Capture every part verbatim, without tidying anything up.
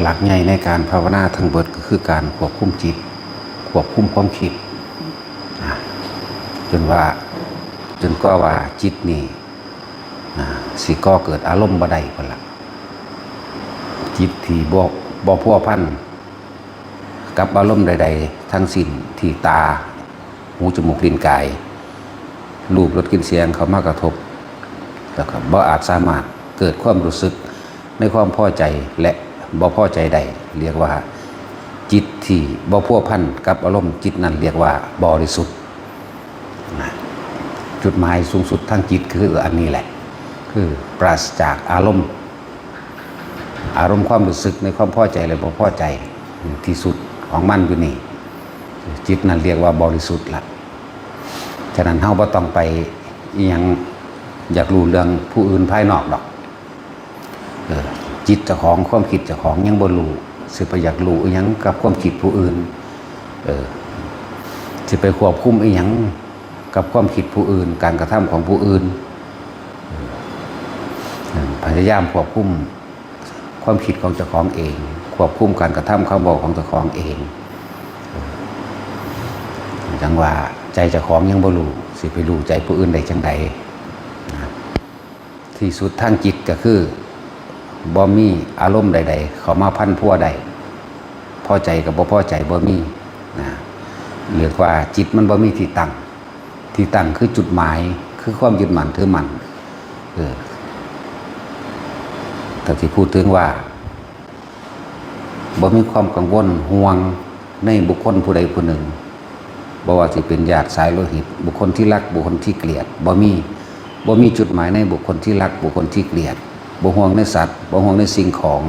หลักใหญ่ในการภาวนาทั้งเบิดก็คือการควบคุมจิต ควบคุมความคิดนะจนว่า จนกว่าว่าจิตนี่นะสิก่อเกิดอารมณ์บ่ได้พุ่นละ จิตที่บ่บ่พัวพันกับอารมณ์ใดๆทั้งสิ้นที่ตา หู จมูก ลิ้น กาย รูป รส กลิ่น เสียงเข้ามากระทบ แล้วก็บ่อาจสามารถเกิดความรู้สึกในความพอใจและบ่พอใจได้ เรียกว่าจิตที่บ่พัวพันกับอารมณ์ จิตนั้นเรียกว่าบริสุทธิ์นะจุดหมายสูงสุดทางจิตคืออันนี้แหละ คือปราศจากอารมณ์ อารมณ์ความรู้สึกในความพอใจและบ่พอใจที่สุดของมันอยู่นี่ จิตนั้นเรียกว่าบริสุทธิ์ละ ฉะนั้นเฮาบ่ต้องไปอิหยังอยากรู้เรื่องผู้อื่นภายนอกดอก เออ จิตเจ้าของความคิดเจ้าของยังบ่รู้ สิไปอยากรู้อิหยังกับความคิดผู้อื่น เออ สิไปควบคุมอิหยังกับความคิดผู้อื่น การกระทำของผู้อื่น เออ พยายามควบคุมความคิดของเจ้าของเอง ควบคุมการกระทำคำเว้าของเจ้าของเอง จั่งว่าใจเจ้าของยังบ่รู้ สิไปรู้ใจผู้อื่นได้จั่งใดนะ ที่สุดทางจิตก็คือบ่มีอารมณ์ใดๆเข้ามาพันพัวได้ พอใจกับบ่พอใจบ่มีนะ เรียกว่าจิตมันบ่มีที่ตั้ง ที่ตั้งคือจุดหมาย คือความยึดมั่นถือมั่น เออ ถ้าสิพูดถึงว่า บ่มีความกังวลห่วงในบุคคลผู้ใดผู้หนึ่ง บ่ว่าสิเป็นญาติสายโลหิต บุคคลที่รัก บุคคลที่เกลียด บ่มี บ่มีจุดหมายในบุคคลที่รัก บุคคลที่เกลียด บ่ห่วงในสัตว์ บ่ห่วงในสิ่งของ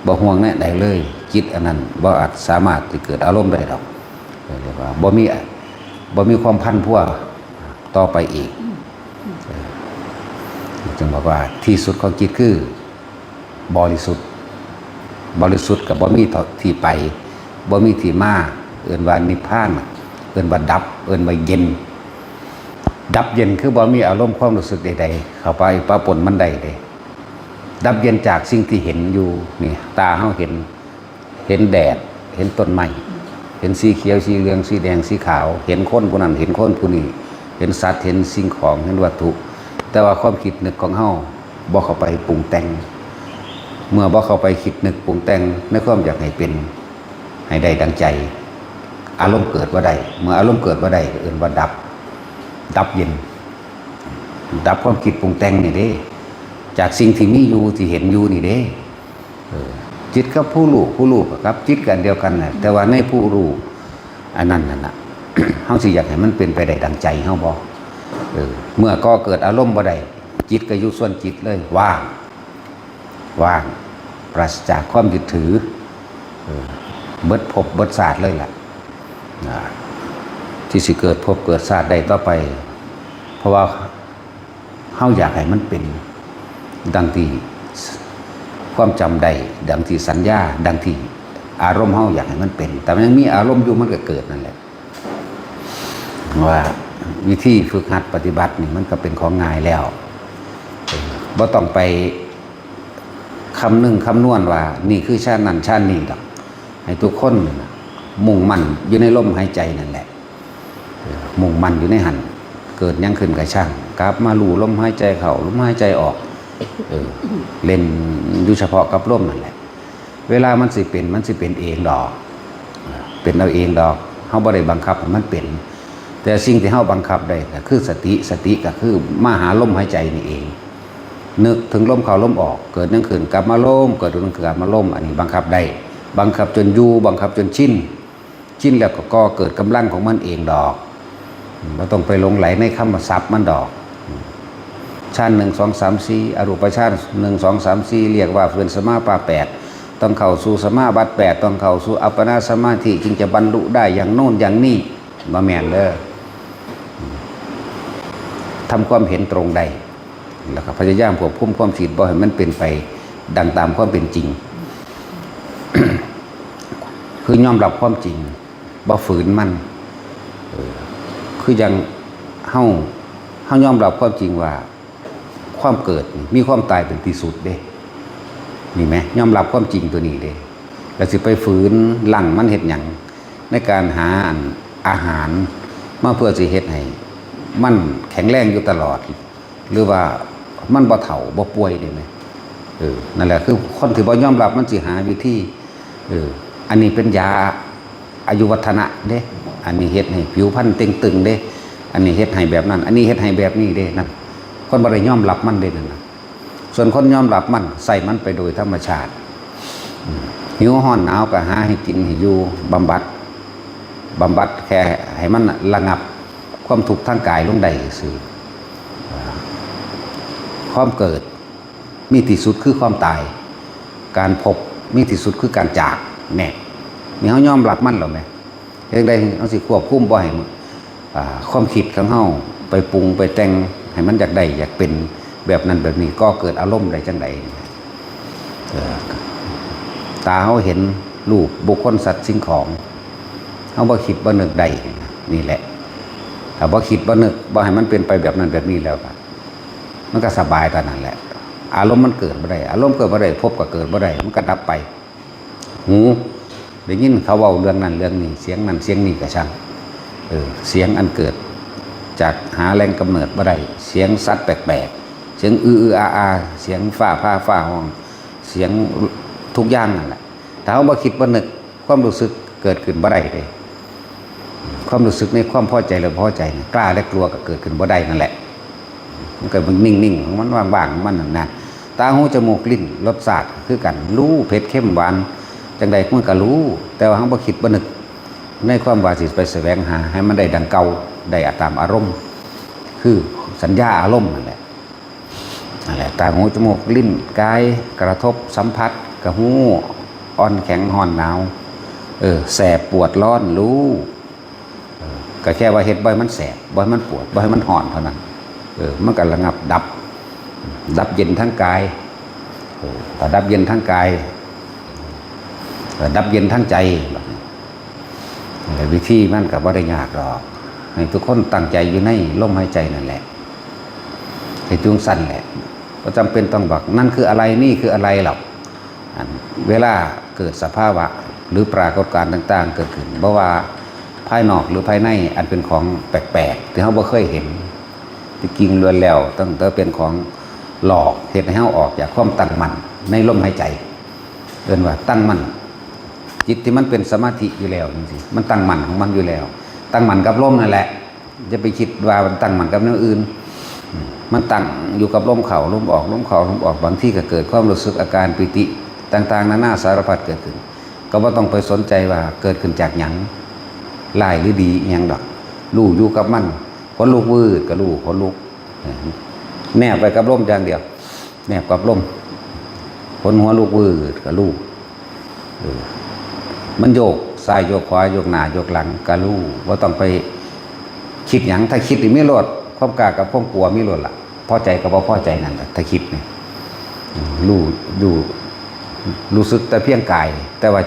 บ่ห่วงในใดเลย จิตอันนั้นบ่อาจสามารถที่เกิดอารมณ์ได้ดอก เรียกว่าบ่มี บ่มีความพันพัวต่อไปอีก เออ จึงบอกว่าที่สุดของจิตคือบริสุทธิ์ บริสุทธิ์กับบ่มีที่ไป บ่มีที่มา เอิ้นว่านิพพาน เอิ้นว่าดับ เอิ้นว่าเย็น ดับเย็นคือบ่มีอารมณ์ความรู้สึกใดๆเข้าไปปะปนมันได้เด้ ดับเย็นจากสิ่งที่เห็นอยู่นี่ ตาเฮาเห็น เห็นแดด เห็นต้นไม้ เห็นสีเขียว สีเหลือง สีแดง สีขาว เห็นคนผู้นั้น เห็นคนผู้นี้ เห็นสัตว์ เห็นสิ่งของ เห็นวัตถุ แต่ว่าความคิดนึกของเฮาบ่เข้าไปปรุงแต่ง เมื่อบ่เข้าไปคิดนึกปรุงแต่งในความอยากให้เป็น ให้ได้ดังใจ อารมณ์เกิดบ่ได้ เมื่ออารมณ์เกิดบ่ได้ก็เอิ้นว่าดับ ดับเย็น ดับความคิดปรุงแต่งนี่เด้ จากสิ่งที่มีอยู่ ที่เห็นอยู่นี่เด้ เออ จิตกับผู้รู้ ผู้รู้กับจิตกันเดียวกันน่ะ แต่ว่าในผู้รู้อันนั้นนั่นน่ะ เฮาสิอยากให้มันเป็นไปได้ดังใจเฮาบ่ เออ เมื่อก่อเกิดอารมณ์บ่ได้ จิตก็อยู่ส่วนจิตเลย ว่าง ว่าง ปราศจากความยึดถือ เออ เบิดภพเบิดชาติเลยล่ะ อ่า ที่สิเกิดภพเกิดชาติได้ต่อไป เพราะว่า เฮาอยากให้มันเป็นดังที่ความจำได้ ดังที่สัญญา ดังที่อารมณ์เฮาอยากให้มันเป็น แต่มันยังมีอารมณ์อยู่มันก็เกิดนั่นแหละ ว่าวิธีฝึกหัดปฏิบัตินี่มันก็เป็นของง่ายแล้ว บ่ต้องไปคำนึงคำนวณว่านี่คือฌานนั่นฌานนี่ดอก ให้ทุกคนน่ะมุ่งมั่นอยู่ในลมหายใจนั่นแหละ เออ มุ่งมั่นอยู่ในหั่น เกิดหยังขึ้นก็ช่าง กลับมารู้ลมหายใจเข้า ลมหายใจออก เออ เล่นอยู่เฉพาะกับลมนั่นแหละ เวลามันสิเป็น มันสิเป็นเองดอก เป็นเอาเองดอก เฮาบ่ได้บังคับให้มันเป็น แต่สิ่งที่เฮาบังคับได้ก็คือสติ สติก็คือมาหาลมหายใจนี่เอง นึกถึงลมเข้าลมออก เกิดหยังขึ้นกลับมาลม เกิดหยังขึ้นกลับมาลม อันนี้บังคับได้ บังคับจนอยู่ บังคับจนชิน ชินแล้วก็ก่อเกิดกำลังของมันเองดอก บ่ต้องไปหลงใหลในคำศัพท์มันดอก ฌานหนึ่ง สอง สาม สี่ อรูปฌานหนึ่ง สอง สาม สี่ เรียกว่าเป็นสมาปาแปด ต้องเข้าสู่สมาบัติแปด ต้องเข้าสู่อัปปนาสมาธิ จึงจะบรรลุได้อย่างโน้นอย่างนี้ บ่แม่นเด้อ ทำความเห็นตรงได้ แล้วก็พยายามควบคุมความคิดบ่ให้มันเป็นไปดังตามความเป็นจริง คือยอมรับความจริง บ่ฝืนมัน เออ คือยังเฮา เฮายอมรับความจริงว่า ความเกิดนี่มีความตายเป็นที่สุดเด้ นี่ไหม ยอมรับความจริงตัวนี้เด้ แล้วสิไปฝืนรั้งมันเฮ็ดหยัง ในการหาอันอาหารมาเพื่อสิเฮ็ดให้มันแข็งแรงอยู่ตลอด หรือว่ามันบ่เฒ่าบ่ป่วยนี่ไหม เออ นั่นแหละคือคนที่บ่ยอมรับมันสิหาวิธี เออ อันนี้เป็นยาอายุวัฒนะเด้ อันนี้เฮ็ดให้ผิวพรรณเต่งตึงเด้ อันนี้เฮ็ดให้แบบนั้น อันนี้เฮ็ดให้แบบนี้เด้นั่น คนบ่ได้ยอมรับมันเด้นั่นนะ ส่วนคนยอมรับมันใส่มันไปโดยธรรมชาติ อืม หิวฮ้อนหนาวก็หาให้กินให้อยู่ บำบัด บำบัดแค่ให้มันระงับความทุกข์ทางกายลงได้ซื่อ ความเกิดมีที่สุดคือความตาย การพบมีที่สุดคือการจาก แน่ นี่เฮายอมรับมันแล้วแหม จั่งใดเฮาสิควบคุมบ่ให้มัน อ่า ความคิดของเฮาไปปรุงไปแต่งให้มันอยากได้อยากเป็นแบบนั้นแบบนี้ ก่อเกิดอารมณ์ได้จั่งใด เอ่อ ตาเฮาเห็นรูปบุคคลสัตว์สิ่งของ เฮาบ่คิดบ่นึกได้ นี่แหละ ถ้าบ่คิดบ่นึกบ่ให้มันเป็นไปแบบนั้นแบบนี้แล้วก็ มันก็สบายเท่านั้นแหละ อารมณ์มันเกิดบ่ได้ อารมณ์เกิดบ่ได้ ภพก็เกิดบ่ได้ มันก็ดับไป หูได้ยินเขาเว้าเรื่องนั้นเรื่องนี้ เสียงนั้นเสียงนี้ก็ช่าง เออ เสียงอันเกิดจากหาแหล่งกำเนิดบ่ได้ เสียงสัตว์แปลกๆ เสียงอืออืออาอา เสียงฟ้าผ่าฟ้าฮ้อง เสียงทุกอย่างนั่นแหละ ถ้าเฮาบ่คิดบ่นึก ความรู้สึกเกิดขึ้นบ่ได้เด้ ความรู้สึกในความพอใจและบ่พอใจนี่ กล้าและกลัวก็เกิดขึ้นบ่ได้นั่นแหละ มันก็นิ่งๆ ของมันว่างๆ ของมันนั่นนะ ตาหูจมูกลิ้นรสชาติคือกัน รู้เผ็ดเค็มหวาน จั่งใดมันก็รู้ แต่ว่าเฮาบ่คิดบ่นึก ในความว่าสิไปแสวงหาให้มันได้ดังเก่า ได้ตามอารมณ์ คือสัญญาอารมณ์นั่นแหละ นั่นแหละ ตาหูจมูกลิ้นกายกระทบสัมผัส ก็ฮู้ อ่อนแข็งฮ้อนหนาว เออ แสบปวดร้อนรู้ เออ ก็แค่ว่าเฮ็ดบ่ให้มันแสบ บ่ให้มันปวด บ่ให้มันฮ้อนเท่านั้น เออ มันก็ระงับดับ ดับเย็นทั้งกาย เออ ถ้าดับเย็นทั้งกาย เออ ดับเย็นทั้งใจ แต่วิธีมันก็บ่ได้ยากดอก ให้ทุกคนตั้งใจอยู่ในลมหายใจนั่นแหละ ให้จุงสั้นแหละ บ่จำเป็นต้องบอกนั่นคืออะไร นี่คืออะไรหรอก อันเวลาเกิดสภาวะหรือปรากฏการณ์ต่างๆ เกิดขึ้น บ่ว่าภายนอกหรือภายใน อันเป็นของแปลกๆ ที่เฮาบ่เคยเห็น ที่จริงล้วนแล้วตั้งแต่เป็นของหลอก เฮ็ดให้เฮาออกจากความตั้งมั่นในลมหายใจ เอิ้นว่าตั้งมั่น จิตที่มันเป็นสมาธิอยู่แล้วจั่งซี้ มันตั้งมั่นของมันอยู่แล้ว ตั้งมั่นกับลมนั่นแหละ อย่าไปคิดว่ามันตั้งมั่นกับแนวอื่น อืม มันตั้งอยู่กับลมเข้าลมออก ลมเข้าลมออก บางทีก็เกิดความรู้สึกอาการปีติต่างๆ นานาสารพัดเกิดขึ้น ก็บ่ต้องไปสนใจว่าเกิดขึ้นจากหยัง ร้ายหรือดีอิหยังดอก รู้อยู่กับมัน ขนลุกวืดก็รู้ ขนลุก แนบไปกับลมอย่างเดียว แนบกับลม ขนหัวลุกวืดก็รู้ เออ มันโยกซ้ายโยกขวา โยกหน้าโยกหลังก็รู้ บ่ต้องไปคิดหยัง ถ้าคิดนี่มีโลด ความกล้ากับความกลัวมีโลดล่ะ พอใจกับบ่พอใจนั่นล่ะ ถ้าคิดนี่ อืม รู้ รู้ รู้สึกแต่เพียงกาย แต่ว่า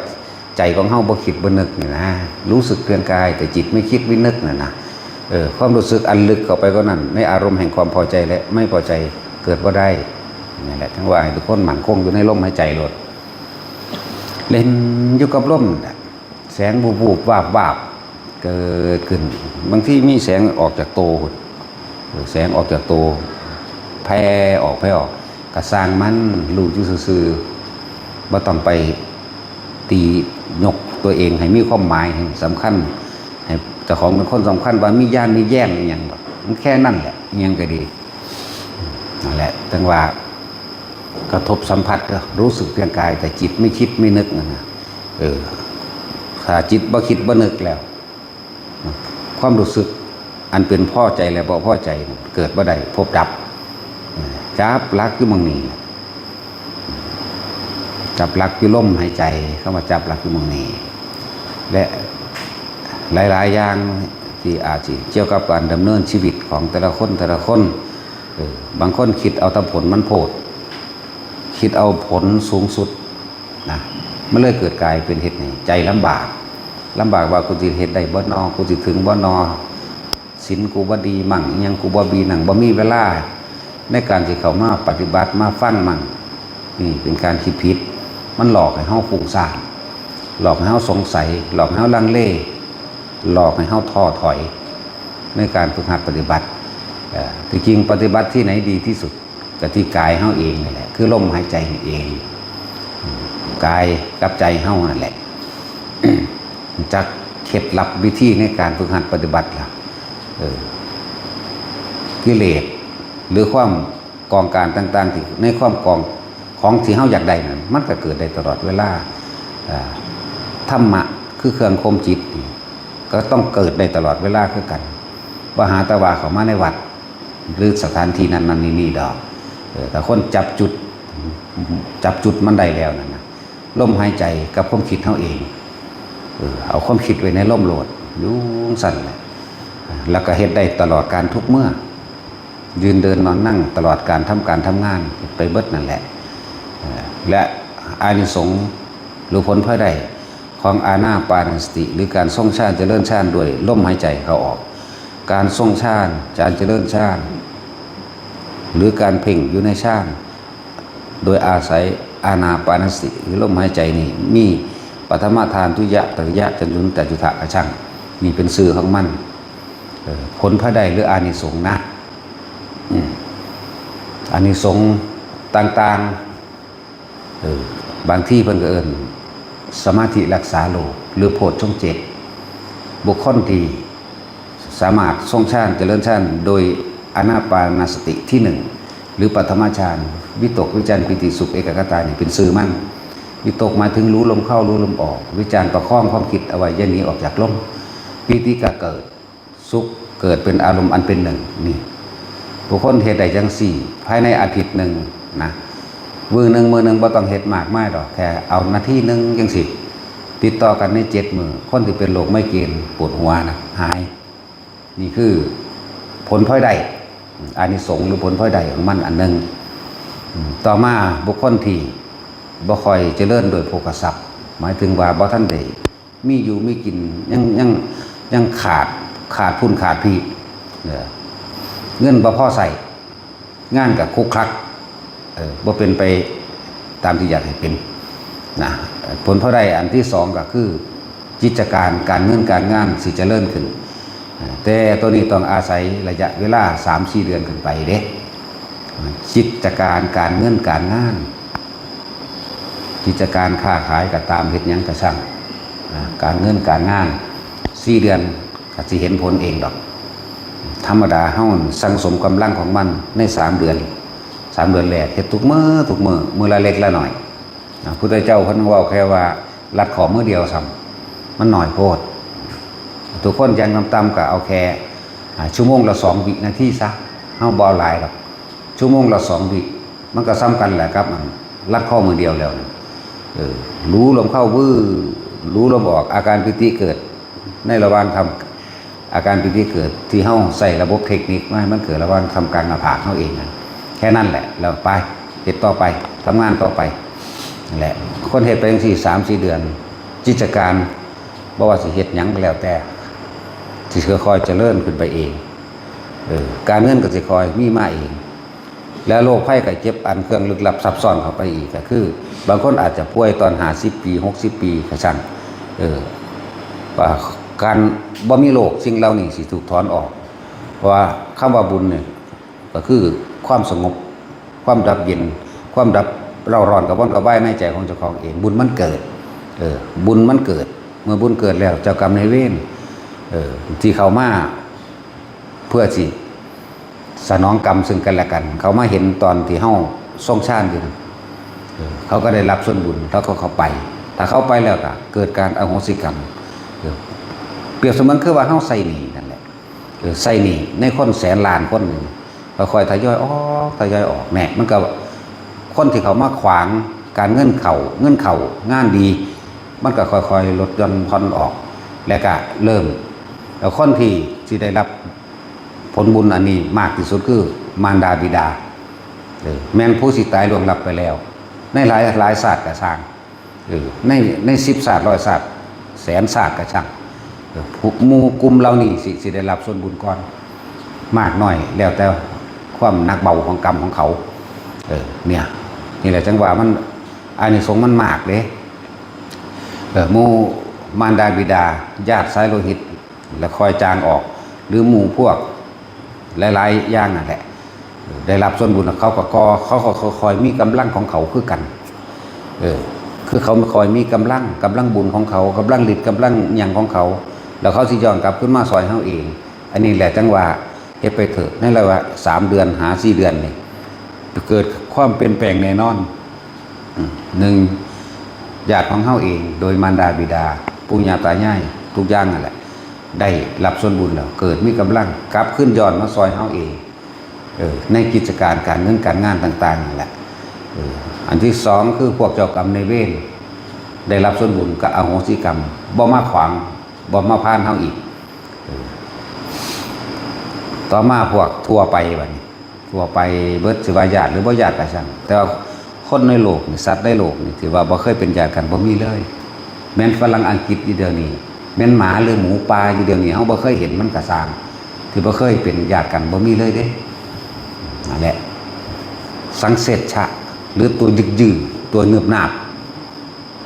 ใจของเฮาบ่คิดบ่นึกนี่นะ รู้สึกเพียงกาย แต่จิตไม่คิดไม่นึกนั่นนะ เออ ความรู้สึกอันลึกเข้าไปกว่านั้น ในอารมณ์แห่งความพอใจและไม่พอใจเกิดบ่ได้ นั่นแหละ จั่งว่าให้ทุกคนมั่นคงอยู่ในลมหายใจโลด เล่นอยู่กับลมน่ะ แสงวูบๆ วาบๆ เกิดขึ้น บางทีมีแสงออกจากโตพุ้น แสงออกจากโต แผ่ออก แผ่ออก ก็ซ่างมัน รู้อยู่ซื่อๆ บ่ต้องไปตียกตัวเองให้มีความหมาย ให้สำคัญ ให้เจ้าของเป็นคนสำคัญ ว่ามีญาณมีแย้มอิหยังดอก มันแค่นั้นแหละ อิหยังก็ดี นั่นแหละ จั่งว่า กระทบสัมผัสก็รู้สึกเพียงกาย แต่จิตไม่คิดไม่นึกนั่นนะ เออ ถ้าจิตบ่คิดบ่นึกแล้ว ความรู้สึกอันเป็นพอใจและบ่พอใจเกิดบ่ได้ ภพดับ จับหลักอยู่หม่องนี้ จับหลักอยู่ลมหายใจ คำว่าจับหลักอยู่หม่องนี้ และหลายๆ อย่างที่อาจสิเกี่ยวกับการดำเนินชีวิตของแต่ละคน แต่ละคน เออ บางคนคิดเอาแต่ผลมันโพด คิดเอาผลสูงสุดนะ มันเลยเกิดกลายเป็นเหตุให้ใจลำบาก ลำบากว่ากูสิเฮ็ดได้บ่นอ กูสิถึงบ่นอ ศีลกูบ่ดีมั่ง อิหยังกูบ่ดีนั่ง บ่มีเวลาในการสิเข้ามาปฏิบัติมาฟังมั่ง นี่เป็นการคิดผิด มันหลอกให้เฮาฟุ้งซ่าน หลอกให้เฮาสงสัย หลอกให้เฮาลังเล หลอกให้เฮาท้อถอย ในการฝึกหัดปฏิบัติ เอ่อ ที่จริงปฏิบัติที่ไหนดีที่สุด ก็ที่กายเฮาเองนี่แหละ คือลมหายใจเอง กายกับใจเฮานั่นแหละ จักเคล็ดลับวิธีในการฝึกหัดปฏิบัติล่ะ เออ กิเลส หรือความกองการต่างๆ ที่ในความกองของที่เฮาอยากได้นั้น มันก็เกิดได้ตลอดเวลา เอ่อ ธรรมะคือเครื่องข่มจิตนี่ ก็ต้องเกิดได้ตลอดเวลาคือกัน บ่หาแต่ว่าเข้ามาในวัด หรือสถานที่นั้นๆ นี่ๆ ดอก เออ ถ้าคนจับจุด จับจุดมันได้แล้วนั่นนะ ลมหายใจกับความคิดเฮาเอง เออ เอาความคิดไว้ในลมโลด อยู่จั่งซั่นแหละ แล้วก็เฮ็ดได้ตลอดการทุกเมื่อ ยืนเดินนอนนั่ง ตลอดการทำการทำงาน ไปเบิดนั่นแหละ เออ และอานิสงส์หรือผลพลอยได้ของอานาปานสติ หรือการทรงฌานเจริญฌานด้วยลมหายใจเข้าออก การทรงฌาน การเจริญฌาน หรือการเพ่งอยู่ในฌาน โดยอาศัยอานาปานสติ หรือลมหายใจนี่ มีปฐมฌาน ทุติยะ ตติยะ จตุตถะ จตุตถะ กะฉัง นี่เป็นชื่อของมัน เออ ผลพลอยได้หรืออานิสงส์นะ อืม อานิสงส์ต่างๆ เออ บางทีเพิ่นก็เอิ้นสมาธิรักษาโลก หรือโพชฌงค์เจ็ด บุคคลที่สามารถทรงฌานเจริญฌานโดยอานาปานสติที่หนึ่ง หรือปฐมฌาน วิตก วิจาร ปีติ สุข เอกคตานี่เป็นชื่อมัน วิตกหมายถึงรู้ลมเข้ารู้ลมออก วิจารประคองความคิดเอาไว้อย่าหนีออกจากลม ปีติก็เกิด สุขเกิดเป็นอารมณ์อันเป็นหนึ่ง นี่ บุคคลเฮ็ดได้จั่งซี้ ภายในอาทิตย์หนึ่งนะ มื้อหนึ่ง มื้อหนึ่งบ่ต้องเฮ็ดมากมายดอก แค่เอานาทีหนึ่งจั่งซี้ ติดต่อกันในเจ็ดมื้อ คนที่เป็นโรคไมเกรนปวดหัวนะ หาย นี่คือผลพลอยได้ อานิสงส์หรือผลพลอยได้ของมันอันหนึ่ง อืม ต่อมาบุคคลที่บ่ค่อยเจริญโดยโภคทรัพย์ หมายถึงว่าบ่ทันได้ มีอยู่มีกิน ยัง ยัง ยังขาด ขาดพุ้นขาดพี้ เออ เงินบ่พอใช้ งานก็คลุกคลัก เออ บ่เป็นไปตามที่อยากให้เป็น นะ ผลพลอยได้อันที่สองก็คือ กิจการ การเงินการงานสิเจริญขึ้น เออ แต่ตัวนี้ต้องอาศัยระยะเวลาสามสี่เดือนขึ้นไปเด้ กิจการ การเงินการงาน กิจการค้าขายก็ตาม เฮ็ดหยังก็ช่าง นะ การเงินการงาน สี่เดือนก็สิเห็นผลเองดอก ธรรมดาเฮาสั่งสมกำลังของมันในสามเดือน สามเดือนแรกเฮ็ดทุกมื้อ ทุกมื้อ มื้อละเล็กละน้อย นะ พุทธเจ้าเพิ่นเว้าแค่ว่ารัดข้อมื้อเดียวซ้ำ มันน้อยโพด ทุกคนอย่างต่ำๆก็เอาแค่ อ่า ชั่วโมงละสองวินาทีซะ เฮาบ่เอาหลายดอก ชั่วโมงละสองวิ มันก็ส่ำกันแหละครับ อันรัดข้อมื้อเดียวแล้วนะ เออ รู้ลมเข้า วื้อ รู้ลมออก อาการปีติเกิดในระหว่างทำ อาการปีติเกิดที่เฮาใช้ระบบเทคนิคมาให้มันเกิดระหว่างทำกลางหน้าผากเฮาเองนะ แค่นั้นแหละ แล้วไป เฮ็ดต่อไป ทำงานต่อไป นั่นแหละ คนเฮ็ดไปจั่งซี้สามสี่เดือน กิจการ บ่ว่าสิเฮ็ดหยังก็แล้วแต่ สิค่อยๆเจริญขึ้นไปเอง เออ การเงินก็สิค่อยมีมาเอง แล้วโรคภัยไข้เจ็บอันเครื่องลึกลับซับซ้อนเข้าไปอีกก็คือ บางคนอาจจะป่วยตอนห้าสิบปี หกสิบปี ก็ช่าง เออ ว่าการบ่มีโรคสิ่งเหล่านี้สิถูกถอนออก เพราะว่าคำว่าบุญเนี่ย ก็คือความสงบ ความดับเย็น ความดับเร่าร้อนกระวนกระวายในใจของเจ้าของเอง บุญมันเกิด เออ บุญมันเกิด เมื่อบุญเกิดแล้ว เจ้ากรรมนายเวร เออ ที่เข้ามาเพื่อสิสนองกรรมซึ่งกันและกัน เขามาเห็นตอนที่เฮาทรงฌานอยู่นะ เออ เขาก็ได้รับส่วนบุญ แล้วก็เข้าไป ถ้าเข้าไปแล้วก็เกิดการอโหสิกรรม เออ เปรียบเสมือนคือว่าเฮาใช้หนี้นั่นแหละ เออ ใช้หนี้ในคนแสนล้านคนหนึ่ง ค่อยๆทยอยออก ทยอยออก แน่ มันก็ คนที่เขามาขวางการเงินเข้า เงินเข้างานดี มันก็ค่อยๆลดหย่อนผ่อนออก และก็เริ่ม แล้วคนที่สิได้รับผลบุญอันนี้มากที่สุดคือมารดาบิดา เออ แม่นผู้สิตายล่วงลับไปแล้ว ในหลายหลายชาติก็ช่าง เออ ใน ในสิบชาติ ร้อยชาติ แสนชาติก็ช่าง เออ ผู้ หมู่กลุ่มเหล่านี้สิ สิได้รับส่วนบุญก่อน มากน้อย แล้วแต่ความหนักเบาของกรรมของเขา เออ เนี่ย นี่แหละจั่งว่ามัน อานิสงส์มันมากเด้ เออ หมู่มารดาบิดา ญาติสายโลหิต และคอยจางออก หรือหมู่พวกหลายๆอย่างนั่นแหละ เออ ได้รับส่วนบุญ เขาก็ ก็ เขาก็คอยมีกำลังของเขาคือกัน เออ คือเขาคอยมีกำลัง กำลังบุญของเขา กำลังฤทธิ์ กำลังหยังของเขา แล้วเขาสิย้อนกลับคืนมาซอยเฮาเอง อันนี้แหละจั่งว่าเฮ็ดไปเถอะ ในระยะสามเดือนหาสี่เดือนนี่ เกิดความเปลี่ยนแปลงแน่นอน อืม หนึ่ง ญาติของเฮาเอง โดยมารดาบิดา ปู่ย่าตายาย ทุกอย่างนั่นแหละ ได้รับส่วนบุญแล้ว เกิดมีกำลัง กลับคืนย้อนมาซอยเฮาเอง เออ ในกิจการการเงินการงานต่างๆนั่นแหละ เออ อันที่สองคือพวกเจ้ากรรมนายเวร ได้รับส่วนบุญก็อโหสิกรรม บ่มาขวาง บ่มาพานเฮาอีก เออ ต่อมาพวกทั่วไปบัดนี้ ทั่วไปเบิด สิว่าญาติหรือบ่ญาติก็ช่าง แต่ว่าคนในโลกนี่ สัตว์ในโลกนี่ ที่ว่าบ่เคยเป็นญาติกัน บ่มีเลย แม่นฝรั่งอังกฤษอยู่เดี๋ยวนี้ แม่นหมาหรือหมูป่าอยู่เดี๋ยวนี้ เฮาบ่เคยเห็นมันก็ช่าง ที่บ่เคยเป็นญาติกัน บ่มีเลยเด้ นั่นแหละ สังเสชชะ หรือตัวยึกยือ ตัวเนิบนาบ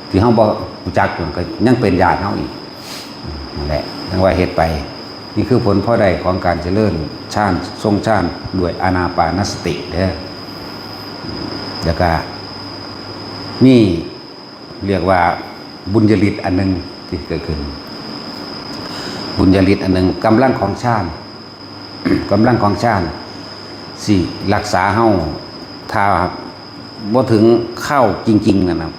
ที่เฮาบ่รู้จักอยู่ก็ยังเป็นญาติเฮาอีก นั่นแหละ จั่งว่าเฮ็ดไป นี่คือผลพลอยได้ของการเจริญฌาน ทรงฌานด้วยอานาปานสติเด้อ แล้วก็มี เรียกว่าบุญญาฤทธิ์อันหนึ่งที่เกิดขึ้น บุญญาฤทธิ์อันหนึ่ง กำลังของฌาน กำลังของฌานสิรักษาเฮา ถ้าบ่ถึงคราวจริงๆนั่นน่ะ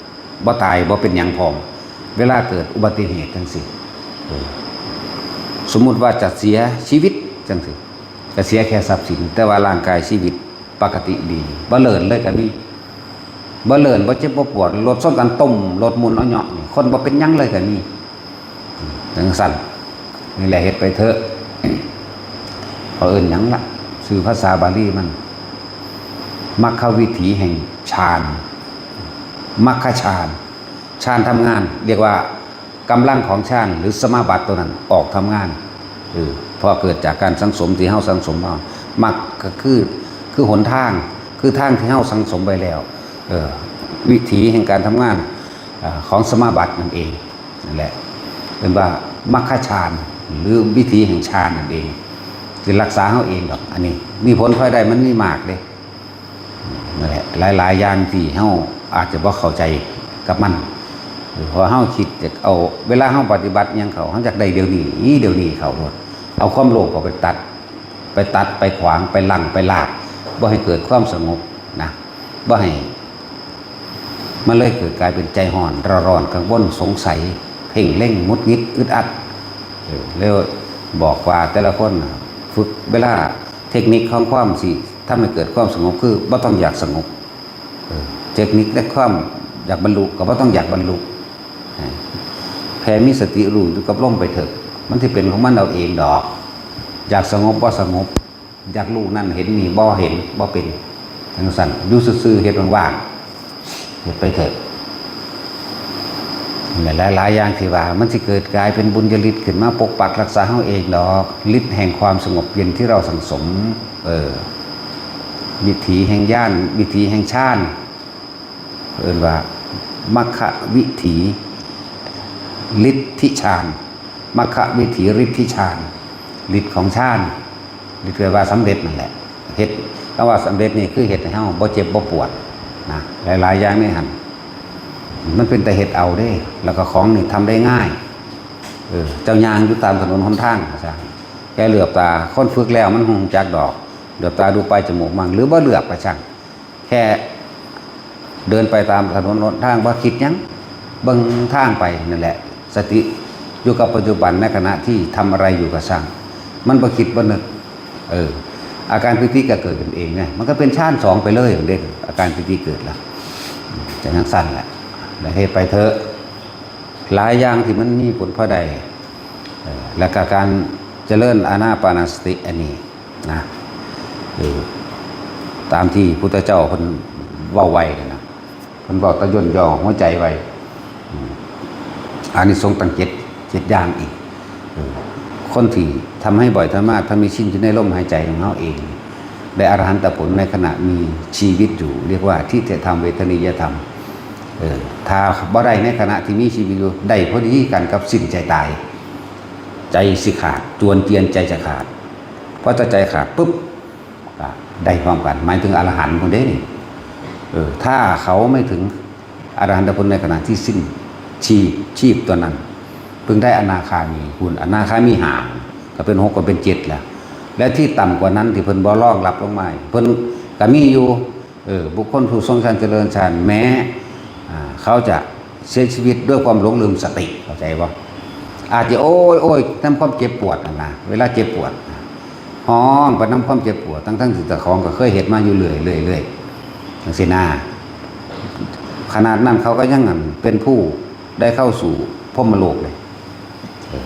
บ่ตาย บ่เป็นหยังพร้อม เวลาเกิดอุบัติเหตุจั่งซี้ เออ สมมุติว่าจะเสียชีวิตจั่งซี้ ก็เสียแค่ทรัพย์สิน แต่ว่าร่างกายชีวิตปกติดี บ่เลินเลยก็มี บ่เลิน บ่เจ็บบ่ปวด รถชนกันตุ้ม รถหมุนเอาเหยาะนี่ คนบ่เป็นหยังเลยก็มี จั่งซั่น นี่แหละ เฮ็ดไปเถอะ เขาเอิ้นหยังล่ะ ชื่อภาษาบาลีมัน มรรควิถีแห่งฌาน มรรคฌาน ฌานทำงาน เรียกว่ากำลังของฌาน หรือสมาบัติตัวนั้นออกทำงาน เออ เพราะเกิดจากการสังสมที่เฮาสังสมมา มรรคก็คือ คือหนทาง คือทางที่เฮาสังสมไว้แล้ว เออ วิถีแห่งการทำงาน อ่า ของสมาบัตินั่นเอง นั่นแหละ เป็นว่ามรรคฌาน หรือวิถีแห่งฌานนั่นเอง สิรักษาเฮาเองดอก อันนี้ มีผลพลอยได้มันมีมากเด้ นั่นแหละ หลายๆอย่างที่เฮาอาจจะบ่เข้าใจกับมัน เพราะเฮาคิดจะเอา เวลาเฮาปฏิบัติหยังเข้า เฮาอยากได้เดี๋ยวนี้ เดี๋ยวนี้เข้าโลด เอาความโลภเข้าไปตัด ไปตัด ไปขวาง ไปลัง ไปลาก บ่ให้เกิดความสงบนะ บ่ให้ มันเลยเกิดกลายเป็นใจฮ้อน เร่าร้อน กังวล สงสัย เพ่งเล็ง หงุดหงิด อึดอัด เออ แล้วบอกว่าแต่ละคนน่ะ ฝึกเวลา เทคนิคของความสิทำให้เกิดความสงบคือบ่ต้องอยากสงบ เออ เทคนิคในความอยากบรรลุก็บ่ต้องอยากบรรลุ ให้แผ่มีสติรู้อยู่กับลมไปเถอะ มันสิเป็นของมันเอาเองดอก อยากสงบบ่สงบ อยากรู้นั่นเห็นนี่บ่เห็นบ่เป็น จั่งซั่น อยู่ซื่อๆ เฮ็ดว่างๆ เฮ็ดไปเถอะ หลายๆอย่างที่ว่ามันสิเกิดกลายเป็นบุญญาฤทธิ์ขึ้นมาปกปักรักษาเฮาเองดอก ฤทธิ์แห่งความสงบเย็นที่เราสั่งสม เออ วิถีแห่งญาณ วิถีแห่งฌาน เอิ้นว่ามรรควิถี ฤทธิฌาน มรรควิถีฤทธิฌาน ฤทธิ์ของฌาน ฤทธิ์แปลว่าสำเร็จนั่นแหละ เฮ็ด คำว่าสำเร็จนี่คือเฮ็ดให้เฮาบ่เจ็บบ่ปวดนะ หลายๆอย่างในหั่น มันเป็นแต่เฮ็ดเอาเด้ แล้วก็ของนี่ทำได้ง่าย เออ เจ้าย่างอยู่ตามถนนหนทาง ว่าซั่น แค่เหลือบตา คนฝึกแล้วมันฮู้จักดอก เหลือบตาดูปลายจมูกมั่ง หรือบ่เหลือบก็ช่าง แค่เดินไปตามถนนหนทาง บ่คิดหยัง เบิ่งทางไปนั่นแหละ สติอยู่กับปัจจุบันในขณะที่ทำอะไรอยู่ก็ช่าง มันบ่คิดบ่นึก เออ อาการปีติก็เกิดขึ้นเองไง มันก็เป็นฌานสองไปเลยเด้ อาการปีติเกิดละ จะจั่งซั่นแหละ แล้วเฮ็ดไปเถอะ หลายอย่างที่มันมีผลพลอยได้ เออ แล้วก็การเจริญอานาปานสติอันนี้นะ เออ ตามที่พุทธเจ้าเพิ่นเว้าไว้นั่นนะ เพิ่นเว้าแต่ย่นย่อหัวใจไว้ อืม อานิสงส์ตั้งเจ็ด เจ็ดอย่างอีก เออ คนที่ทำให้บ่อย ทำมาก ทำให้ชินอยู่ในลมหายใจของเฮาเอง ได้อรหันตผลในขณะมีชีวิตอยู่ เรียกว่าทิฏฐธรรม เวทนียธรรม เออ ถ้าบ่ได้ในขณะที่มีชีวิตอยู่ ได้พอดีกันกับสิ้นใจตาย ใจสิขาด จวนเจียนใจจะขาด พอใจขาดปุ๊บ อ่ะ ได้พร้อมกัน หมายถึงอรหันต์คนเด้นี่ เออ ถ้าเขาไม่ถึงอรหันตผลในขณะที่สิ้นชีพ ชีพตัวนั้น เพิ่งได้อนาคามี คุณ อนาคามีห้า ก็เป็นหก ก็เป็นเจ็ดแล้ว และที่ต่ำกว่านั้นที่เพิ่นบ่รองรับลงมา เพิ่นก็มีอยู่ เออ บุคคลผู้ทรงฌานเจริญฌาน แม้ อ่า เขาจะเสียชีวิตด้วยความหลงลืมสติ เข้าใจบ่ อาจจะโอ้ยโอ้ยนำความเจ็บปวดนั่นนะ เวลาเจ็บปวด ฮ้องไปนำความเจ็บปวด ทั้งๆที่เจ้าของก็เคยเฮ็ดมาอยู่เรื่อยๆๆ จังซี้นะ ขนาดนั้นเขาก็ยังอันเป็นผู้ได้เข้าสู่พรหมโลกเลย เออ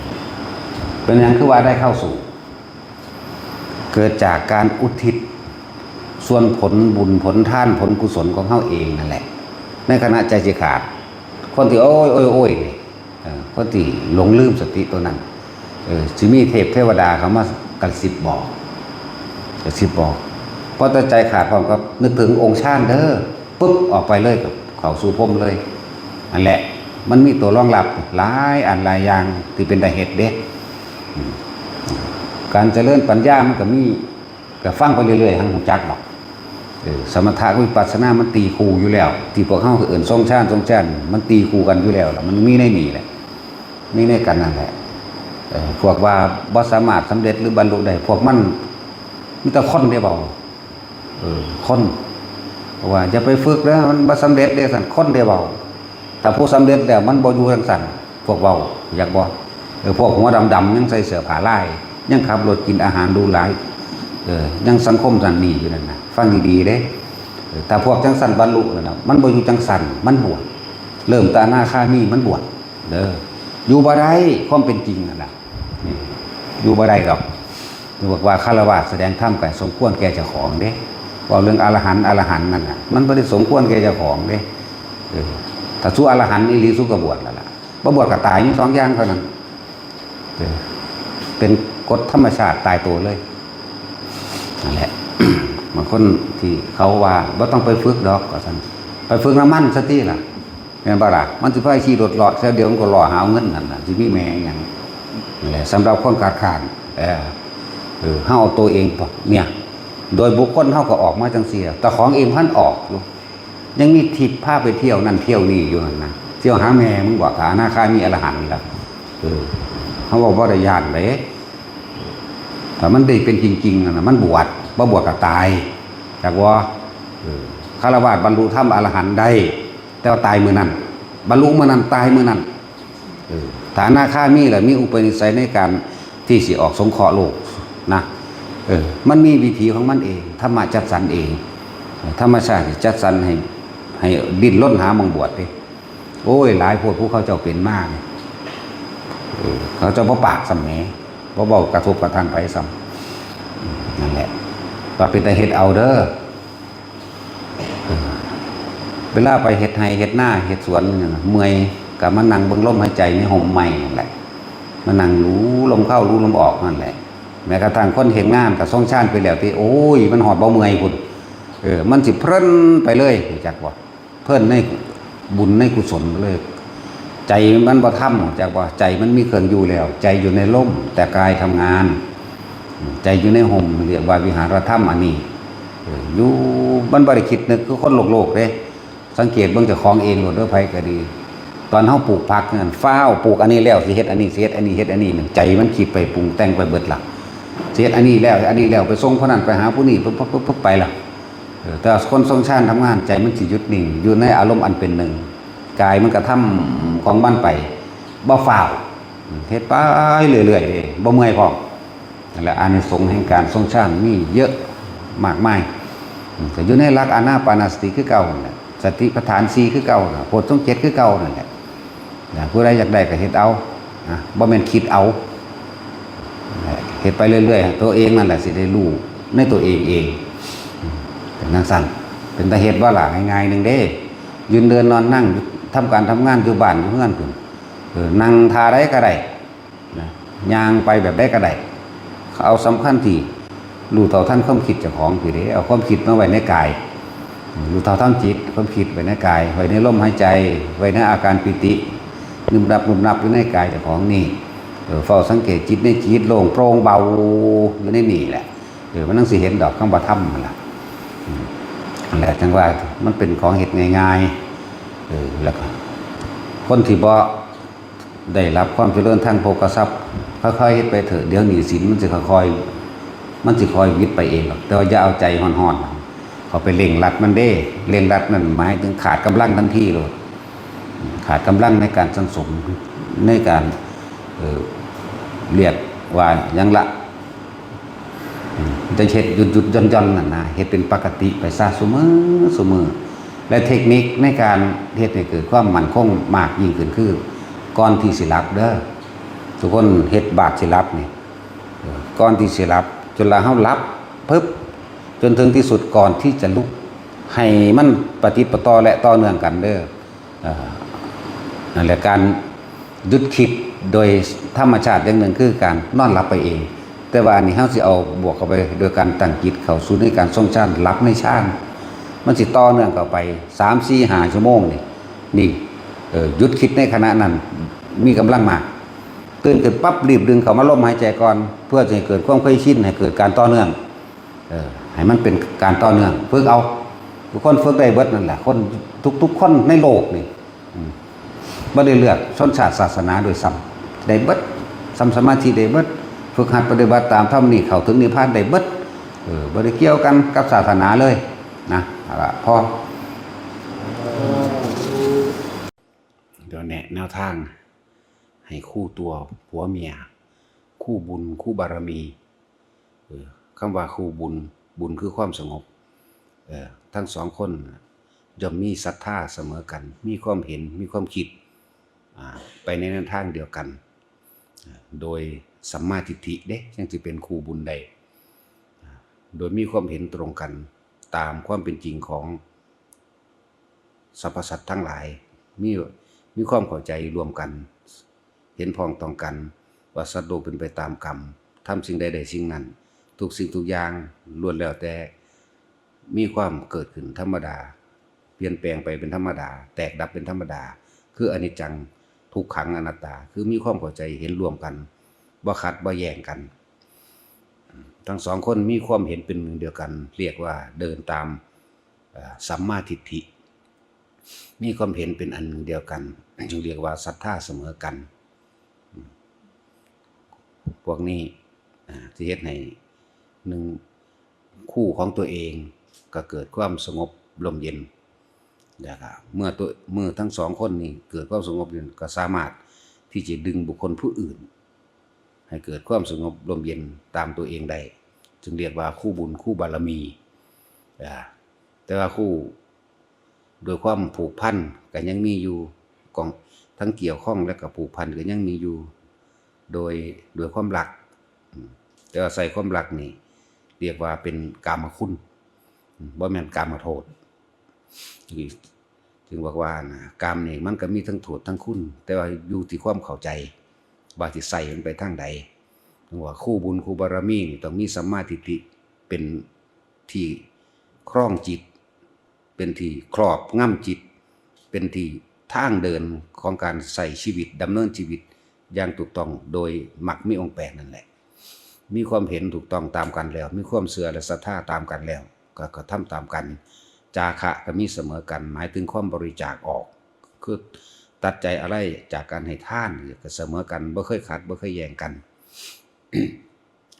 เป็นหยังคือว่าได้เข้าสู่ เกิดจากการอุทิศส่วนผลบุญผลทานผลกุศลของเฮาเองนั่นแหละ ในขณะใจสิขาด คนที่โอ้ยโอ้ยโอ้ยนี่ เออ คนที่หลงลืมสติตัวนั้น เออ สิมีเทพเทวดาเขามากระซิบบอก กระซิบบอก พอแต่ใจขาดพร้อมกับนึกถึงองค์ฌานเด้อ ปุ๊บ ออกไปเลย เข้าสู่พรหมเลย นั่นแหละ มันมีตัวรองรับหลายอันหลายอย่างที่เป็นตาเฮ็ดเด้ อืม การเจริญปัญญามันก็มี ก็ฟังไปเรื่อยๆ หังรู้จักดอก เออ สมถะกับวิปัสสนามันตีคู่อยู่แล้ว ที่พวกเฮาเอิ้นทรงฌาน ทรงฌาน มันตีคู่กันอยู่แล้วล่ะ มันมีในนี่แหละ มีในกันนั่นแหละ เออ พวกว่าบ่สามารถสำเร็จหรือบรรลุได้ พวกมันมีแต่คนเด้เว้า เออ คน เพราะว่าอย่าไปฝึกเด้อ มันบ่สำเร็จเด้ซั่น คนเด้เว้า ถ้าผู้สำเร็จแล้วมันบ่อยู่จังซั่น พวกเว้า อยากบ่ เออ พวกหัวดำๆ ยังใส่เสื้อผ้าลาย ยังขับรถกินอาหารหรูหรา เออ ยังสังคมนั่นนี่อยู่นั่นน่ะ ฟังดีๆ เด้ เออ ถ้าพวกจังซั่นบรรลุนั่นน่ะ มันบ่อยู่จังซั่น มันบวช เริ่มแต่อนาคามีมันบวช เด้อ อยู่บ่ได้ ความเป็นจริงนั่นน่ะ นี่ อยู่บ่ได้ดอก บอกว่าฆราวาสแสดงธรรมก็สมควรแก่เจ้าของเด้ เว้าเรื่องอรหันต์ อรหันต์นั่นน่ะ มันบ่ได้สมควรแก่เจ้าของเด้ เออ ถ้าสู้อรหันต์อีหลีสู้ก็บวชแล้วล่ะ บ่บวชก็ตาย มีสองอย่างเท่านั้น เออ เป็นกฎธรรมชาติตายตัวเลย นั่นแหละ บางคนที่เขาว่าบ่ต้องไปฝึกดอก ว่าซั่น ไปฝึกนำมันซะติล่ะ แม่นบ่ล่ะ มันสิพาขี่รถเลาะ แค่เดียวมันก็เลาะหาเงินนั่นน่ะ สิมีแม่หยัง นั่นแหละ สำหรับคนขาดค้าน เออ เออ เฮาเอาตัวเองเนี่ย โดยบุคคลเฮาก็ออกมาจังซี่ แต่ของเองพันออกอยู่ ยังมีทิพย์พาไปเที่ยวนั่นเที่ยวนี่อยู่หั่นนะ เที่ยวหาแม่มึงบ่ ถ้าอนาคามีอรหันต์นี่ล่ะ เออ เฮาเว้าบ่ได้ย้านเด้ ถ้ามันได้เป็นจริงๆนั่นน่ะ มันบวช บ่บวชก็ตาย จักบ่ เออ ฆราวาสบรรลุธรรมอรหันต์ได้ แต่ว่าตายมื้อนั้น บรรลุมื้อนั้น ตายมื้อนั้น เออ ถ้าอนาคามีล่ะ มีอุปนิสัยในการที่สิออกสงเคราะห์โลกนะ เออ มันมีวิถีของมันเอง ธรรมะจัดสรรเอง ธรรมชาติจัดสรรให้ ให้ดิ้นรนหาหม่องบวชเด้ โอ้ย หลายโพดผู้เขาเจ้าเป็นมาเนี่ย เออ เขาเจ้าบ่ปากซ้ำแหม บ่เว้ากระทบกระทั่งไผซ้ำ นั่นแหละ ว่าเป็นตาเฮ็ดเอาเด้อ เวลาไปเฮ็ดไร่เฮ็ดนาเฮ็ดสวนนี่นะ เมื่อยก็มานั่งเบิ่งลมหายใจในฮ่มไม้นั่นแหละ มานั่งรู้ลมเข้ารู้ลมออกนั่นแหละ แม้กระทั่งคนเฮ็ดงานก็ทรงฌานไปแล้วติ โอ้ย มันฮอดบ่เมื่อยพุ้น เออ มันสิเพลินไปเลย รู้จักบ่ เพลินในบุญในกุศลเลย ใจมันบ่ทำ รู้จักบ่ ใจมันมีเครื่องอยู่แล้ว ใจอยู่ในลม แต่กายทำงาน ใจอยู่ในฮ่ม เรียกว่าวิหารธรรมอันนี้ เออ อยู่ มันบ่ได้คิดนึกคือคนโลกๆเด้ สังเกตเบิ่งเจ้าของเองโลดเด้อ ไผก็ดี ตอนเฮาปลูกผักนั่น ฟ้าวปลูกอันนี้แล้วสิเฮ็ดอันนี้ สิเฮ็ดอันนี้ เฮ็ดอันนี้นั่น ใจมันคิดไปปรุงแต่งไปเบิดละ สิเฮ็ดอันนี้แล้ว อันนี้แล้ว ไปส่งผู้นั้น ไปหาผู้นี้ ปึ๊บๆๆๆ ไปละ เออ แต่คนทรงฌานทำงาน ใจมันสิหยุดนิ่ง อยู่ในอารมณ์อันเป็นหนึ่ง กายมันกระทำของมันไป บ่ฟ้าว เฮ็ดไปเรื่อยๆเด้ บ่เมื่อยพร้อม นั่นแหละ อานิสงส์แห่งการทรงฌานมีเยอะมากมาย อืม ก็อยู่ในหลักอานาปานสติคือเก่านั่นแหละ สติปัฏฐานสี่คือเก่าน่ะ โพชฌงค์เจ็ดคือเก่านั่นแหละ นะ ผู้ใดอยากได้ก็เฮ็ดเอา นะ บ่แม่นคิดเอา เฮ็ดไปเรื่อยๆ ตัวเองนั่นแหละสิได้รู้ในตัวเองเอง อืม เป็นจั่งซั้น เป็นตาเฮ็ดบ่ล่ะ ง่ายๆหนึ่งเด้ ยืนเดินนอนนั่ง ทำการทำงานอยู่บ้านอยู่เฮือนพุ้น เออ นั่งท่าใดก็ได้ นะ ย่างไปแบบใดก็ได้ เอาสำคัญที่รู้เท่าทันความคิดเจ้าของพี้เด้ เอาความคิดมาไว้ในกาย รู้เท่าทันจิต ความคิดไว้ในกาย ไว้ในลมหายใจ ไว้ในอาการปีติ นึบนับนึบนับอยู่ในกายเจ้าของนี่ เออ เฝ้าสังเกตจิตในจิต โล่งโปร่งเบาอยู่ในนี่แหละ เออ มันจั่งสิเห็นดอกคำว่าธรรมนั่นล่ะ อืม นั่นแหละ จั่งว่ามันเป็นของเฮ็ดง่ายๆ เออ แล้วก็ คนที่บ่ได้รับความเจริญทางโภคทรัพย์ ค่อยๆเฮ็ดไปเถอะ เดี๋ยวหนี้สินมันสิค่อยๆ มันสิค่อยหวิดไปเองหรอก แต่ว่าอย่าเอาใจฮ้อนๆ เข้าไปเร่งรัดมันเด้ เร่งรัดนั่นหมายถึงขาดกำลังทันทีเลย ขาดกำลังในการสั่งสม ในการ เอ่อ เรียกว่าหยังละ อืม จะเฮ็ดหยุดๆหย่อนๆนั่นนะ เฮ็ดเป็นปกติไปซะซุมื้อซุมื้อ และเทคนิคในการเฮ็ดให้เกิดความมั่นคงมากยิ่งขึ้นคือ ก่อนที่สิหลับเด้อ ทุกคนเฮ็ดบาดสิหลับนี่ เออ ก่อนที่สิหลับ จนละเฮาหลับปึ๊บ จนถึงที่สุดก่อนที่จะลุก ให้มันปะติดปะต่อและต่อเนื่องกันเด้อ เอ่อ นั่นแหละ การหยุดคิดโดยธรรมชาติอย่างหนึ่งคือการนอนหลับไปเอง แต่ว่าอันนี้เฮาสิเอาบวกเข้าไปโดยการตั้งจิตเข้าสู่ในการทรงฌาน หลับในฌาน มันสิต่อเนื่องเข้าไปสาม สี่ ห้า ชั่วโมงนี่ นี่ เอ่อ หยุดคิดในขณะนั้น มีกำลังมาก ตื่นขึ้นปั๊บรีบดึงเข้ามาลมหายใจก่อน เพื่อจะให้เกิดความเคยชิน ให้เกิดการต่อเนื่อง เออ ให้มันเป็นการต่อเนื่อง ฝึกเอา ทุกคนฝึกได้เบิดนั่นแหละ คนทุกๆคนในโลกนี่ อืม บ่ได้เลือกชนชาติศาสนาด้วยซ้ำ ได้เบิด ทำสมาธิได้เบิด ฝึกหัดปฏิบัติตามธรรมนี่เข้าถึงนิพพานได้เบิด เออ บ่ได้เกี่ยวกันกับศาสนาเลยนะ เอาละ พอ เดี๋ยวแนะแนวทางให้คู่ตัวผัวเมีย คู่บุญคู่บารมี เออ คำว่าคู่บุญ บุญคือความสงบ เออ ทั้งสองคนย่อมมีศรัทธาเสมอกัน มีความเห็น มีความคิด อ่า ไปในแนวทางเดียวกัน อ่า โดยสัมมาทิฏฐิเด้ จั่งสิเป็นคู่บุญได้ อ่า โดยมีความเห็นตรงกันตามความเป็นจริงของสรรพสัตว์ทั้งหลาย มี มีความเข้าใจร่วมกัน เห็นพ้องต้องกัน ว่าสัตว์โลกเป็นไปตามกรรม ทำสิ่งใดได้สิ่งนั้น ทุกสิ่งทุกอย่างล้วนแล้วแต่มีความเกิดขึ้นธรรมดา เปลี่ยนแปลงไปเป็นธรรมดา แตกดับเป็นธรรมดา คืออนิจจัง ทุกขัง อนัตตา คือมีความเข้าใจเห็นร่วมกัน บ่ขัดบ่แย้งกัน ทั้งสองคนมีความเห็นเป็นหนึ่งเดียวกัน เรียกว่าเดินตาม เอ่อ สัมมาทิฏฐิ มีความเห็นเป็นอันหนึ่งเดียวกัน จึงเรียกว่าศรัทธาเสมอกัน พวกนี้ อ่า สิเฮ็ดให้ หนึ่ง คู่ของตัวเองก็เกิดความสงบร่มเย็น แล้วก็เมื่อตัว เมื่อทั้งสองคนนี้เกิดความสงบเย็น ก็สามารถที่จะดึงบุคคลผู้อื่น ให้เกิดความสงบร่มเย็นตามตัวเองได้ จึงเรียกว่าคู่บุญคู่บารมี อ่า แต่ว่าคู่ โดยความผูกพันก็ยังมีอยู่ กอง ทั้งเกี่ยวข้องและก็ผูกพันก็ยังมีอยู่ โดย โดยความรัก อืม แต่ว่าใส่ความรักนี่ เรียกว่าเป็นกามคุณ อืม บ่แม่นกามโทษ จึงบอกว่านะ กามนี่มันก็มีทั้งโทษทั้งคุณ แต่ว่าอยู่ที่ความเข้าใจ ว่าสิใส่มันไปทางใด ถึงว่าคู่บุญคู่บารมีนี่ต้องมีสัมมาทิฏฐิเป็นที่ครองจิต เป็นที่ครอบงำจิต เป็นที่ทางเดินของการใช้ชีวิต ดำเนินชีวิตอย่างถูกต้องโดยมรรคมีองค์แปดนั่นแหละ มีความเห็นถูกต้องตามกันแล้ว มีความเชื่อและศรัทธาตามกันแล้ว ก็กระทำตามกัน จาคะก็มีเสมอกัน หมายถึงความบริจาคออก คือตัดใจอะไรจากการให้ทาน ก็เสมอกัน บ่เคยขัด บ่เคยแย้งกัน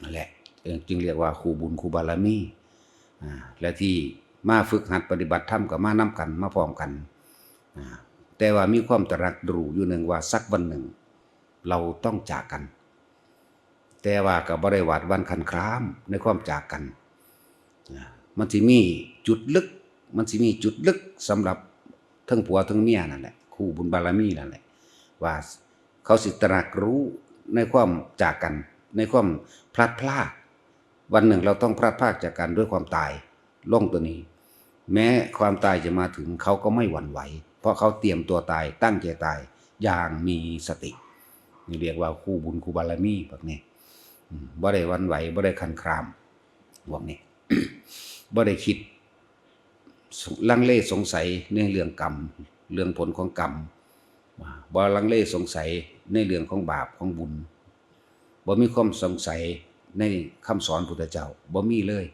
นั่นแหละ เอ่อ จึงเรียกว่าคู่บุญคู่บารมี อ่า และที่มาฝึกหัดปฏิบัติธรรมก็มานำกัน มาพร้อมกัน อ่า แต่ว่ามีความตระหนักรู้อยู่หนึ่งว่าสักวันหนึ่งเราต้องจากกัน แต่ว่าก็บ่ได้หวาดหวั่นครั่นครามในความจากกัน อ่า มันสิมีจุดลึก มันสิมีจุดลึกสำหรับทั้งผัวทั้งเมียนั่นแหละ คู่บุญบารมีนั่นแหละ ว่าเขาสิตระหนักรู้ในความจากกัน ในความพลัดพราก วันหนึ่งเราต้องพลัดพรากจากกันด้วยความตาย ลงตัวนี้ แม้ความตายจะมาถึงเขาก็ไม่หวั่นไหว เพราะเขาเตรียมตัวตาย ตั้งใจตายอย่างมีสติ นี่เรียกว่าคู่บุญคู่บารมีพวกนี้ อืม บ่ได้หวั่นไหว บ่ได้ครั่นคราม พวกนี้ บ่ได้คิด ลังเลสงสัยในเรื่องกรรม เรื่องผลของกรรม บ่ลังเลสงสัยในเรื่องของบาปของบุญ บ่มีความสงสัยในคำสอนพุทธเจ้า บ่มีเลย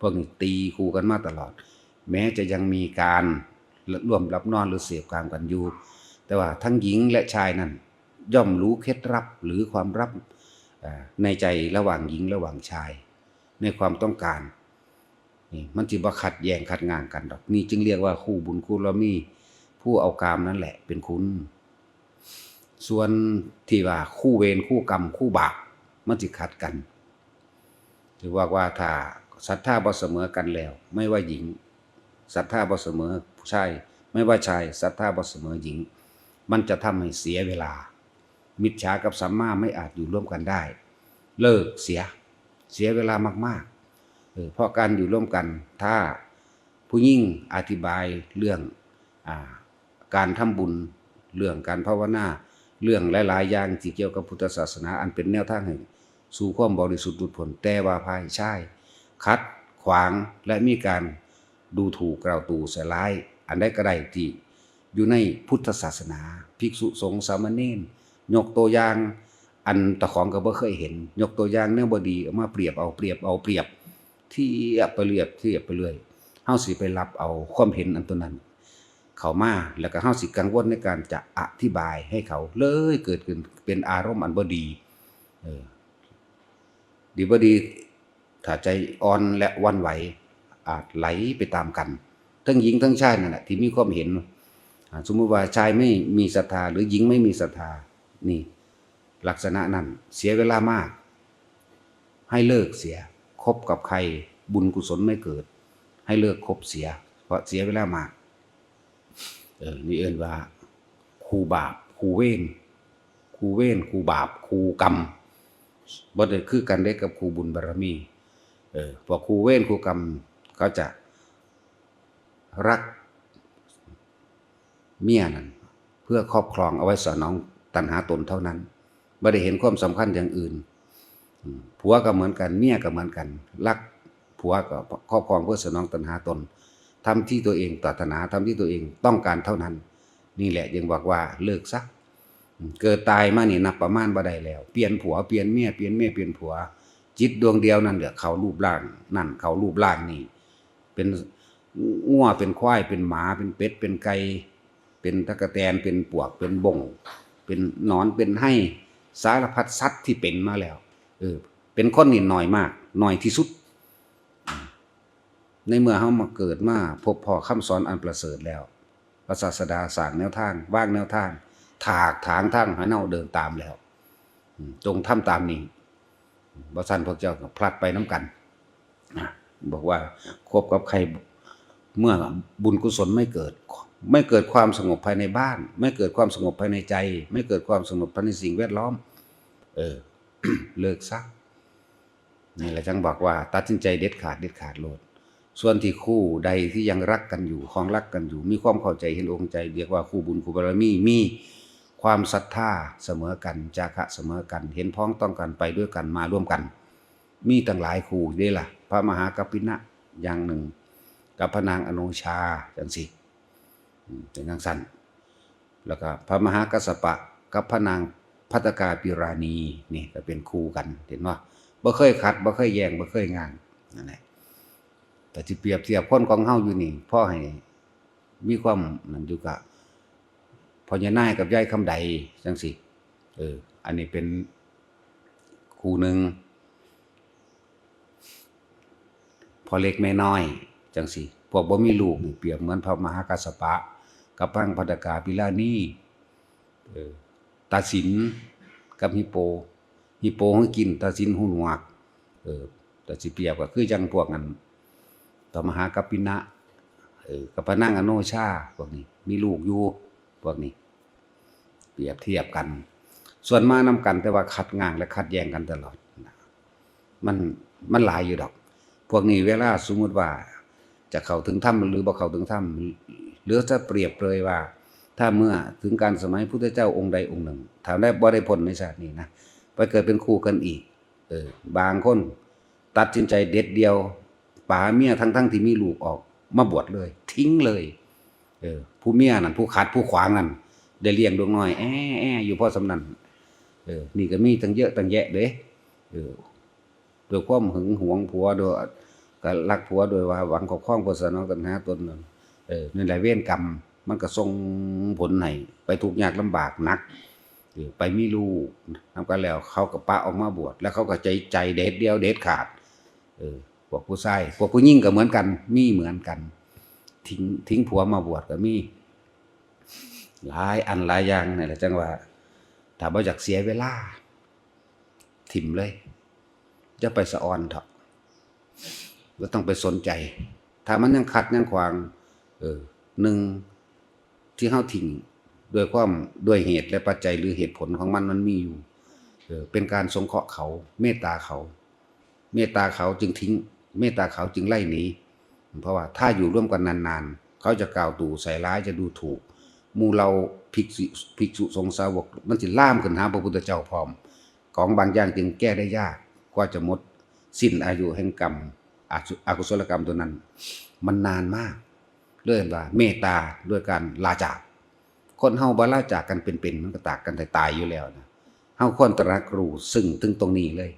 พวกนี้ตีคู่กันมาตลอด แม้จะยังมีการร่วมหลับนอนหรือเสพกามกันอยู่ แต่ว่าทั้งหญิงและชายนั้นย่อมรู้เคล็ดลับหรือความลับ เอ่อ ในใจระหว่างหญิงระหว่างชาย ในความต้องการ นี่มันสิบ่ขัดแย้งขัดง้างกันดอก นี่จึงเรียกว่าคู่บุญคู่บารมี ผู้เอากามนั่นแหละเป็นคุณ ส่วนที่ว่าคู่เวรคู่กรรมคู่บาป มันสิขัดกัน ถือว่า ว่าถ้าศรัทธาบ่เสมอกันแล้ว ไม่ว่าหญิงศรัทธาบ่เสมอชาย ไม่ว่าชายศรัทธาบ่เสมอหญิง มันจะทำให้เสียเวลา มิจฉากับสัมมาไม่อาจอยู่ร่วมกันได้ เลิกเสีย เสียเวลามากๆ เออ เพราะการอยู่ร่วมกัน ถ้าผู้หญิงอธิบายเรื่อง อ่า การทำบุญ เรื่องการภาวนา เรื่องหลายๆอย่างที่เกี่ยวกับพุทธศาสนา อันเป็นแนวทางให้สู่ความบริสุทธิ์หลุดพ้น แต่ว่าฝ่ายชายขัดขวางและมีการดูถูกกล่าวตู่ใส่ร้าย อันใดก็ได้ที่อยู่ในพุทธศาสนา ภิกษุสงฆ์สามเณร ยกตัวอย่าง อันตะของก็บ่เคยเห็น ยกตัวอย่างแนวบ่ดีเอามาเปรียบเอา เปรียบเอา เปรียบ เทียบไปเรื่อย เทียบไปเรื่อย เฮาสิไปรับเอาความเห็นอันตัวนั้นเข้ามา แล้วก็เฮาสิกังวลในการจะอธิบายให้เขา เลยเกิดขึ้นเป็นอารมณ์อันบ่ดี เออ ดีบ่ดี ถ้าใจอ่อนและหวั่นไหว อาจไหลไปตามกัน ทั้งหญิงทั้งชายนั่นแหละที่มีความเห็น อ่า สมมุติว่าชายไม่มีศรัทธา หรือหญิงไม่มีศรัทธา นี่ ลักษณะนั้นเสียเวลามาก ให้เลิกเสีย คบกับใครบุญกุศลไม่เกิด ให้เลิกคบเสีย เพราะเสียเวลามาก เออ นี่เอิ้นว่า คู่บาป คู่เวร คู่เวร คู่บาป คู่กรรม บ่ได้คือกันเด้กับคู่บุญบารมี เออ พวกคู่เวรคู่กรรม เขาจะรักเมียนั่น เพื่อครอบครองเอาไว้สนองตัณหาตนเท่านั้น บ่ได้เห็นความสำคัญอย่างอื่น อืม ผัวก็เหมือนกัน เมียก็เหมือนกัน รักผัวก็ครอบครองเพื่อสนองตัณหาตน ทำที่ตัวเองปรารถนา ทำที่ตัวเองต้องการเท่านั้น นี่แหละจึงบอกว่าเลิกซะ อืม เกิดตายมานี่นับประมาณบ่ได้แล้ว เปลี่ยนผัว เปลี่ยนเมีย เปลี่ยนเมีย เปลี่ยนผัว จิตดวงเดียวนั่นแหละ เข้ารูปร่างนั่น เข้ารูปร่างนี่ เป็นงัว เป็นควาย เป็นหมา เป็นเป็ด เป็นไก่ เป็นตั๊กแตน เป็นปวก เป็นบง เป็นหนอน เป็นไฮ่ สารพัดสัตว์ที่เป็นมาแล้ว เออ เป็นคนนี่น้อยมาก น้อยที่สุด ในเมื่อเฮามาเกิดมาพบพ้อคำสอนอันประเสริฐแล้ว พระศาสดาสร้างแนวทาง วางแนวทาง ถากถางทางให้เฮาเดินตามแล้ว อืม จงทำตามนี้ บ่ซั้นพวกเจ้าก็พลัดไปนำกัน นะ บอกว่าคบกับใคร เมื่อบุญกุศลไม่เกิด ไม่เกิดความสงบภายในบ้าน ไม่เกิดความสงบภายในใจ ไม่เกิดความสงบภายในสิ่งแวดล้อม เออ เลิกซะ นี่แหละจังบอกว่าตัดสินใจเด็ดขาด เด็ดขาดโลด ส่วนที่คู่ใดที่ยังรักกันอยู่ ครองรักกันอยู่ มีความเข้าใจเห็นอกใจ เรียกว่าคู่บุญคู่บารมี มีความศรัทธาเสมอกัน จาคะเสมอกัน เห็นพ้องต้องกัน ไปด้วยกัน มาร่วมกัน มีตั้งหลายคู่เด้ล่ะ พระมหากัปปินะอย่างหนึ่ง กับพระนางอโนชา จังซี้ อืม เป็นจังซั่น แล้วก็พระมหากัสสปะกับพระนางภัททกาปิราณี นี่ก็เป็นคู่กัน เห็นบ่ บ่เคยขัด บ่เคยแย้ง บ่เคยง้าง นั่นแหละ แต่สิเปรียบเทียบคนของเฮาอยู่นี่ พอให้มีความนั่นอยู่กะ พ่อยายนายกับยายคำใด จังซี้ เออ อันนี้เป็นคู่หนึ่ง พ่อเล็กแม่น้อย จังซี้ พวกบ่มีลูกนี่เปรียบเหมือนพระมหากัสสปะ กับพระนางภัททกาปิราณี เออ ตาสินกับฮิปโป ฮิปโปหูกิน ตาสินหูหนวก เออ แต่สิเปรียบก็คือจั่งพวกนั้น พระมหากัปปินะ เออ กับพระนางอโนชา พวกนี้ มีลูกอยู่ พวกนี้ เปรียบเทียบกัน ส่วนมานำกัน แต่ว่าขัดง้างและขัดแย้งกันตลอด มัน มันหลายอยู่ดอก พวกนี้เวลาสมมุติว่าจะเข้าถึงธรรมหรือบ่เข้าถึงธรรม หรือจะเปรียบเลยว่า ถ้าเมื่อถึงการสมัยพุทธเจ้าองค์ใดองค์หนึ่ง ถ้าได้ บ่ได้พ้นในชาตินี้นะ ไปเกิดเป็นคู่กันอีก เออ บางคนตัดสินใจเด็ดเดี่ยว ป๋าเมียทั้งๆที่มีลูกออก มาบวชเลย ทิ้งเลย เออ ผู้เมียนั่น ผู้ขัดผู้ขวางนั่น ได้เลี้ยงลูกน้อย แอ้แอ้อยู่พอส่ำนั้น เออ นี่ก็มีตั้งเยอะตั้งแยะเด้ เออ ด้วยความหึงหวงผัว ด้วย ก็รักผัว ด้วยว่าหวังครอบครอง เพื่อสนองตัณหาตนนั่น เออ นั่นแหละเวรกรรม มันก็ส่งผลให้ไปทุกข์ยากลำบากหนัก เออ ไปมีลูกนำกันแล้ว เขาก็ปะออกมาบวช แล้วเขาก็ใจ ใจเด็ดเดี่ยวเด็ดขาด เออ พวกผู้ชาย พวกผู้หญิงก็เหมือนกัน มีเหมือนกัน ทิ้ง ทิ้งผัวมาบวชก็มี หลายอันหลายอย่างนี่แหละ จั่งว่า ถ้าบ่อยากเสียเวลา ถิ่มเลย อย่าไปสะออนเถาะ บ่ต้องไปสนใจ ถ้ามันยังขัดยังขวาง เออ หนึ่ง ที่เฮาทิ้งด้วยความ ด้วยเหตุและปัจจัยหรือเหตุผลของมัน มันมีอยู่ เออ เป็นการสงเคราะห์เขา เมตตาเขา เมตตาเขาจึงทิ้ง เมตตาเขาจึงไล่หนี เพราะว่าถ้าอยู่ร่วมกันนานๆ เขาจะกล่าวตู่ใส่ร้าย จะดูถูก หมู่เหล่าภิกษุ ภิกษุสงฆ์สาวก มันสิลามขึ้นหาพระพุทธเจ้าพร้อม ของบางอย่างจึงแก้ได้ยาก กว่าจะหมดสิ้นอายุแห่งกรรม อกุ- อกุศลกรรมตัวนั้น มันนานมาก เลยว่าเมตตาด้วยการลาจาก คนเฮาบ่ลาจากกันเป็นๆ มันก็จากกันตายๆ อยู่แล้วนะ เฮาควรตระหนักรู้ซึ่งถึงตรงนี้เลย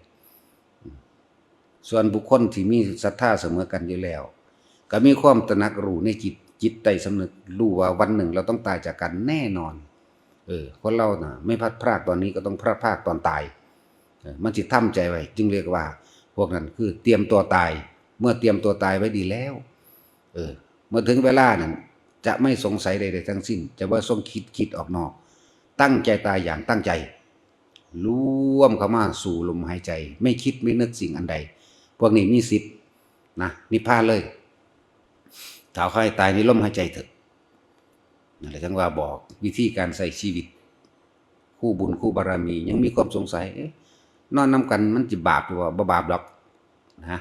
ส่วนบุคคลที่มีศรัทธาเสมอกันอยู่แล้ว ก็มีความตระหนักรู้ในจิต จิตใต้สำนึก รู้ว่าวันหนึ่งเราต้องตายจากกันแน่นอน เออ คนเราน่ะ ไม่พลัดพรากตอนนี้ก็ต้องพลัดพรากตอนตาย เออ มันสิทำใจไว้ จึงเรียกว่า พวกนั้นคือเตรียมตัวตาย เมื่อเตรียมตัวตายไว้ดีแล้ว เออ เมื่อถึงเวลานั้น จะไม่สงสัยใดๆ ทั้งสิ้น จะบ่ต้องคิด คิดออกนอก ตั้งใจตายอย่างตั้งใจ รวมเข้ามาสู่ลมหายใจ ไม่คิดไม่นึกสิ่งอันใด พวกนี้มีสิทธิ์นะ นิพพานเลย ถ้าเขาให้ตายในลมหายใจเถอะ นั่นแหละจั่งว่าบอกวิธีการใช้ชีวิต คู่บุญคู่บารมี ยังมีความสงสัย เอ๊ะ นอนนำกันมันสิบาปหรือว่าบ่บาปดอกนะ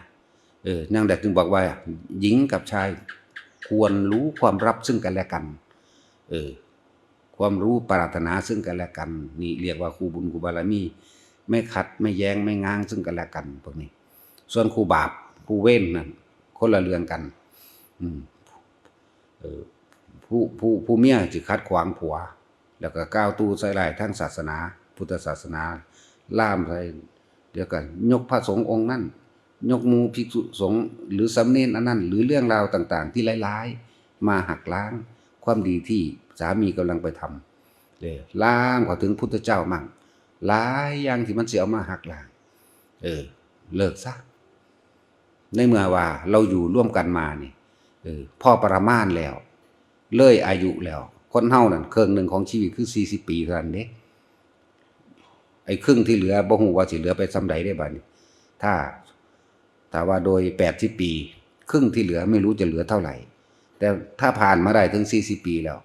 เออ นั่นแหละจึงบอกว่า หญิงกับชายควรรู้ความลับซึ่งกันและกัน เออ ความรู้ปรารถนาซึ่งกันและกัน นี่เรียกว่าคู่บุญคู่บารมี ไม่ขัดไม่แย้งไม่ง้างซึ่งกันและกัน พวกนี้ ส่วนคู่บาปคู่เวรนั่น คนละเรื่องกัน อืม เออ ผู้ ผู้ ผู้เมียสิขัดขวางผัว แล้วก็กล่าวตู่ใส่ร้ายทางศาสนา พุทธศาสนา ลามใส่ เดี๋ยวก็ยกพระสงฆ์องค์นั้น ยกหมู่ภิกษุสงฆ์ หรือสามเณรอันนั้น หรือเรื่องราวต่างๆ ที่ร้ายๆ มาหักล้างความดีที่สามีกำลังไปทำ เออ ลามเข้าถึงพุทธเจ้ามั่ง หลายอย่างที่มันสิเอามาหักล้าง เออ เลิกซะ ในเมื่อว่าเราอยู่ร่วมกันมานี่ เออ พอประมาณแล้ว เลยอายุแล้ว คนเฮานั่น ครึ่งหนึ่งของชีวิตคือสี่สิบปีเท่านั้นเด้ ไอ้ครึ่งที่เหลือบ่ฮู้ว่าสิเหลือไปส่ำใดเด้บัดนี้ ถ้า ถ้าว่าโดยแปดสิบปี ครึ่งที่เหลือไม่รู้จะเหลือเท่าไหร่ แต่ถ้าผ่านมาได้ถึงสี่สิบปีแล้ว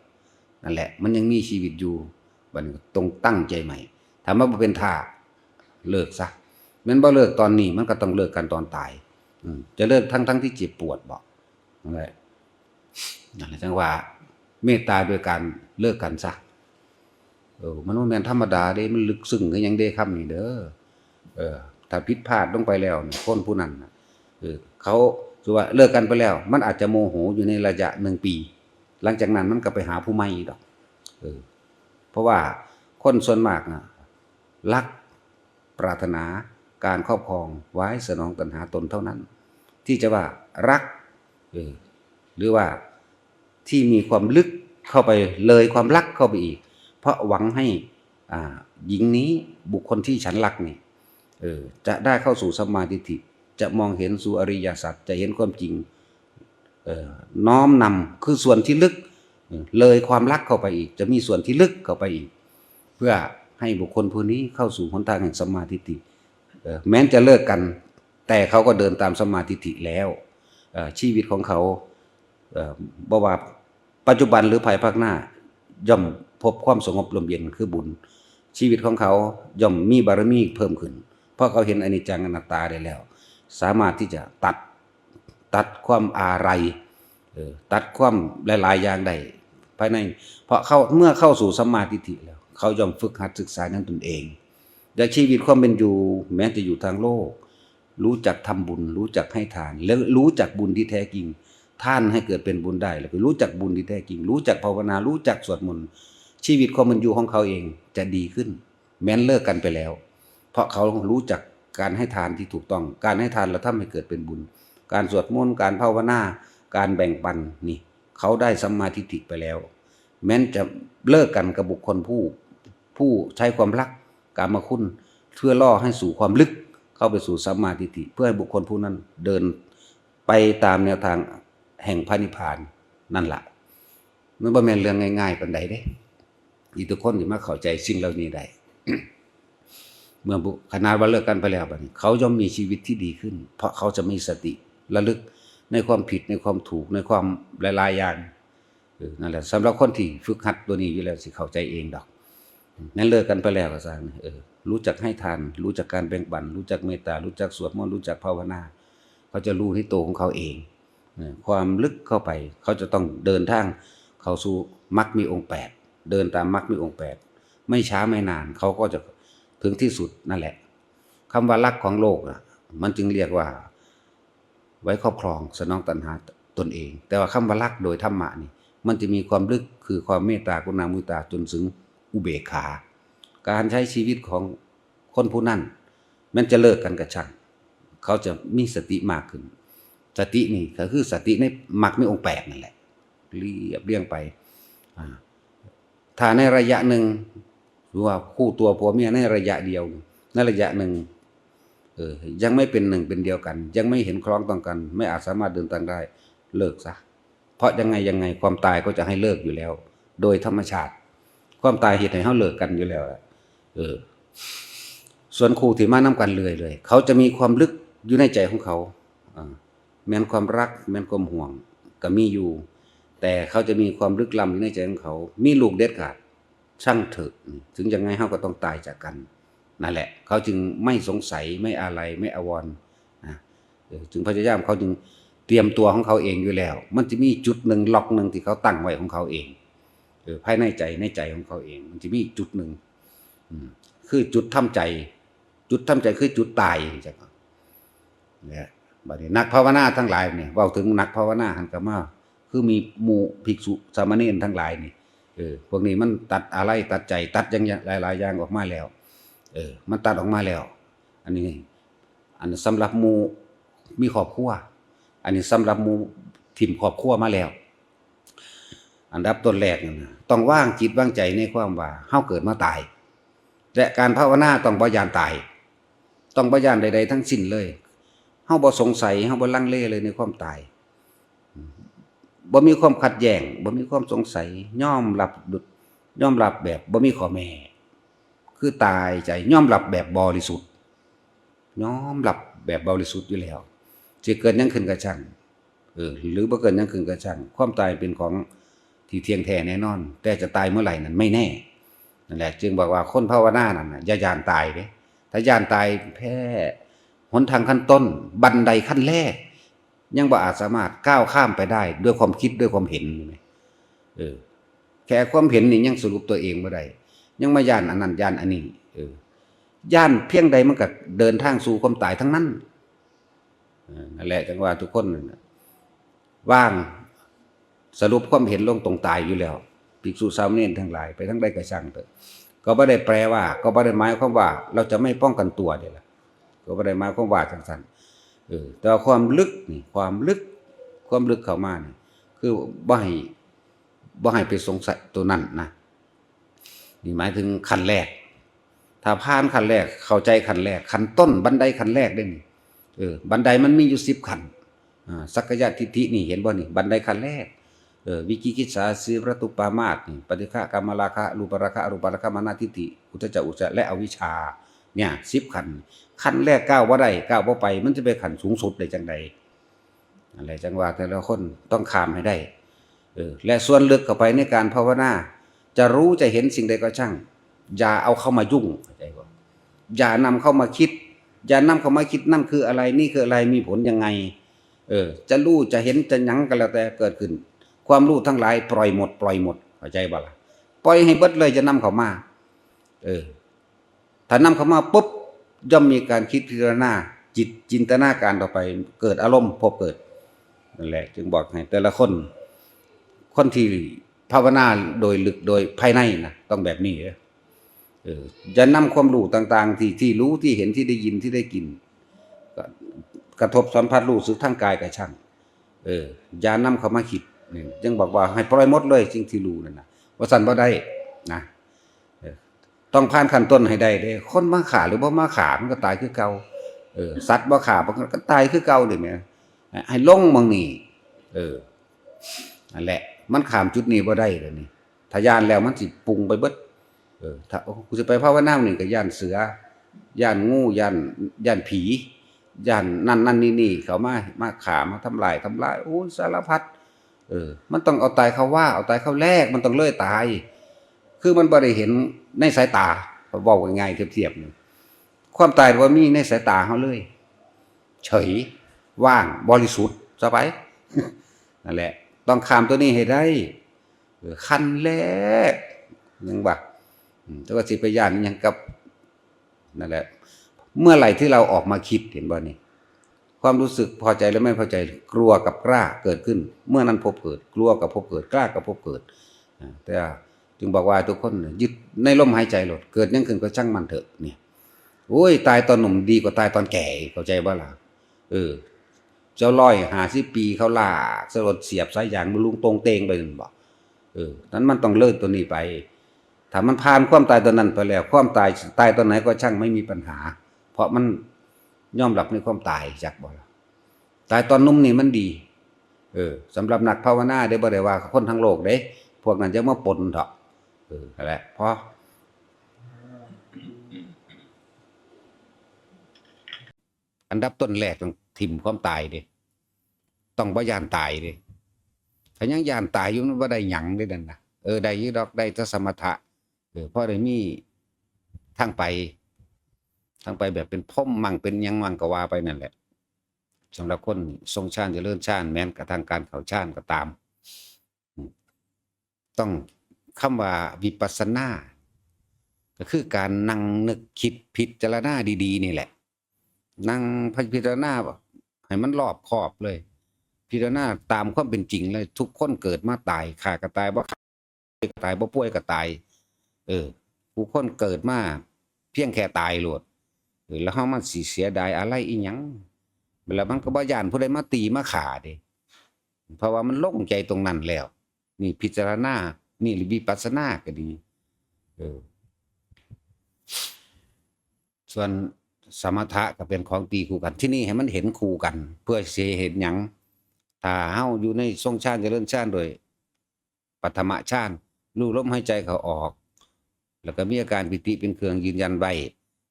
นั่นแหละ มันยังมีชีวิตอยู่ บัดนี้ต้องตั้งใจใหม่ ถ้ามันบ่เป็นท่า เลิกซะ แม่นบ่เลิกตอนนี้ มันก็ต้องเลิกกันตอนตาย อืม จะเลิกทั้งๆที่เจ็บปวดบ่ นั่นแหละ นั่นแหละจั่งว่า เมตตาโดยการเลิกกันซะ เออ มันบ่แม่นธรรมดาเด้ มันลึกซึ้งคือหยังเด้ คำนี้เด้อ เออ ถ้าผิดพลาดลงไปแล้วนี่ คนผู้นั้นน่ะ เออ เขา ถือว่าเลิกกันไปแล้ว มันอาจจะโมโหอยู่ในระยะหนึ่งปี หลังจากนั้นมันก็ไปหาผู้ใหม่ดอก เออ เพราะว่าคนส่วนมากน่ะ รัก ปรารถนาการครอบครองไว้สนองตัณหาตนเท่านั้น ที่จะว่ารัก เออ หรือว่าที่มีความลึกเข้าไปเลยความรักเข้าไปอีก เพราะหวังให้ อ่า หญิงนี้ บุคคลที่ฉันรักนี่ เออ จะได้เข้าสู่สัมมาทิฏฐิ จะมองเห็นสู่อริยสัจ จะเห็นความจริง เอ่อ น้อมนำ คือส่วนที่ลึก เอ่อ เลยความรักเข้าไปอีก จะมีส่วนที่ลึกเข้าไปอีก เพื่อให้บุคคลผู้นี้เข้าสู่หนทางแห่งสัมมาทิฏฐิ เอ่อ แม้นจะเลิกกัน แต่เขาก็เดินตามสัมมาทิฏฐิแล้ว เอ่อ ชีวิตของเขา เอ่อ บ่ว่าปัจจุบันหรือภายภาคหน้า ย่อมพบความสงบร่มเย็นคือบุญ ชีวิตของเขาย่อมมีบารมีเพิ่มขึ้น เพราะเขาเห็นอนิจจังอนัตตาได้แล้ว สามารถที่จะตัด ตัดความอาลัย เอ่อ ตัดความหลายๆอย่างได้ ภายใน เพราะเขา เมื่อเข้าสู่สัมมาทิฏฐิแล้ว เขาย่อมฝึกหัดศึกษานั้นตนเอง และชีวิตความเป็นอยู่ แม้จะอยู่ทางโลก รู้จักทำบุญ รู้จักให้ทาน และรู้จักบุญที่แท้จริง ทานให้เกิดเป็นบุญได้ แล้วก็รู้จักบุญที่แท้จริง รู้จักภาวนา รู้จักสวดมนต์ ชีวิตความเป็นอยู่ของเขาเองจะดีขึ้น แม้นเลิกกันไปแล้ว เพราะเขารู้จักการให้ทานที่ถูกต้อง การให้ทานเราทำให้เกิดเป็นบุญ การสวดมนต์ การภาวนา การแบ่งปันนี่ เขาได้สัมมาทิฏฐิไปแล้ว แม้นจะเลิกกันกับบุคคลผู้ ผู้ใช้ความรัก กามคุณ เพื่อล่อให้สู่ความลึก เข้าไปสู่สัมมาทิฏฐิ เพื่อให้บุคคลผู้นั้นเดินไปตามแนวทางแห่งพระนิพพานนั่นละ มันบ่แม่นเรื่องง่ายๆปานใดเด้ ที่ทุกคนสิมาเข้าใจสิ่งเหล่านี้ได้ เมื่อบุ ขนาดว่าเลิกกันไปแล้วบัดนี้ เขาย่อมมีชีวิตที่ดีขึ้น เพราะเขาจะมีสติระลึกในความผิด ในความถูก ในความหลายๆอย่าง เออ นั่นแหละ สำหรับคนที่ฝึกหัดตัวนี้อยู่แล้วสิเข้าใจเองดอก แม้นเลิกกันไปแล้วก็ซ่าง เออ รู้จักให้ทาน รู้จักการแบ่งปัน รู้จักเมตตา รู้จักสวดมนต์ รู้จักภาวนา เขาจะรู้ในตัวของเขาเอง เออ ความลึกเข้าไป เขาจะต้องเดินทางเข้าสู่มรรคมีองค์แปด เดินตามมรรคมีองค์แปด ไม่ช้าไม่นาน เขาก็จะถึงที่สุดนั่นแหละ คำว่ารักของโลกน่ะ มันจึงเรียกว่า ไว้ครอบครองสนองตัณหาตนเอง แต่ว่าคำว่ารักโดยธรรมะนี่ มันจะมีความลึก คือความเมตตากรุณามุทิตาจนถึงอุเบกขา การใช้ชีวิตของคนผู้นั้น แม้นจะเลิกกันก็ช่าง เขาจะมีสติมากขึ้น สตินี่ก็คือสติในมรรคมีองค์แปดนั่นแหละ เรียบเรียงไป อ่า ถ้าในระยะหนึ่ง หรือว่าคู่ตัวผัวเมียในระยะเดียว ในระยะหนึ่ง เออ ยังไม่เป็นหนึ่งเป็นเดียวกัน ยังไม่เห็นคล้องต้องกัน ไม่อาจสามารถเดินทางได้ เลิกซะ เพราะยังไงยังไงความตายก็จะให้เลิกอยู่แล้ว โดยธรรมชาติ ความตายเฮ็ดให้เฮาเลิกกันอยู่แล้วล่ะ เออ ส่วนคู่ที่มานำกันเรื่อยๆ เขาจะมีความลึกอยู่ในใจของเขา อ่า แม่นความรัก แม่นความห่วง ก็มีอยู่ แต่เขาจะมีความลึกล้ำอยู่ในใจของเขา มีลูกเด็ดขาด ช่างเถอะ ถึงยังไงเฮาก็ต้องตายจากกัน นั่นแหละ เขาจึงไม่สงสัย ไม่อาลัย ไม่อาวรณ์ นะ เออ จึงพยายาม เขาจึงเตรียมตัวของเขาเองอยู่แล้ว มันจะมีจุดหนึ่ง ล็อกหนึ่งที่เขาตั้งไว้ของเขาเอง เออ ภายในใจ ในใจของเขาเอง มันจะมีจุดหนึ่ง อืม คือจุดทำใจ จุดทำใจคือจุดตายจัง เนี่ย บัดนี้นักภาวนาทั้งหลายนี่ เว้าถึงนักภาวนาหั้นก็มา คือมีหมู่ภิกษุสามเณรทั้งหลายนี่ เออ พวกนี้มันตัดอาลัย ตัดใจ ตัดอย่างหลายๆอย่างออกมาแล้ว เออ มันตัดออกมาแล้ว อันนี้ อันสำหรับหมู่มีครอบครัว อันนี้สำหรับหมู่ถิ่มครอบครัวมาแล้ว อันดับต้นแรกนั่นน่ะ ต้องวางจิตวางใจในความว่าเฮาเกิดมาตาย และการภาวนาต้องบ่ย้านตาย ต้องบ่ย้านใดๆทั้งสิ้นเลย เฮาบ่สงสัย เฮาบ่ลังเลเลยในความตาย บ่มีความขัดแย้ง บ่มีความสงสัย ยอมรับดุจ ยอมรับแบบบ่มีข้อแม้ คือตายใจ ยอมรับแบบบริสุทธิ์ ยอมรับแบบบริสุทธิ์อยู่แล้ว สิเกิดหยังขึ้นก็ช่าง เออ หรือบ่เกิดหยังขึ้นก็ช่าง ความตายเป็นของที่เที่ยงแท้แน่นอน แต่จะตายเมื่อไหร่นั้นไม่แน่ นั่นแหละ จึงบอกว่าคนภาวนานั่นน่ะ อย่าย้านตายเด้ ถ้าย้านตายแพ้ หนทางขั้นต้น บันไดขั้นแรก ยังบ่อาจสามารถก้าวข้ามไปได้ด้วยความคิด ด้วยความเห็น เห็นไหม เออ แค่ความเห็นนี่ยังสรุปตัวเองบ่ได้ ยังมาย้านอันนั้นย้านอันนี้ เออ ย้านเพียงใดมันก็เดินทางสู่ความตายทั้งนั้น เออ นั่นแหละ จังว่าทุกคนนั่นน่ะ วาง สรุปความเห็นลงตรงตายอยู่แล้ว ภิกษุสามเณรทั้งหลาย ไปทางใดก็ช่างเถอะ ก็บ่ได้แปลว่า ก็บ่ได้หมายความว่าเราจะไม่ป้องกันตัวเด้ล่ะ ก็บ่ได้หมายความว่าจังซั่น เออ แต่ว่าความลึกนี่ ความลึก ความลึกเข้ามานี่ คือบ่ให้ บ่ให้ไปสงสัยตัวนั้นนะ นี่หมายถึงขั้นแรก ถ้าผ่านขั้นแรก เข้าใจขั้นแรก ขั้นต้น บันไดขั้นแรกเด้นี่ เออ บันไดมันมีอยู่สิบขั้น อ่า สักกายทิฏฐินี่ เห็นบ่นี่ บันไดขั้นแรก เออ วิจิกิจฉา ศีลพรตุปามาสนี่ ปฏิฆะ กามราคะ รูปราคะ อรูปราคะ มานะทิฏฐิ อุทธัจจะ อุจจะ และอวิชชา เนี่ย สิบขั้น ขั้นแรกก้าวบ่ได้ ก้าวบ่ไป มันจะไปขั้นสูงสุดได้จังใด นั่นแหละ จังว่าแต่ละคนต้องข้ามให้ได้ เออ และส่วนลึกเข้าไปในการภาวนา จะรู้จะเห็นสิ่งใดก็ช่าง อย่าเอาเข้ามายุ่ง เข้าใจบ่ อย่านำเข้ามาคิด อย่านำเข้ามาคิด นั่นคืออะไร นี่คืออะไร มีผลยังไง เออ จะรู้จะเห็นจะหยังก็แล้วแต่เกิดขึ้น ความรู้ทั้งหลายปล่อยหมด ปล่อยหมด เข้าใจบ่ล่ะ ปล่อยให้เบิดเลย อย่านำเข้ามา เออ ถ้านำเข้ามาปุ๊บ ย่อมมีการคิดพิจารณา จิตจินตนาการต่อไป เกิดอารมณ์ ภพเกิด นั่นแหละ จึงบอกให้แต่ละคน คนที่ภาวนาโดยลึกโดยภายในนะ ต้องแบบนี้เด้อ เออ อย่านำความรู้ต่างๆ ที่ ที่รู้ ที่เห็น ที่ได้ยิน ที่ได้กิน กระทบสัมผัสรู้สึกทางกายก็ช่าง เออ อย่านำเข้ามาคิด นี่ จึงบอกว่าให้ปล่อยหมดเลยสิ่งที่รู้นั่นนะ ว่าซั่นบ่ได้นะ เออ ต้องผ่านขั้นต้นให้ได้เด้ คนมาฆ่าหรือบ่มาฆ่ามันก็ตายคือเก่า เออ สัตว์บ่ฆ่ามันก็ตายคือเก่านี่แหม ให้ ให้ลงหม่องนี้ เออ นั่นแหละ มันข้ามจุดนี้บ่ได้เดี๋ยวนี้ ถ้าย้านแล้วมันสิปรุงไปเบิด เออ ถ้า โอ้ กูสิไปภาวนานี่ก็ย้านเสือ ย้านงู ย้าน ย้านผี ย้านนั่นนั่นนี่นี่ เขามา มาฆ่า มาทำลาย ทำลาย โอ้ย สารพัด เออ มันต้องเอาตายเข้าว่า เอาตายเข้าแลก มันต้องเลยตาย คือมันบ่ได้เห็นในสายตา เว้าง่ายๆ เทียบๆ นี่ ความตายบ่มีในสายตาเฮาเลย เฉย ว่าง บริสุทธิ์ซะไป นั่นแหละ ต้องข้ามตัวนี้ให้ได้ เออ ขั้นแรก ยังว่า อืม แต่ว่าสิไปย้านอิหยังกับ นั่นแหละ เมื่อไหร่ที่เราออกมาคิด เห็นบ่นี่ ความรู้สึกพอใจและไม่พอใจ กลัวกับกล้าเกิดขึ้น เมื่อนั้นภพเกิด กลัวกับภพเกิด กล้ากับภพเกิด อ่า แต่จึงบอกว่าทุกคนน่ะยึดในลมหายใจโลด เกิดหยังขึ้นก็ช่างมันเถอะ เนี่ย โอ้ย ตายตอนหนุ่มดีกว่าตายตอนแก่ เข้าใจบ่ล่ะ เออ เจ้าร้อยห้าสิบปีเขาลากสลดเสียบสายยางบำรุงโตงเตงไปนั่นบ่ เออ นั้นมันต้องเลิกตัวนี้ไป ถ้ามันผ่านความตายตัวนั้นไปแล้ว ความตาย ตายตอนไหนก็ช่างไม่มีปัญหา เพราะมันยอมรับในความตาย จักบ่ล่ะ ตายตอนหนุ่มนี่มันดี เออ สำหรับนักภาวนาเด้ บ่ได้ว่าคนทั้งโลกเด้ พวกนั้นจะมาปนเถาะ เออ นั่นแหละ พอ อันดับต้นแรกต้องถิ่มความตายเด้ ต้องบ่ย้านตายเด้ ถ้ายังย้านตายอยู่มันบ่ได้หยังเด้นั่นนะ เออ ได้อยู่ดอก ได้แต่สมถะ เออ พอได้มีทางไป ทางไปแบบเป็นพรหมมั่งเป็นหยังมั่งก็ว่าไปนั่นแหละ สำหรับคนทรงฌานเจริญฌาน แม้นกระทั่งการเข้าฌานก็ตาม อืม ต้อง คำว่าวิปัสสนา ก็คือการนั่งนึกคิดพิจารณาดีๆ นี่แหละ นั่งพิจารณาให้มันรอบคอบเลย พิจารณาตามความเป็นจริงเลย ทุกคนเกิดมาตาย ฆ่าก็ตาย บ่ฆ่าก็ตาย บ่ป่วยก็ตาย เออ ผู้คนเกิดมาเพียงแค่ตายโลด เออ แล้วเฮามันสิเสียดายอะไรอีหยัง แล้วมันก็บ่ย้านผู้ใดมาตีมาฆ่าเด้ เพราะว่ามันลงใจตรงนั้นแล้ว นี่พิจารณา นี่วิปัสสนาก็ดี เออ ส่วนสมถะก็เป็นของตีคู่กัน ที่นี่ให้มันเห็นคู่กัน เพื่อสิเห็นหยัง ถ้าเฮาอยู่ในทรงฌานเจริญฌานโดยปฐมฌาน รู้ลมหายใจเข้าออก แล้วก็มีอาการปีติเป็นเครื่องยืนยันไว้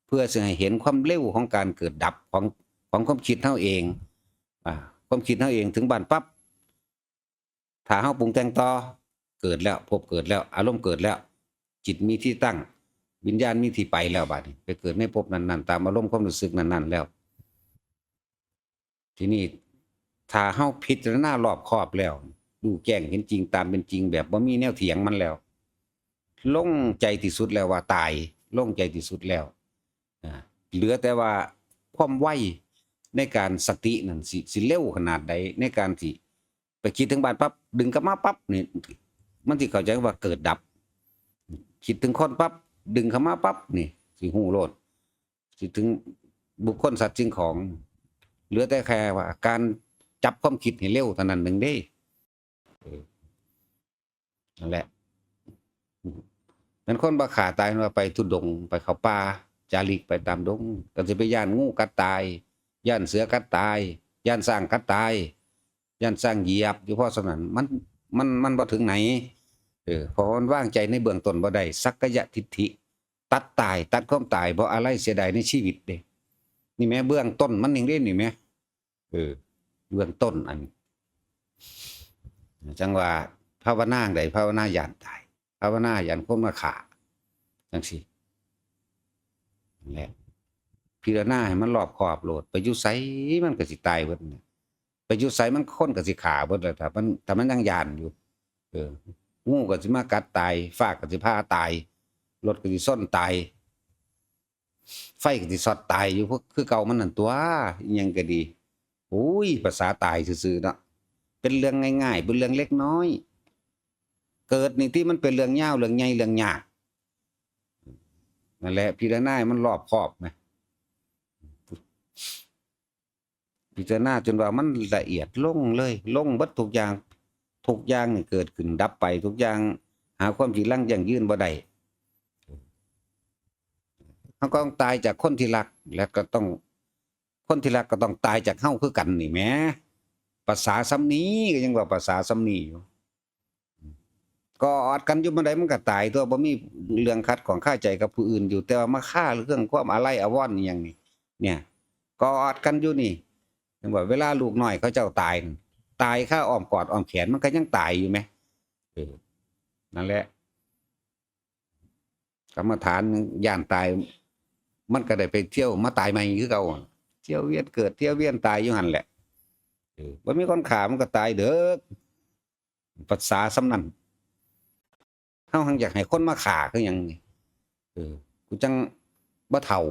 เพื่อสิให้เห็นความเร็วของการเกิดดับของ ของความคิดเฮาเอง อ่า ความคิดเฮาเองถึงบ้านปั๊บ ถ้าเฮาปรุงแต่งต่อ เกิดแล้ว ภพเกิดแล้ว อารมณ์เกิดแล้ว จิตมีที่ตั้ง วิญญาณมีที่ไปแล้ว บัดนี้ไปเกิดในภพนั้นๆ ตามอารมณ์ความรู้สึกนั้นๆ แล้ว ทีนี้ถ้าเฮาพิจารณารอบคอบแล้ว รู้แจ้งเห็นจริงตามเป็นจริงแบบบ่มีแนวเถียงมันแล้ว ลงใจที่สุดแล้วว่าตาย ลงใจที่สุดแล้ว อ่า เหลือแต่ว่าความไวในการสตินั่นสิ สิเร็วขนาดใดในการที่ไปคิดถึงบ้านปั๊บ ดึงกลับมาปั๊บนี่ มันสิเข้าใจว่าเกิดดับ คิดถึงคนปั๊บ ดึงเข้ามาปั๊บนี่ สิฮู้โลด สิถึงบุคคลสัตว์สิ่งของ เหลือแต่แค่ว่าการจับความคิดให้เร็วเท่านั้นหนึ่งเด้ เออ นั่นแหละ เป็นคนบ่ฆ่าตายว่าไปธุดงค์ ไปเข้าป่า จาริกไปตามดง ก็สิไปย้านงูกัดตาย ย้านเสือกัดตาย ย้านช้างกัดตาย ย้านช้างเหยียบอยู่ เพราะฉะนั้นมัน มัน มันบ่ถึงไหน เออ เพราะมันวางใจในเบื้องต้นบ่ได้ สักกายทิฏฐิ ตัดตาย ตัดความตาย บ่อะไรเสียดายในชีวิตเด้ นี่แหม เบื้องต้นมันนี่เด้ นี่แหม เออ เบื้องต้นอัน จั่งว่าภาวนาใด ภาวนาย้านตาย ภาวนาย้านคนมาฆ่า จั่งซี้ นั่นแหละ พิจารณาให้มันรอบคอบโลด ไปอยู่ไสมันก็สิตายเบิดนั่นแหละ ไปอยู่ไสมันคนก็สิฆ่าเบิดแหละ ถ้ามัน ถ้ามันยังย้านอยู่ เออ งูก็สิมากัดตาย ฟ้าก็สิผ่าตาย รถก็สิชนตาย ไฟก็สิช็อตตายอยู่คือเก่ามันนั่นตั๊ว อิหยังก็ดี โอ้ย ภาษาตายซื่อๆ เนาะ เป็นเรื่องง่ายๆ เป็นเรื่องเล็กน้อย เกิดนี่ที่มันเป็นเรื่องยาว เรื่องใหญ่ เรื่องยาก นั่นแหละ พิจารณาให้มันรอบคอบไหม พิจารณาจนว่ามันละเอียดลงเลย ลงเบิดทุกอย่าง ทุกอย่างนี่เกิดขึ้นดับไป ทุกอย่างหาความจีรังยั่งยืนบ่ได้ เฮาก็ต้องตายจากคนที่รัก และก็ต้อง คนที่รักก็ต้องตายจากเฮาคือกันนี่แหม ภาษาส่ำนี้ก็ยังว่าภาษาส่ำนี้อยู่ กอดกันอยู่บ่ได้มันก็ตายตัว บ่มีเรื่องขัดข้องคาใจกับผู้อื่นอยู่ แต่ว่ามาคาเรื่องความอาลัยอาวรณ์อีหยังนี่ เนี่ย กอดกันอยู่นี่ เห็นบ่ เวลาลูกน้อยเขาเจ้าตายนั่น ตายคาอ้อมกอดอ้อมแขนมันก็ยังตายอยู่แหม เออ นั่นแหละ กรรมฐานย้านตาย มันก็ได้ไปเที่ยวมาตายใหม่คือเก่า เที่ยวเวียนเกิด เที่ยวเวียนตายอยู่หั่นแหละ เออ บ่มีคนฆ่ามันก็ตายเด้อ ภาษาส่ำนั้น เฮาหังอยากให้คนมาฆ่าคือหยังนี่ เออ กูจังบ่เฒ่า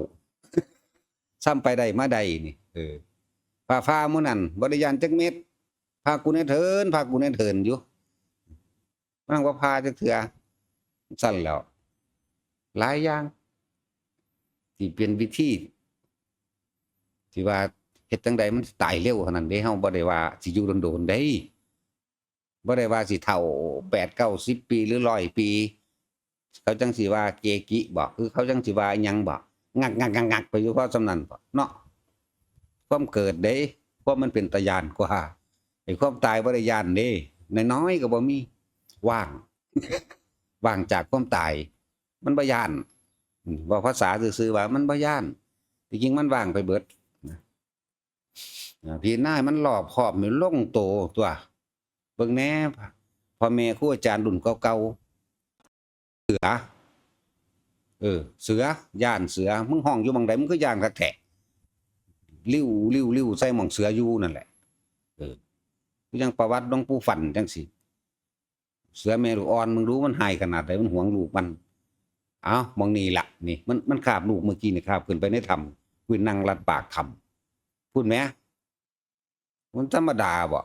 ส่ำไปได้มาได้นี่ เออ ฟ้าผ่ามื้อนั้นบ่ได้ย้านจักเม็ด พากูแหน่เถิน พากูแหน่เถินอยู่ มันบ่ผ่าจักเทื่อ ซั่นแหล้ว หลายอย่าง ที่เป็นวิธี ที่ว่าเฮ็ดจั่งใดมันสิตายเร็วเท่านั้นเด้ เฮาบ่ได้ว่าสิอยู่โดนๆ เด้ บ่ได้ว่าสิเฒ่าแปด เก้าสิบ ปีหรือร้อยปี เขาจั่งสิว่าเกกิบ่ คือเขาจั่งสิว่าอิหยังบ่ งักๆๆๆ ไปอยู่พอส่ำนั้นบ่เนาะ ความเกิดเด้ ความมันเป็นตาย้านกว่า ไอ้ความตายบ่ได้ย้านเด้ น้อยๆ ก็บ่มี ว่าง ว่างจากความตาย มันบ่ย้าน อืม เว้าภาษาซื่อๆ ว่ามันบ่ย้าน ที่จริงมันว่างไปเบิดนะ อ่า พิจารณาให้มันรอบคอบ ให้ลงโตตั๊ว เบิ่งแหน่ พ่อแม่ครูอาจารย์รุ่นเก่าๆ เสือ เออ เสือ ย้านเสือ มึงฮ้องอยู่หม่องใด มึงคือย้านคักแท้ ลิ้ว ลิ้ว ลิ้วใส่หม่องเสืออยู่นั่นแหละ เออ คือจั่งประวัติหลวงปู่ฟั่นจั่งซี้ เสือแม่ลูกอ่อน มึงดูมันฮ้ายขนาดใด มันหวงลูกมัน เอ้า หม่องนี้ล่ะ นี่ มัน มันคาบลูกเมื่อกี้นี่ คาบขึ้นไปในถ้ำ ขึ้นนั่งลัดปากถ้ำ พูดแหม มันธรรมดาบ่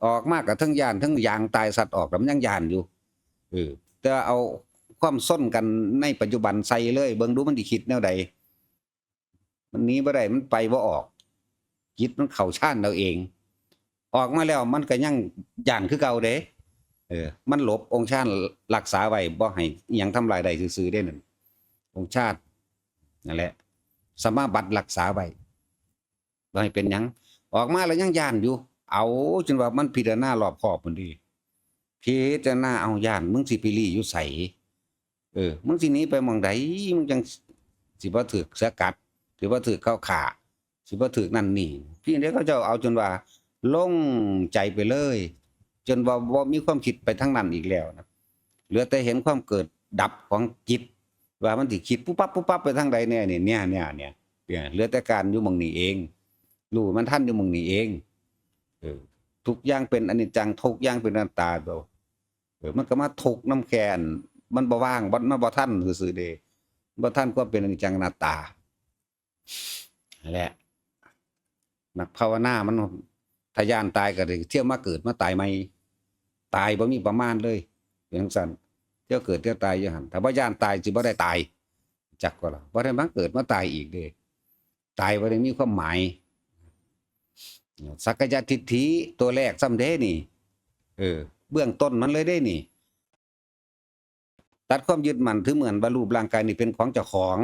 ออกมาก็ทั้งย้าน ทั้งยางตายสัตว์ออก แล้วมันยังย้านอยู่ เออ แต่เอาความซนกันในปัจจุบันใส่เลย เบิ่งดูมันสิคิดแนวใด มันหนีบ่ได้ มันไปบ่ออก จิตมันเข้าฌานเอาเอง ออกมาแล้วมันก็ยังย้านคือเก่าเด้ เออ มันหลบองค์ฌานรักษาไว้ บ่ให้อิหยังทำลายได้ซื่อๆ เด้นั่น องค์ฌาน นั่นแหละ สมาบัติรักษาไว้ บ่ให้เป็นหยัง ออกมาแล้วยังย้านอยู่ เอาจนว่ามันพิจารณารอบคอบพุ้นเด้ พิจารณา เอา ย้าน มึงสิไปลี้อยู่ไส เออ มึงสิหนีไปหม่องใด มึงจั่งสิบ่ถูกเสือกัด สิบ่ถูกเขาฆ่า สิบ่ถูกนั่นนี่ ที่นี่เขาเจ้าเอาจนว่าโล่งใจไปเลย จนว่าบ่มีความคิดไปทางนั้นอีกแล้วนะ เหลือแต่เห็นความเกิดดับของจิต ว่ามันสิคิดปุ๊บปั๊บปุ๊บปั๊บไปทางใดแน่นี่ เนี่ย เนี่ย เนี่ย เนี่ย เหลือแต่การอยู่หม่องนี้เอง รู้มันทันอยู่หม่องนี้เอง เออ ทุกอย่างเป็นอนิจจัง ทุกอย่างเป็นอนัตตา เออ มันก็มาทุกข์นำแค่อัน มันบ่ว่าง บ่ มันบ่ทันซื่อๆ เด้ บ่ทันความเป็นอนิจจังอนัตตา นั่นแหละ นักภาวนามัน ถ้าย้านตายก็ได้เที่ยวมาเกิดมาตายใหม่ ตายบ่มีประมาณเลย เป็นจั่งซั้น เที่ยวเกิดเที่ยวตายอยู่หั่น ถ้าบ่ย้านตายสิบ่ได้ตาย จักว่าล่ะ บ่ได้มาเกิดมาตายอีกเด้ ตายบ่ได้มีความหมาย สักกายทิฏฐิตัวแรกซ้ำเด้นี่ เออ เบื้องต้นมันเลยเด้นี่ ตัดความยึดมั่นถือมั่นว่ารูปร่างกายนี่เป็นของเจ้าของ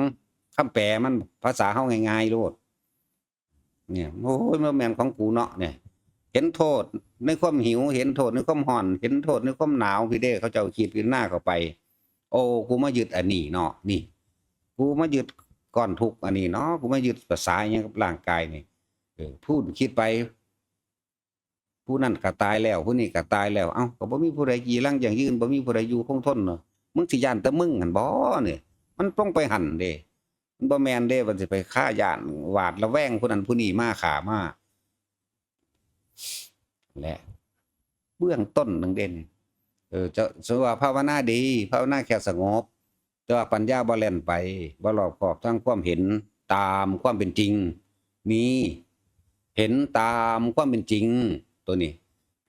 คำแปลมันภาษาเฮาง่ายๆ โลด เนี่ย โอ้ย บ่แม่นของกูเนาะ เนี่ย เห็นโทษในความหิว เห็นโทษในความร้อน เห็นโทษในความหนาว พีเด้ เขาเจ้าคิดพิจารณาเข้าไป โอ้ กูมายึดอันนี้เนาะ นี่ กูมายึดก้อนทุกข์อันนี้เนาะ กูมายึดภาษาอิหยังกับร่างกายนี่ เออ พูดคิดไป ผู้นั่นก็ตายแล้ว ผู้นี้ก็ตายแล้ว เอ้า ก็บ่มีผู้ใดจีรังยั่งยืน บ่มีผู้ใดอยู่คงทนเนาะ มึงสิย้านแต่มึงหั่นบ่เนี่ย มันต้องไปหั่นเด้ มันบ่แม่นเด้ มันสิไปฆ่าย้านหวาดระแวงผู้นั้นผู้นี้มาฆ่ามา และเบื้องต้นหนึ่งเด่น เออ จะ สมมุติว่าภาวนาดี ภาวนาแค่สงบ แต่ว่าปัญญาบ่แล่นไป บ่รอบคอบทางความเห็นตามความเป็นจริง มี เห็นตามความเป็นจริง ตัวนี้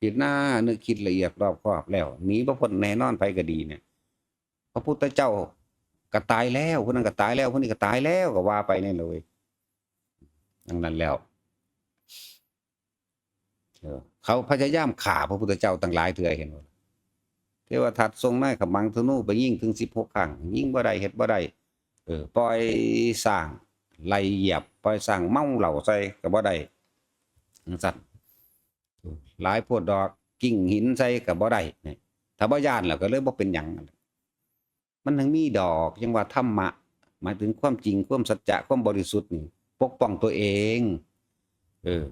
พิจารณานึกคิดละเอียดรอบคอบแล้ว หนีบ่พ้นแน่นอน ไผก็ดีเนี่ย พระพุทธเจ้าก็ตายแล้ว ผู้นั้นก็ตายแล้ว ผู้นี้ก็ตายแล้ว ก็ว่าไปนี่เลย ดังนั้นแล้ว เออ เขาพยายามฆ่าพระพุทธเจ้าตั้งหลายเทื่อ เห็นบ่ เทวทัตส่งนายขมังธนูไปยิงถึงสิบหกครั้ง ยิงบ่ได้ เฮ็ดบ่ได้ เออ ปล่อยช้างไล่เหยียบ ปล่อยช้างเมาเหล้าใส่ก็บ่ได้ จั่งซั้น หลายโพดดอก กิ่งหินใส่ก็บ่ได้นี่ ถ้าบ่ย้านแล้วก็เลยบ่เป็นหยัง มันถึงมีดอก จั่งว่าธรรมะ หมายถึงความจริง ความสัจจะ ความบริสุทธิ์นี่ ปกป้องตัวเอง เออ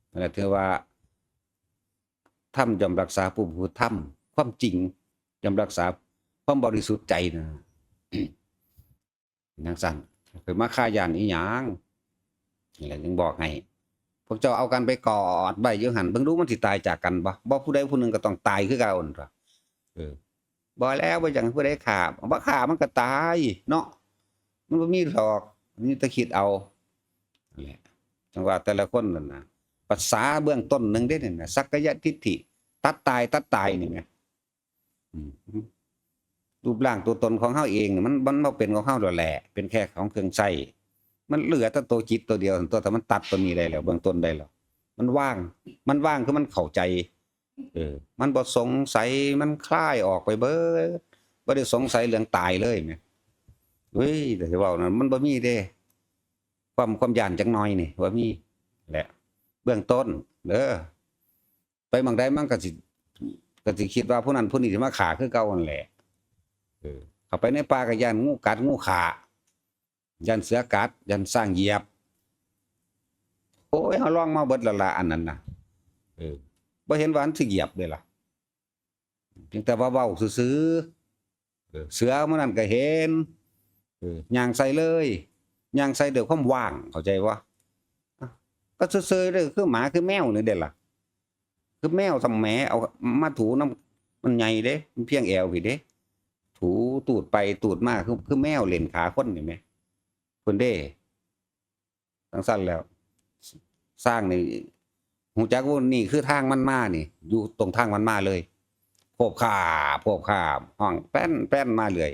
นั่นแหละถือว่า ธรรมย่อมรักษาผู้ประพฤติธรรม ความจริงย่อมรักษาความบริสุทธิ์ใจนะ จั่งซั้น คือมาฆ่าย้านอีหยัง นี่แหละจึงบอกให้ พวกเจ้าเอากันไปกอดไว้อยู่หั่น เบิ่งดูมันสิตายจากกันบ่ บ่ ผู้ใดผู้หนึ่งก็ต้องตายคือเก่าหั่นตั่ว เออ บ่แล้ว บ่อยากให้ผู้ใดฆ่า บ่ฆ่ามันก็ตายเนาะ มันบ่มีดอก มีแต่คิดเอา นั่นแหละ จั่งว่าแต่ละคนนั่นน่ะ ภาษาเบื้องต้นหนึ่งเด้นี่นะ สักกายทิฏฐิ ตัดตาย ตัดตายนี่แหม อืม รูปร่างตัวตนของเฮาเองน่ะ มัน มันบ่เป็นของเฮาแล้วแหละ เป็นแค่ของเครื่องใช้ มันเหลือแต่ตัวจิตตัวเดียว ตัว ถ้ามันตัดตัวนี้ได้แล้ว เบื้องต้นได้แล้ว มันว่าง มันว่างคือมันเข้าใจ เออ มันบ่สงสัย มันคลายออกไปเบิด บ่ได้สงสัยเรื่องตายเลยแหม เฮ้ย แต่สิเว้านั่น มันบ่มีเด้ ความ ความย้านจักหน่อยนี่ บ่มีแหละ เบื้องต้นเด้อ ไปหม่องใดมันก็สิ ก็สิคิดว่าผู้นั้นผู้นี้สิมาฆ่าคือเก่านั่นแหละ เออ เข้าไปในป่าก็ย้านงูกัด งูฆ่า ย้านเสือกัด ย้านช้างเหยียบ โอ้ย เฮาลองมาเบิดแล้วล่ะ อันนั้นน่ะ เออ บ่เห็นว่ามันสิเหยียบเด้ล่ะ เพียงแต่ว่าเว้าซื่อๆ เออ เสือมื้อนั้นก็เห็น เออ ย่างใส่เลย ย่างใส่ด้วยความว่าง เข้าใจบ่ อ่ะ ก็ซื่อๆ เด้อ คือหมา คือแมวนี่เด้ล่ะ คือแมวซำแหม เอามาถูนำ มันใหญ่เด้ มันเพียงแอวพี้เด้ ถูตูดไปตูดมา คือ คือแมวเล่นขาคนนี่แหม พุ้นเด้ จั่งซั้นแล้ว ช้างนี่ ฮู้จักว่านี่คือทางมันมานี่ อยู่ตรงทางมันมาเลย โพบคาบ โพบคาบ ฮ้องแป้นแป้นมาเรื่อย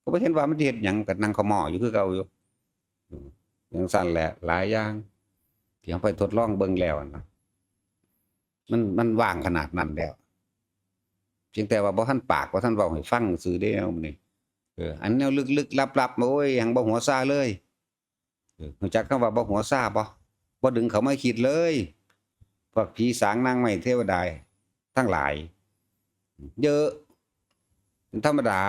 ก็บ่เห็นว่ามันสิเฮ็ดหยัง ก็นั่งเข่าหม้ออยู่คือเก่าอยู่ อืม จั่งซั้นแหละ หลายอย่าง ที่เฮาไปทดลองเบิ่งแล้วนะ มัน มันว่างขนาดนั้นแล้ว เพียงแต่ว่าบ่ทันปาก บ่ทันเว้าให้ฟังซื่อเด้ แนวนี้ เออ อันแนวลึกๆ ลับๆ โอ้ย ยังบ่หัวซ่าเลย เออ รู้จักคำว่าบ่หัวซ่าบ่ บ่ดึงเข้ามาคิดเลย พวกผีสางนางไม้เทวดาทั้งหลาย เยอะ เป็นธรรมดา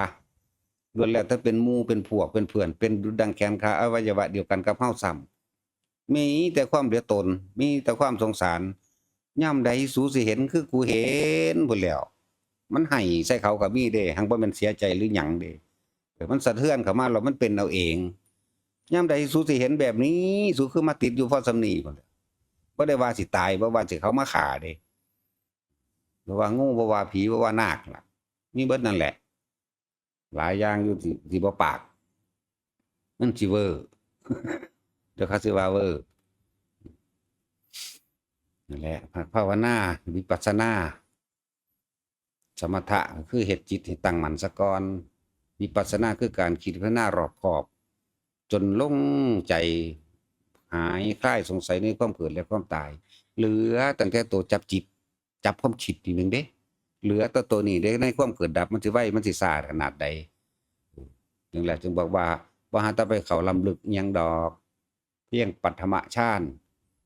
ล้วนแล้วแต่เป็นหมู่ เป็นพวก เป็นเพื่อน เป็นดุจดังแขนขาอวัยวะเดียวกันกับเฮาซ้ำ มีแต่ความเหลือตน มีแต่ความสงสาร ยามใดสูสิเห็นคือกูเห็นพุ้นแหล้ว มันไห้ใส่เขาก็มีเด้ หังบ่แม่นเสียใจหรือหยังเด้ เออ มันสะเทือนเข้ามาแล้วมันเป็นเอาเอง ยามใดสูสิเห็นแบบนี้ สูคือมาติดอยู่พอส่ำนี้พุ้นแหล้ว บ่ได้ว่าสิตาย บ่ว่าสิเขามาฆ่าเด้ บ่ว่างู บ่ว่าผี บ่ว่านาคล่ะ มีเบิดนั่นแหละ หลายอย่างอยู่ที่ ที่บ่ปาก มันสิเวอร์ เดี๋ยวเขาสิว่าเวอร์ นั่นแหละ ภาวนา วิปัสสนา สมถะก็คือเฮ็ดจิตให้ตั้งมั่นซะก่อน วิปัสสนาคือการคิดพิจารณารอบคอบ จนลงใจ หายคลายสงสัยในความเกิดและความตาย เหลือตั้งแต่ตัวจับจิต จับความคิดนี่หนึ่งเด้ เหลือแต่ตัวนี้เด้ ในความเกิดดับมันสิไว มันสิช้าขนาดใด นั่นแหละจึงบอกว่า บ่หาแต่ไปเข้าล้ำลึกอิหยังดอก เพียงปัฐมฌาน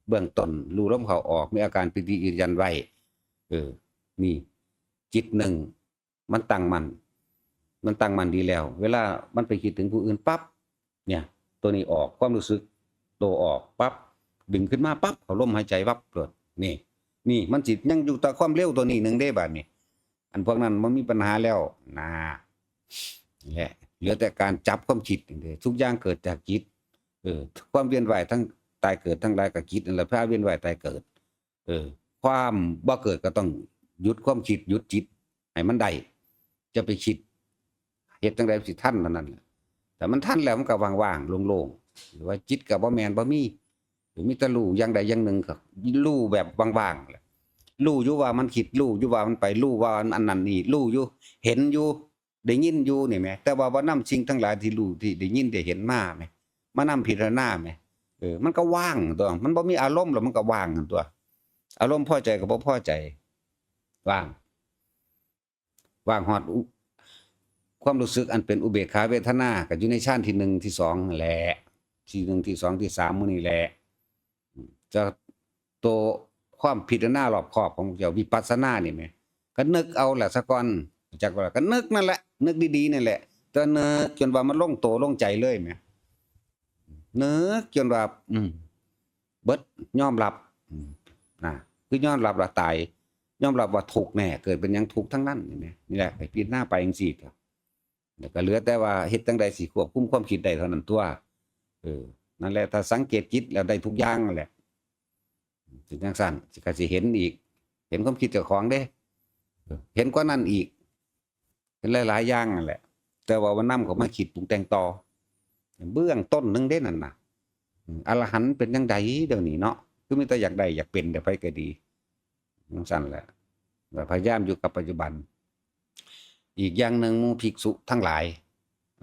เบื้องต้น รู้ลมเข้าออก มีอาการปีติยืนยันไว้ เออ นี่ จิตหนึ่ง มันตั้งมั่น มันตั้งมั่นดีแล้ว เวลามันไปคิดถึงผู้อื่นปั๊บ เนี่ย ตัวนี้ออก ความรู้สึกตัวออกปั๊บ ดึงขึ้นมาปั๊บ เข้าลมหายใจวับโลด นี่ นี่ มันสิยังอยู่แต่ความเร็วตัวนี้หนึ่งเด้ บาดนี้ อันพวกนั้นมันมีปัญหาแล้ว นะ แหละ เหลือแต่การจับความคิดเด้ ทุกอย่างเกิดจากจิต เออ ความเวียนว่ายทั้งตายเกิดทั้งหลายก็จิตนั่นแหละ พาเวียนว่ายตายเกิด เออ ความบ่เกิดก็ต้องหยุดความคิด หยุดจิต ให้มันได้ จะไปคิด เฮ็ดจั่งใดสิทันเท่านั้นแหละ แต่มันทันแล้วมันก็ว่างๆ โล่งๆ หรือว่าจิตก็บ่แม่นบ่มี เอ มีแต่รู้อย่างใดอย่างหนึ่งก็รู้แบบว่างๆแหละ รู้อยู่ว่ามันคิด รู้อยู่ว่ามันไป รู้ว่าอันนั้นนี่ รู้อยู่ เห็นอยู่ ได้ยินอยู่นี่แหม แต่ว่าบ่นำสิ่งทั้งหลายที่รู้ ที่ได้ยินได้เห็นมาแหม มานำพิจารณาแหม เออ มันก็ว่างตัว มันบ่มีอารมณ์แล้วมันก็ว่างหั่นตัว อารมณ์พอใจก็บ่พอใจ ว่าง ว่างฮอดอุ- ความรู้สึกอันเป็นอุเบกขาเวทนา ก็อยู่ในฌานที่หนึ่งที่สองนั่นแหละ ที่หนึ่งที่สองที่สามหมู่นี่แหละ จะ ตัวความพิจารณารอบคอบของเจ้าวิปัสสนานี่แหม ก็นึกเอาแหละซะก่อน จักว่าก็นึกนั่นแหละ นึกดีๆนั่นแหละ แต่นึกจนว่ามันลงตัวลงใจเลยแหม นึกจนว่า อืม เบิด ยอมรับ อืม นะ คือยอมรับว่าตาย ยอมรับว่าทุกข์แน่ เกิดเป็นหยังทุกข์ทั้งนั้น นี่แหม นี่แหละ ให้พิจารณาไปจังซี่ แล้วก็เหลือแต่ว่าเฮ็ดจั่งใดสิควบคุมความคิดได้เท่านั้นตัว เออ นั่นแหละ ถ้าสังเกตจิตแล้วได้ทุกอย่างนั่นแหละ สิจั่งซั้น สิ ก็สิเห็นอีก เห็นความคิดเจ้าของเด้ เห็นกว่านั้นอีก เห็นหลายๆอย่างนั่นแหละ แต่ว่ามันนำเข้ามาคิดปรุงแต่งต่อ เบื้องต้นหนึ่งเด้นั่นน่ะ อืม อรหันต์เป็นจั่งใดเดี๋ยวนี้เนาะ คือมีแต่อยากได้อยากเป็นแต่ไผก็ดี จั่งซั้นแหละ แล้วพยายามอยู่กับปัจจุบัน อีกอย่างหนึ่งหมู่ภิกษุทั้งหลาย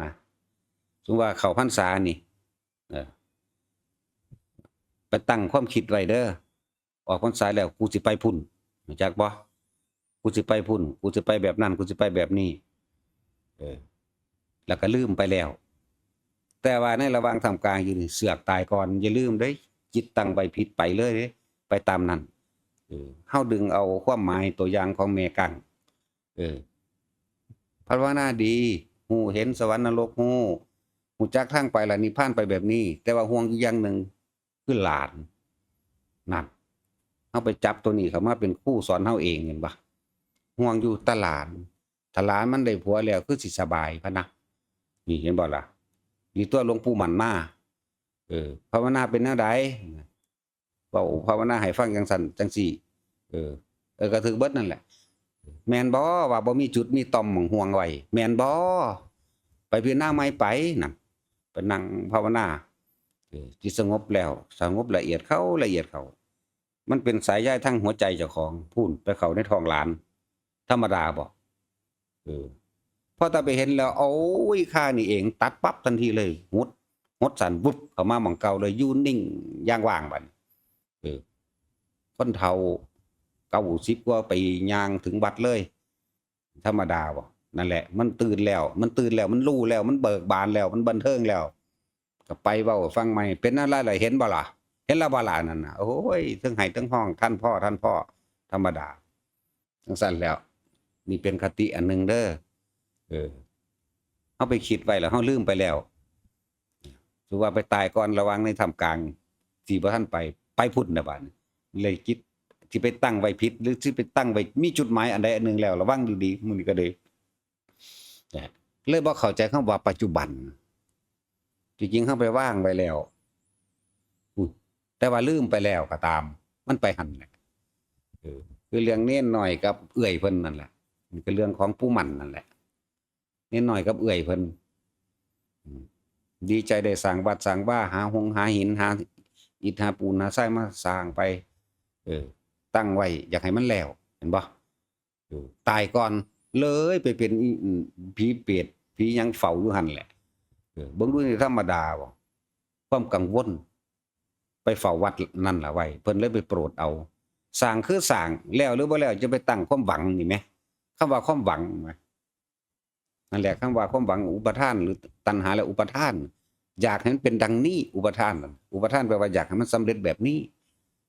นะ สมมุติว่าเข้าพรรษานี่ เออ ไปตั้งความคิดไว้เด้อ ออกพรรษาแล้วกูสิไปพุ้น รู้จักบ่ กูสิไปพุ้น กูสิไปแบบนั้น กูสิไปแบบนี้ เออ แล้วก็ลืมไปแล้ว แต่ว่าในระหว่างท่ามกลางอยู่นี่เสือกตายก่อน อย่าลืมเด้ จิตตั้งไว้ผิดไปเลยเด้ ไปตามนั้น เออ เฮาดึงเอาความหมายตัวอย่างของแม่กั้ง เออ ภาวนาดี ฮู้เห็นสวรรค์นรก ฮู้ ฮู้จักทางไปละนิพพานไปแบบนี้ แต่ว่าห่วงอยู่อย่างหนึ่ง คือหลาน นั่น เฮาไปจับตัวนี้เข้ามาเป็นครูสอนเฮาเอง เห็นบ่ ห่วงอยู่แต่หลาน ถ้าหลานมันได้ผัวแล้วคือสิสบายพะนะ นี่เห็นบ่ล่ะ นี่ตัวหลวงปู่หมั่นมา เออ ภาวนาเป็นแนวใด เว้าภาวนาให้ฟังจั่งซั้นจั่งซี้ เออ เออ ก็ถืกเบิดนั่นแหละ แม่นบ่ว่าบ่มีจุดมีต่อมหม่องห่วงไว้ แม่นบ่ ไปพิจารณาใหม่ไปนั่น ไปนั่งภาวนา เออ จิตสงบแล้ว สงบละเอียดเข้า ละเอียดเข้า มันเป็นสายใยทางหัวใจเจ้าของ พู้น ไปเข้าในท้องหลาน ธรรมดาบ่ เออ พอแต่ไปเห็นแล้ว โอ้ย ข้านี่เอง ตัดปั๊บทันทีเลย หด หดสั้น วุบ เข้ามาหม่องเก่าเลย อยู่นิ่ง อย่างว่างบัดนี้ เออ คนเฒ่า เก้าสิบกว่าปี ย่างถึงวัดเลย ธรรมดาบ่ นั่นแหละ มันตื่นแล้ว มันตื่นแล้ว มันรู้แล้ว มันเบิกบานแล้ว มันบันเทิงแล้ว ก็ไปเว้าให้ฟังใหม่ เป็นอะไรล่ะ เห็นบ่ล่ะ เห็นแล้วบ่ล่ะนั่นน่ะ โอ้ย เทิงไห้เทิงฮ้อง ท่านพ่อ ท่านพ่อ ธรรมดา จั่งซั้นแล้ว นี่เป็นคติอันหนึ่งเด้อ เออ เฮาไปคิดไว้แล้ว เฮาลืมไปแล้ว ถือว่าไปตายก่อน ระหว่างในท่ามกลาง ที่บ่ทันไป ไปพุ้นน่ะบาดนี้ เลยคิด สิไปตั้งไว้ผิด หรือสิไปตั้งไว้ มีจุดหมายอันใดอันหนึ่งแล้ว ระวังดีๆ มื้อนี้ก็เลย นะ เลยบ่เข้าใจคำว่าปัจจุบัน ที่จริงเฮาไปวางไว้แล้ว อืม แต่ว่าลืมไปแล้วก็ตาม มันไปหั่นแหละ เออ คือเรื่องเณรน้อยกับเอื้อยเพิ่นนั่นแหละ มันก็เรื่องของปู่หมั่นนั่นแหละ เณรน้อยกับเอื้อยเพิ่น อืม ดีใจได้สร้างวัดสร้างวา หาหงหาหิน หาอิฐหาปูนหาทรายมาสร้างไป เออ ตั้งไว้อยากให้มันแล้ว เห็นบ่ เออ ตายก่อน เลยไปเป็นอี อืม ผีเปรต ผีหยังเฝ้าอยู่หั่นแหละ เออ เบิ่งดูนี่ธรรมดาบ่ ความกังวล ไปเฝ้าวัดนั่นล่ะไว้ เพิ่นเลยไปโปรดเอา สร้างคือสร้าง แล้วหรือบ่แล้วจะไปตั้งความหวังนี่แหม คำว่าความหวังแหม นั่นแหละ คำว่าความหวังอุปาทาน หรือตัณหาและอุปาทาน อยากให้มันเป็นดังนี้ อุปาทานน่ะ อุปาทานแปลว่าอยากให้มันสำเร็จแบบนี้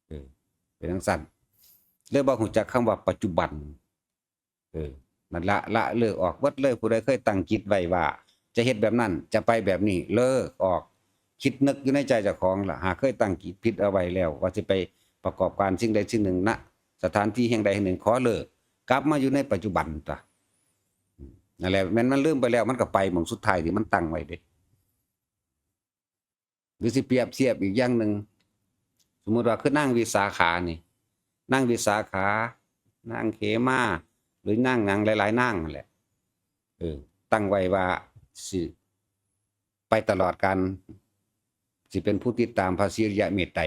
เออ เป็นจั่งซั้น เลยบ่รู้จักคำว่าปัจจุบัน เออ นั่นละ ละเลิกออกเบิดเลย ผู้ใดเคยตั้งจิตไว้ว่า จะเฮ็ดแบบนั้น จะไปแบบนี้ เลิกออก คิดนึกอยู่ในใจเจ้าของล่ะ หากเคยตั้งจิตผิดเอาไว้แล้ว ว่าสิไปประกอบการสิ่งใดสิ่งหนึ่ง ณ สถานที่แห่งใดแห่งหนึ่ง ขอเลิก กลับมาอยู่ในปัจจุบันตะ นั่นแหละ แม่นมันลืมไปแล้ว มันก็ไปหม่องสุดท้ายที่มันตั้งไว้เด้ หรือสิเปรียบเทียบอีกอย่างหนึ่ง สมมุติว่าคือนางวิสาขานี่ นางวิสาขา นางเขมา หรือนางหยังหลายๆนางนั่นแหละ เออ ตั้งไว้ว่าสิไปตลอดกาล สิเป็นผู้ติดตามพระศรีอริยะเมตไตร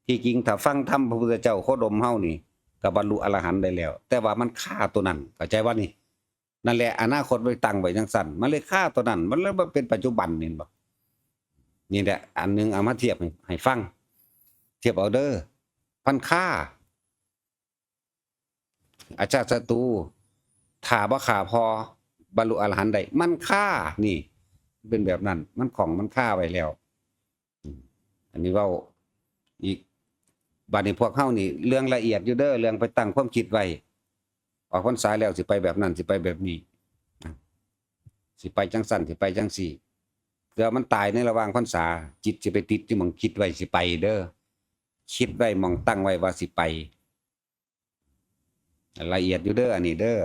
ที่จริงถ้าฟังธรรมพระพุทธเจ้าโคดมเฮานี่ ก็บรรลุอรหันต์ได้แล้ว แต่ว่ามันคาตัวนั้น เข้าใจบ่นี่ นั่นแหละ อนาคตไปตั้งไว้จั่งซั้น มันเลยคาตัวนั้น มันเลยบ่เป็นปัจจุบัน เห็นบ่ นี่แหละ อันหนึ่งเอามาเทียบให้ ให้ฟัง เทียบเอาเด้อ มันคา อจจาศัตรู ถ้าบ่ฆ่าพ่อ บรรลุอรหันต์ได้ มันคา นี่ เป็นแบบนั้น มันข้อง มันคาไว้แล้ว อืม อันนี้เว้าอีก บัดนี้พวกเฮานี่ เรื่องละเอียดอยู่เด้อ เรื่องไปตั้งความคิดไว้ ออกพรรษาแล้วสิไปแบบนั้น สิไปแบบนี้ สิไปจั่งซั้น สิไปจั่งซี้ เผื่อมันตายในระหว่างพรรษา จิตสิไปติดอยู่หม่องคิดไว้สิไปเด้อ คิดไว้หม่องตั้งไว้ว่าสิไป ละเอียดอยู่เด้อ อันนี้เด้อ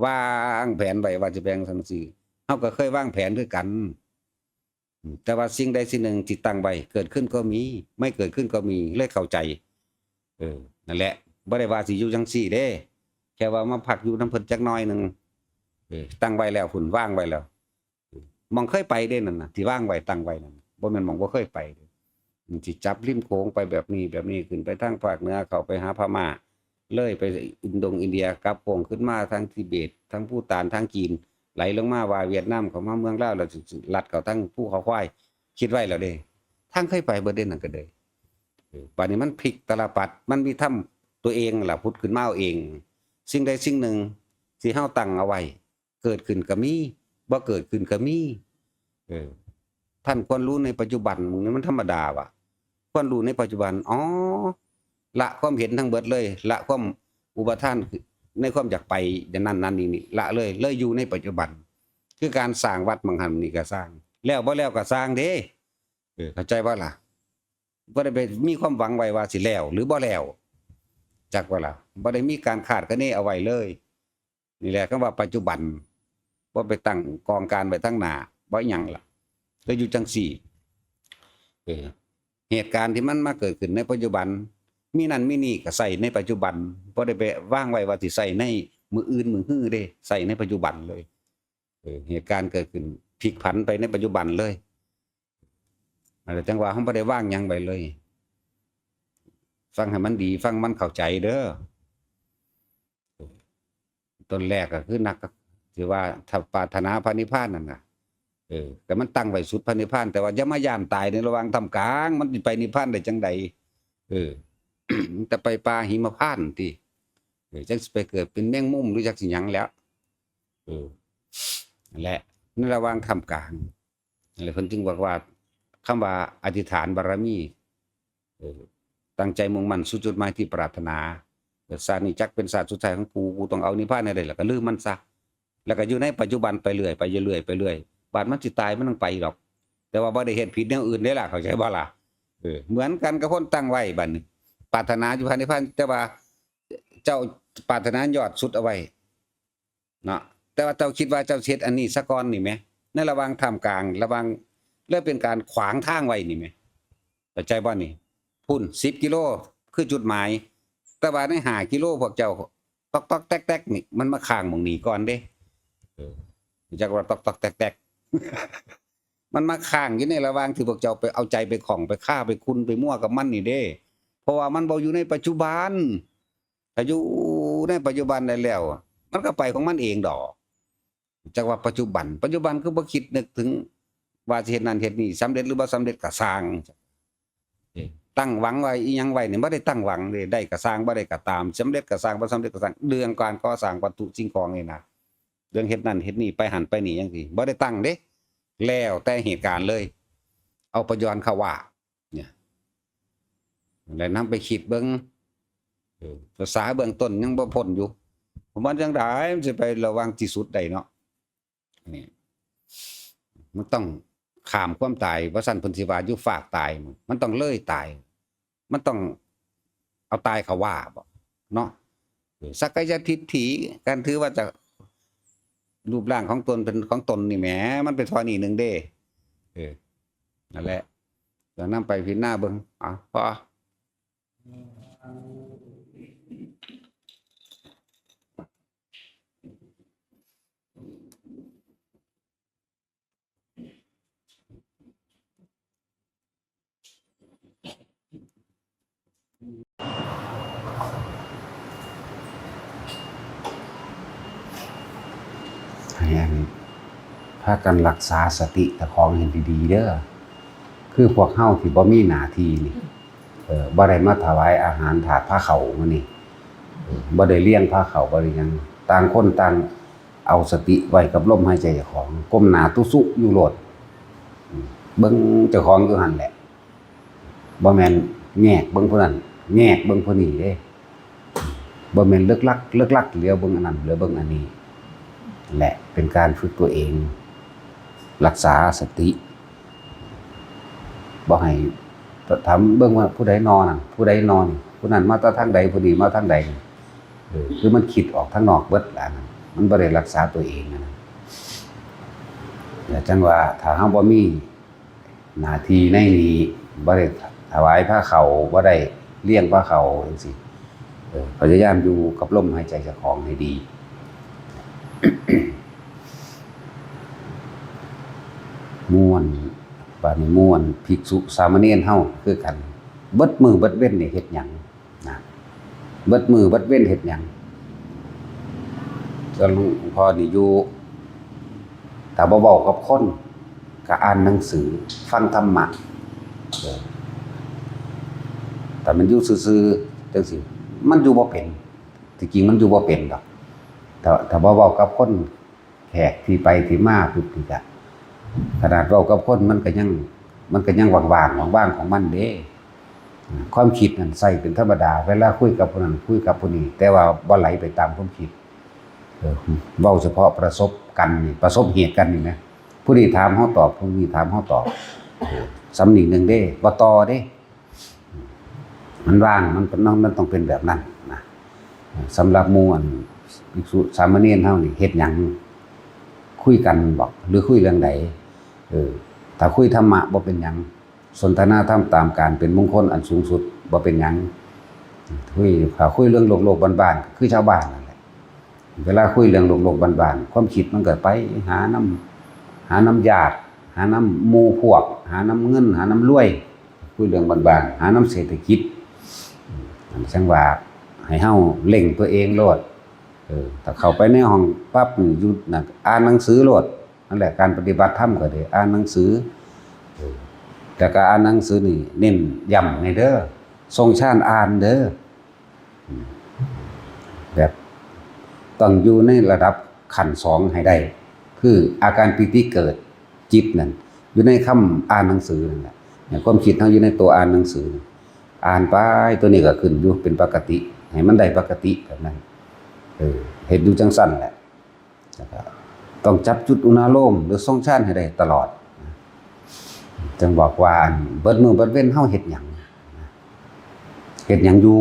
วางแผนไว้ว่าจะแบ่งสังสี เฮาก็เคยวางแผนคือกัน อืม แต่ว่าสิ่งใดสิ่งหนึ่งที่ตั้งไว้ เกิดขึ้นก็มี ไม่เกิดขึ้นก็มี เลยเข้าใจ เออ นั่นแหละ บ่ได้ว่าสิอยู่จั่งซี้เด้ แค่ว่ามาพักอยู่นำเพิ่นจักหน่อยหนึ่ง เออ ตั้งไว้แล้ว พุ้นวางไว้แล้ว หม่องเคยไปเด้นั่นน่ะ ที่วางไว้ตั้งไว้นั่นน่ะ บ่แม่นหม่องบ่เคยไปเด้ มันสิจับริมโขงไปแบบนี้ แบบนี้ ขึ้นไปทางภาคเหนือ เข้าไปหาพม่า เลยไปอินดงอินเดีย กลับโค้งขึ้นมาทางทิเบต ทางภูฏาน ทางจีน ไหลลงมาว่าเวียดนาม เข้ามาเมืองลาว แล้วสิลัดเข้าทางภูเขาควาย คิดไว้แล้วเด้ ทางเคยไปเบิดเด้นั่นก็เด้ เออ บัดนี้มันพลิกตาลปัตร มันมีธรรมตัวเองล่ะผุดขึ้นมาเอาเอง สิ่งใดสิ่งหนึ่งที่เฮาตั้งเอาไว้ เกิดขึ้นก็มี บ่เกิดขึ้นก็มี เออ ท่านควรรู้ในปัจจุบัน มันธรรมดาว่ะ ควรรู้ในปัจจุบัน อ๋อ ละความเห็นทั้งเบิดเลย ละความอุปาทานในความอยากไปอย่างนั้นนั่นนี่นี่ ละเลย เลยอยู่ในปัจจุบัน คือการสร้างวัดหม่องหั่นนี่ก็สร้าง แล้วบ่แล้วก็สร้างเด้ เออ เข้าใจบ่ล่ะ บ่ได้ไปมีความหวังไว้ว่าสิแล้วหรือบ่แล้ว จักบ่ล่ะ บ่ได้มีการคาดคะเนเอาไว้เลย นี่แหละคำว่าปัจจุบัน บ่ไปตั้งกองการไว้ทางหน้า บ่หยังล่ะ ก็อยู่จั่งซี้ เออ เหตุการณ์ที่มันมาเกิดขึ้นในปัจจุบัน มีนั่นมีนี่ก็ใช้ในปัจจุบัน บ่ได้ไปวางไว้ว่าสิใช้ในมื้ออื่นมื้อฮือเด้ ใช้ในปัจจุบันเลย เออ เหตุการณ์เกิดขึ้น พลิกผันไปในปัจจุบันเลย อันนั้นจั่งว่าเฮาบ่ได้วางหยังไว้เลย ฟังให้มันดี ฟังมันเข้าใจเด้อ ต้นแรกก็คือนัก ที่ว่าถ้าปรารถนาพระนิพพานนั่นน่ะ เออ ก็มันตั้งไว้สุดพระนิพพาน แต่ว่าอย่ามาย้านตายในระหว่างท่ามกลาง มันสิไปนิพพานได้จั่งใด เออ แต่ไปป่าหิมพานต์ติ เออ จั่งสิไปเกิดเป็นแมงมุมหรือจักสิหยังแล้ว เออ นั่นแหละ ในระหว่างท่ามกลาง นั่นแหละ เพิ่นจึงบอกว่า คำว่าอธิษฐานบารมี เออ ตั้งใจมุ่งมั่นสู่จุดหมายที่ปรารถนา เกิดชาตินี้จักเป็นชาติสุดท้ายของกู กูต้องเอานิพพานให้ได้ แล้วก็ลืมมันซะ แล้วก็อยู่ในปัจจุบันไปเรื่อย ไปเรื่อย ไปเรื่อย บาดมันสิตายมันต้องไปดอก แต่ว่าบ่ได้เฮ็ดผิดแนวอื่นเด้ล่ะ เข้าใจบ่ล่ะ เออ เหมือนกันกับคนตั้งไว้บัดนี้ ปรารถนาอยู่พระนิพพาน แต่ว่าเจ้าปรารถนายอดสุดเอาไว้ เนาะ แต่ว่าเจ้าคิดว่าเจ้าสิเฮ็ดอันนี้ซะก่อนนี่แหม ในระหว่างท่ามกลาง ระหว่าง เลยเป็นการขวางทางไว้นี่แหม เข้าใจบ่นี่ พุ้น สิบกิโล คือจุดหมาย แต่ว่าในห้ากิโลพวกเจ้าต๊อกต๊อกแต๊กแต๊กนี่ มันมาค้างหม่องนี้ก่อนเด้ เออ จักว่าต๊อกต๊อกแต๊กแต๊ก มันมาค้างอยู่ในระหว่างที่พวกเจ้าไปเอาใจไปข้อง ไปคาไปคุน ไปมั่วกับมันนี่เด้ เพราะว่ามันบ่อยู่ในปัจจุบัน ถ้าอยู่ในปัจจุบันได้แล้ว มันก็ไปของมันเองดอก จักว่าปัจจุบัน ปัจจุบันคือบ่คิดนึกถึงว่าสิเฮ็ดนั่นเฮ็ดนี่ สำเร็จหรือบ่สำเร็จก็ซ่าง เอ้ย ตั้งหวังไว้อีหยังไว้นี่ บ่ได้ตั้งหวังเด้ ได้ก็ซ่าง บ่ได้ก็ตาม สำเร็จก็ซ่าง บ่สำเร็จก็ซ่าง เรื่องการก่อสร้างวัตถุสิ่งของนี่นะ เรื่องเฮ็ดนั่นเฮ็ดนี่ ไปหั่นไปนี่จั่งซี้ บ่ได้ตั้งเด้ แล้วแต่เหตุการณ์เลย เอาปัญญาเข้าว่า เนี่ย แล้วนำไปคิดเบิ่ง เออ ภาษาเบื้องต้นยังบ่พ้นอยู่ ผมว่าจั่งใดมันสิไประวังที่สุดได้เนาะ นี่ มันต้องข้ามความตาย ว่าซั่นเพิ่นสิว่าอยู่ฟากตาย มันต้องเลยตาย มันต้องเอาตายเข้าว่าบ่ เนาะ เออ สักกายทิฏฐิ การถือว่าจะ รูปร่างของตนเป็นของตนนี่แหม มันเป็นข้อนี้หนึ่งเด้ เออ นั่นแหละ เดี๋ยวนำไปพิจารณาเบิ่ง เอา พอ พากันรักษาสติเจ้าของให้ดีๆเด้อ คือพวกเฮาที่บ่มีหน้าที่นี่ เออ บ่ได้มาถวายอาหารถาดพาเข้ามื้อนี้ เออ บ่ได้เรียงพาเข้า บ่ได้หยัง ต่างคนต่างเอาสติไว้กับลมหายใจเจ้าของ ก้มหน้าตุ๊สุอยู่โลด อืม เบิ่งเจ้าของอยู่หั่นแหละ บ่แม่นแงกเบิ่งผู้นั้น แงกเบิ่งผู้นี้เด้ บ่แม่นเลิกลัก เลิกลัก เหลียวเบิ่งอันนั้น เหลียวเบิ่งอันนี้ และเป็นการฝึกตัวเอง รักษาสติ บ่ให้ ถามเบิ่งว่าผู้ใดนอนนั่น ผู้ใดนอน ผู้นั้นมาแต่ทางใด ผู้นี้มาทางใด เออ คือมันคิดออกทางนอกเบิดล่ะนั่น มันบ่ได้รักษาตัวเองนั่นน่ะ แล้วจั่งว่าถ้าเฮาบ่มี หน้าที่ในนี้ บ่ได้ถวายพาเข้า บ่ได้เรียงพาเข้าจั่งซี้ เออ พยายามอยู่กับลมหายใจเจ้าของให้ดี ม่วน บาดนี้ม่วน ภิกษุสามเณรเฮาคือกัน เบิดมื้อเบิดเว็นนี่เฮ็ดหยัง นะ เบิดมื้อเบิดเว็นเฮ็ดหยัง ส่วนหลวงพ่อนี่อยู่ ถ้าบ่เว้ากับคน ก็อ่านหนังสือ ฟังธรรมะ เออ แต่มันอยู่ซื่อๆจั่งซี้ มันอยู่บ่เป็น ที่จริงมันอยู่บ่เป็นดอก ถ้า ถ้าบ่เว้ากับคน แขกที่ไปที่มาปุ๊บนี่ก็ ขนาดเว้ากับคนมันก็ยัง มันก็ยังว่างๆ ว่างๆ ของมันเด้ ความคิดนั่นใช้เป็นธรรมดา เวลาคุยกับผู้นั้น คุยกับผู้นี้ แต่ว่าบ่ไหลไปตามความคิด เออ เว้าเฉพาะประสบกันนี่ ประสบเหตุกันนี่นะ ผู้นี้ถามเฮาตอบ ผู้นี้ถามเฮาตอบ เออ ส่ำนี้หนึ่งเด้ บ่ต่อเด้ มันว่าง มันเป็น มันต้องเป็นแบบนั้นนะ สำหรับหมู่อันภิกษุสามเณรเฮานี่ เฮ็ดหยัง คุยกันบ่ หรือคุยเรื่องใด เออ ถ้าคุยธรรมะบ่เป็นหยัง สนทนาธรรมตามการเป็นมงคลอันสูงสุดบ่เป็นหยัง คุย ถ้าคุยเรื่องโลกๆ บ้านๆ คือชาวบ้านนั่นแหละ เวลาคุยเรื่องโลกๆ บ้านๆ ความคิดมันก็ไปหานำ หานำญาติ หานำหมู่พวก หานำเงิน หานำรวย คุยเรื่องบ้านๆ หานำเศรษฐกิจ อืม จั่งว่าให้เฮาเร่งตัวเองโลด เออ ถ้าเข้าไปในห้องปั๊บนี่ อยู่นั่น อ่านหนังสือโลด นั่นแหละ การปฏิบัติธรรมก็ได้อ่านหนังสือ เออ แล้วก็อ่านหนังสือนี่เน้นย้ำให้เด้อ ทรงฌานอ่านเด้อ อืม แบบต้องอยู่ในระดับขั้นสองให้ได้ คืออาการปีติเกิดจิตนั่น อยู่ในคำอ่านหนังสือนั่นแหละ เนี่ย ความคิดเฮาอยู่ในตัวอ่านหนังสือ อ่านไป ตัวนี้ก็ขึ้นอยู่เป็นปกติ ให้มันได้ปกติแบบนั้น เออ เฮ็ดอยู่จั่งซั่นแหละ แล้วก็ต้องจับจุดอุณาโลมหรือทรงฌานให้ได้ตลอด จั่งบอกว่าอันเบิดมื้อเบิดเว็นเฮาเฮ็ดหยัง เฮ็ดหยังอยู่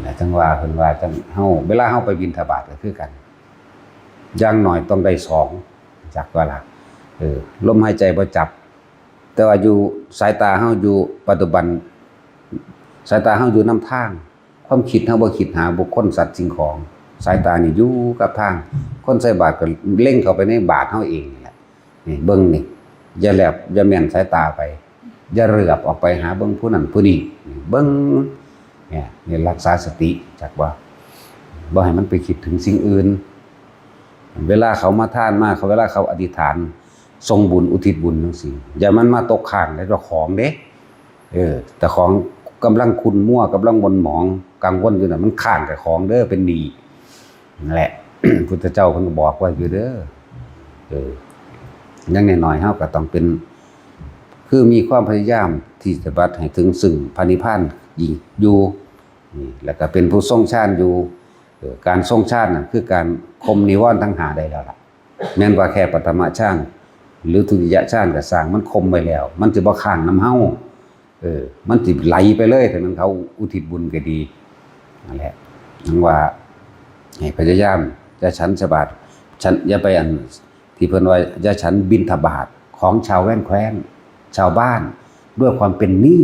และจั่งว่าเพิ่นว่าจั่งเฮา เวลาเฮาไปบิณฑบาตก็คือกัน อย่างน้อยต้องได้สอง จักว่าล่ะ เออ ลมหายใจบ่จับ แต่ว่าอยู่ สายตาเฮาอยู่ปัจจุบัน สายตาเฮาอยู่นำทาง ความคิดเฮาบ่คิดหาบุคคลสัตว์สิ่งของ สายตานี่อยู่กับทาง คนใส่บาตรก็เล็งเข้าไปในบาตรเฮาเองนี่แหละ นี่เบิ่งนี่ อย่าแลบอย่าแม่นสายตาไป อย่าเหลือบออกไปหาเบิ่งผู้นั้นผู้นี้ นี่เบิ่ง เนี่ย นี่รักษาสติ จักว่า บ่ให้มันไปคิดถึงสิ่งอื่น เวลาเขามาทานมา เขา เวลาเขาอธิษฐาน ส่งบุญอุทิศบุญจั่งซี้ อย่ามันมาตกค้างในเจ้าของเด้ เออ เจ้าของกำลังขุ่นมัว กำลังหม่นหมอง กังวลอยู่น่ะ มันค้างเจ้าของเด้อ เป็นหนี้ นั่นแหละ พุทธเจ้าเพิ่นก็บอกไว้อยู่เด้อ เออ อย่างน้อยๆ เฮาก็ต้องเป็น คือมีความพยายามที่จะบัดให้ถึงซึ่งพระนิพพานยิ่งอยู่ นี่ แล้วก็เป็นผู้ทรงฌานอยู่ เออ การทรงฌานน่ะ คือการข่มนิวรณ์ทั้งห้าได้แล้วล่ะ แม้นว่าแค่ปฐมฌาน หรือทุติยฌานก็ซ่าง มันข่มไว้แล้ว มันจะบ่ค้างนำเฮา เออ มันสิไหลไปเลย ถ้ามันเขาอุทิศบุญก็ดี นั่นแหละ จั่งว่า ให้พยายาม อย่าฉันสบาด ฉัน อย่าไปอัน ที่เพิ่นว่า อย่าฉันบิณฑบาตของชาวแว่นแคว้น ชาวบ้าน ด้วยความเป็นหนี้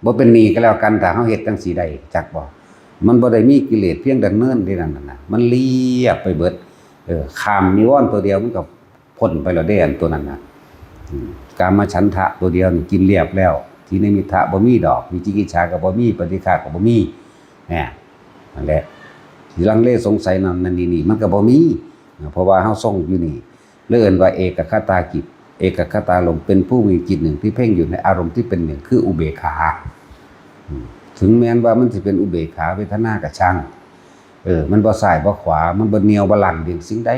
บ่เป็นหนี้ก็แล้วกัน ถ้าเฮาเฮ็ดจั่งซี้ได้ จักบ่ มันบ่ได้มีกิเลสเพียงดำเนินที่นั่นน่ะนะ มันเรียบไปเบิด เออ ข้ามนิวรณ์ตัวเดียวมันก็ พ้นไปแล้วเด้ อันตัวนั้นน่ะ อืม กามฉันทะตัวเดียวนี่กินเรียบแล้ว ถีนมิทธะบ่มีดอก วิจิกิจฉาก็บ่มี ปฏิฆะก็บ่มี เนี่ย นั่นแหละ สิลังเลสงสัยนั่น นั่นนี่นี่ มันก็บ่มี เพราะว่าเฮาทรงอยู่นี่ เลยเอิ้นว่าเอกัคคตาจิต เอกัคคตารมณ์ เป็นผู้มีจิตหนึ่งที่เพ่งอยู่ในอารมณ์ที่เป็นหนึ่ง คืออุเบกขา อืม ถึงแม้นว่ามันสิเป็นอุเบกขาเวทนาก็ช่าง เออ มันบ่ซ้ายบ่ขวา มันบ่เหนี่ยวบ่ลั้นเรื่องสิ่งใด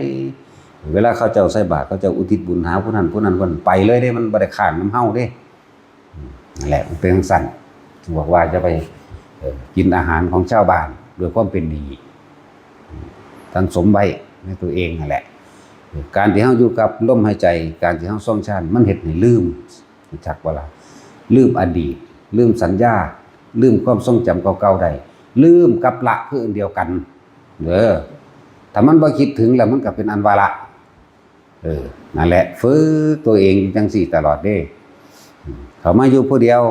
เวลาเขาเจ้าใส่บาตร เขาเจ้าอุทิศบุญหาผู้นั้นผู้นั้น ผู้นั้นไปเลยเด้ มันบ่ได้ค้างนำเฮาเด้ อืม นั่นแหละ มันเป็นจั่งซั้น บอกว่าจะไป เอ่อ กินอาหารของชาวบ้านด้วยความเป็นหนี้ อืม สั่งสมไว้ในตัวเองนั่นแหละ เออ การที่เฮาอยู่กับลมหายใจ การที่เฮาทรงฌาน มันเฮ็ดให้ลืม รู้จักบ่ล่ะ ลืมอดีต ลืมสัญญา ลืมความทรงจำเก่าๆได้ ลืมกับละคืออันเดียวกัน เด้อ ถ้ามันบ่คิดถึงแล้วมันก็เป็นอันว่าละ เออ นั่นแหละ ฝึกตัวเองจั่งซี้ตลอดเด้ อืม เข้ามาอยู่ผู้เดียว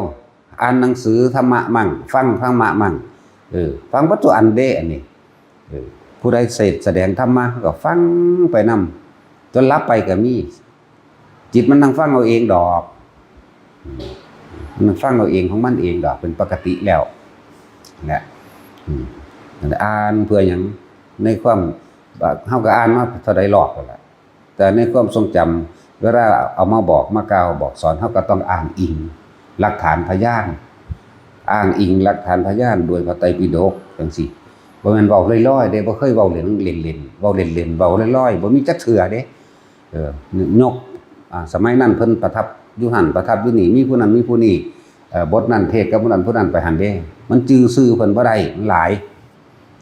อ่านหนังสือธรรมะมั่ง ฟังธรรมะมั่ง เออ ฟังเบิดทุกอันเด้ อันนี้ เออ ผู้ใดเทศน์แสดงธรรมะก็ฟังไปนำ จนหลับไปก็มี จิตมันนั่งฟังเอาเองดอก อืม มันฟังเอาเองของมันเองดอก เป็นปกติแล้ว แหละ อืม อ่านเพื่อหยัง ในความ เฮาก็อ่านมาเท่าใดรอบแล้วล่ะ แต่ในความทรงจำ เวลาเอามาบอกมากล่าวบอกสอน เฮาก็ต้องอ้างอิงหลักฐานพยาน อ้างอิงหลักฐานพยานโดยพระไตรปิฎกจั่งซี้ บ่แม่นเว้าลอยๆเด้ บ่เคยเว้าเล่นๆ เว้าเล่นๆ เว้าลอยๆ บ่มีจักเทื่อเด้ เออ ยก อ่า สมัยนั้นเพิ่นประทับอยู่หั่น ประทับอยู่นี่ มีผู้นั้นมีผู้นี้ เอ่อ บทนั้นเทศน์กับผู้นั้นผู้นั้นไปหั่นเด้ มันจื่อชื่อเพิ่นบ่ได้ มันหลาย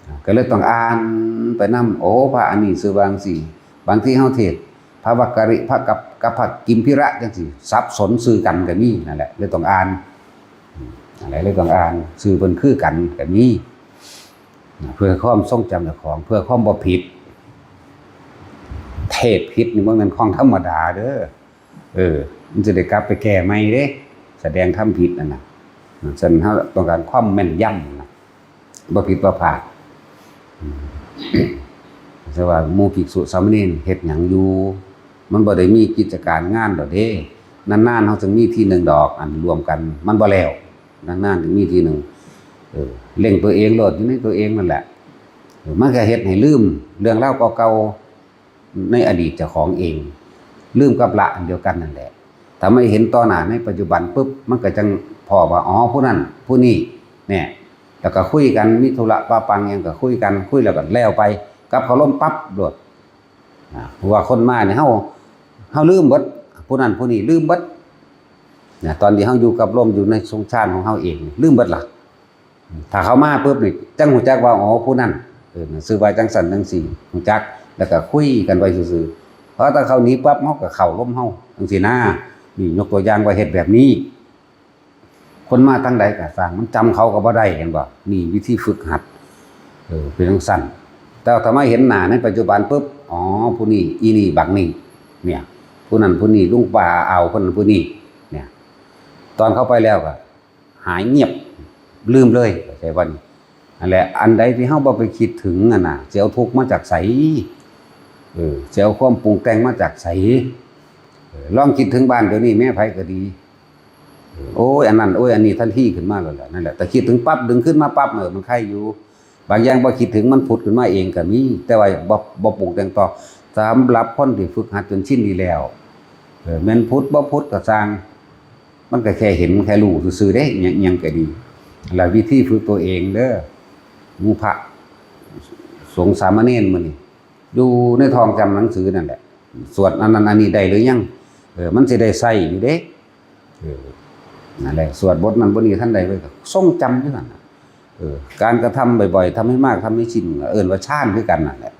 อ่า ก็เลยต้องอ่านไปนำ โอ้ พระอันนี้ชื่อว่าจั่งซี้ บางทีเฮาเทศน์ พระวักกะริ พระกับ กับพระกิมพีระจั่งซี้ สับสนชื่อกันก็มี นั่นแหละ เลยต้องอ่าน อืม นั่นแหละ เลยต้องอ่าน ชื่อเพิ่นคือกันก็มี เพื่อความทรงจำเจ้าของ เพื่อความบ่ผิด เทศน์ผิดนี่บ่แม่นของธรรมดาเด้อ เออ มันจะได้กลับไปแก้ใหม่เด้ แสดงธรรมผิดนั่นน่ะ ฉะนั้นเฮาต้องการความแม่นยำนะ บ่ผิดบ่พลาด อืม แต่ว่าหมู่ภิกษุสามเณรเฮ็ดหยังอยู่ มันบ่ได้มีกิจการงานดอกเด้ นานๆ เฮาจึงมีทีหนึ่งดอก อันรวมกัน มันบ่แล้ว นานๆ จึงมีทีหนึ่ง เออ เร่งตัวเองโลด อยู่ในตัวเองนั่นแหละ เออ มันก็เฮ็ดให้ลืมเรื่องราวเก่าๆ ในอดีตเจ้าของเอง ลืมกับละอันเดียวกันนั่นแหละ ถ้ามาเห็นต่อหน้าในปัจจุบันปุ๊บ มันก็จั่งพ้อว่า อ๋อ ผู้นั้น ผู้นี้ เนี่ย แล้วก็คุยกัน มีธุระปะปังหยังก็คุยกัน คุยแล้วก็แล้วไป กลับเข้าร่มปั๊บโลด อ่า เพราะว่าคนมาเนี่ย เฮา เฮาลืมเบิด ผู้นั้นผู้นี้ลืมเบิด นะ ตอนที่เฮาอยู่กับลม อยู่ในทรงฌานของเฮาเอง ลืมเบิดล่ะ ถ้าเขามาปุ๊บนี่ จั่งฮู้จักว่า อ๋อ ผู้นั้น เออ ชื่อว่าจั่งซั้นจั่งซี้ ฮู้จัก แล้วก็คุยกันไปซื่อๆ เพราะถ้าเขาหนีปั๊บ เฮาก็เข้าลมเฮา จั่งซี้นะ นี่ยกตัวอย่างว่าเฮ็ดแบบนี้ คนมาทางใดก็ซ่าง มันจำเขาก็บ่ได้ เห็นบ่ นี่วิธีฝึกหัด เออ เป็นจั่งซั้น แต่ถ้ามาเห็นหน้าในปัจจุบันปุ๊บ อ๋อ ผู้นี้ อีนี่ บักนี่ เนี่ย ผู้นั้น ผู้นี้ ลุงป้าอาว คนนั้น ผู้นี้ เนี่ย ตอนเขาไปแล้วก็ หายเงียบ ลืมเลย เข้าใจบ่นี่ นั่นแหละ อันใดที่เฮาบ่ไปคิดถึงอะนะ สิเอาทุกข์มาจากไส เออ สิเอาความปรุงแต่งมาจากไส เออ ลองคิดถึงบ้านเดี๋ยวนี้แม้ไผก็ดี เออ โอ้ย อันนั้น โอ้ย อันนี้ ทันทีขึ้นมาแล้วแหละ นั่นแหละ แต่คิดถึงปั๊บ ดึงขึ้นมาปั๊บ เออ มันไคอยู่ บางอย่างบ่คิดถึงมันผุดขึ้นมาเองก็มี แต่ว่าบ่ บ่ปรุงแต่งต่อ สำหรับคนที่ฝึกหัดจนชินดีแล้ว เออ แม่นผุดบ่ผุดก็ซ่าง มันก็แค่เห็นแค่รู้ซื่อๆเด้ หยัง หยังก็ดี แล้ววิธีฝึกตัวเองเด้อ หมู่พระสงฆ์สามเณรมื้อนี้ อยู่ในท้องจำหนังสือนั่นแหละ สวดอันนั้นอันนี้ได้หรือยัง เออ มันสิได้ใช้อยู่เด้ เออ นั่นแหละ สวดบทนั้นบทนี้ทันได้ไว้ก็ทรงจำอยู่นั่นน่ะ เออ การกระทำบ่อยๆ ทำให้มาก ทำให้ชิน เอิ้นว่าฌานคือกันนั่นแหละ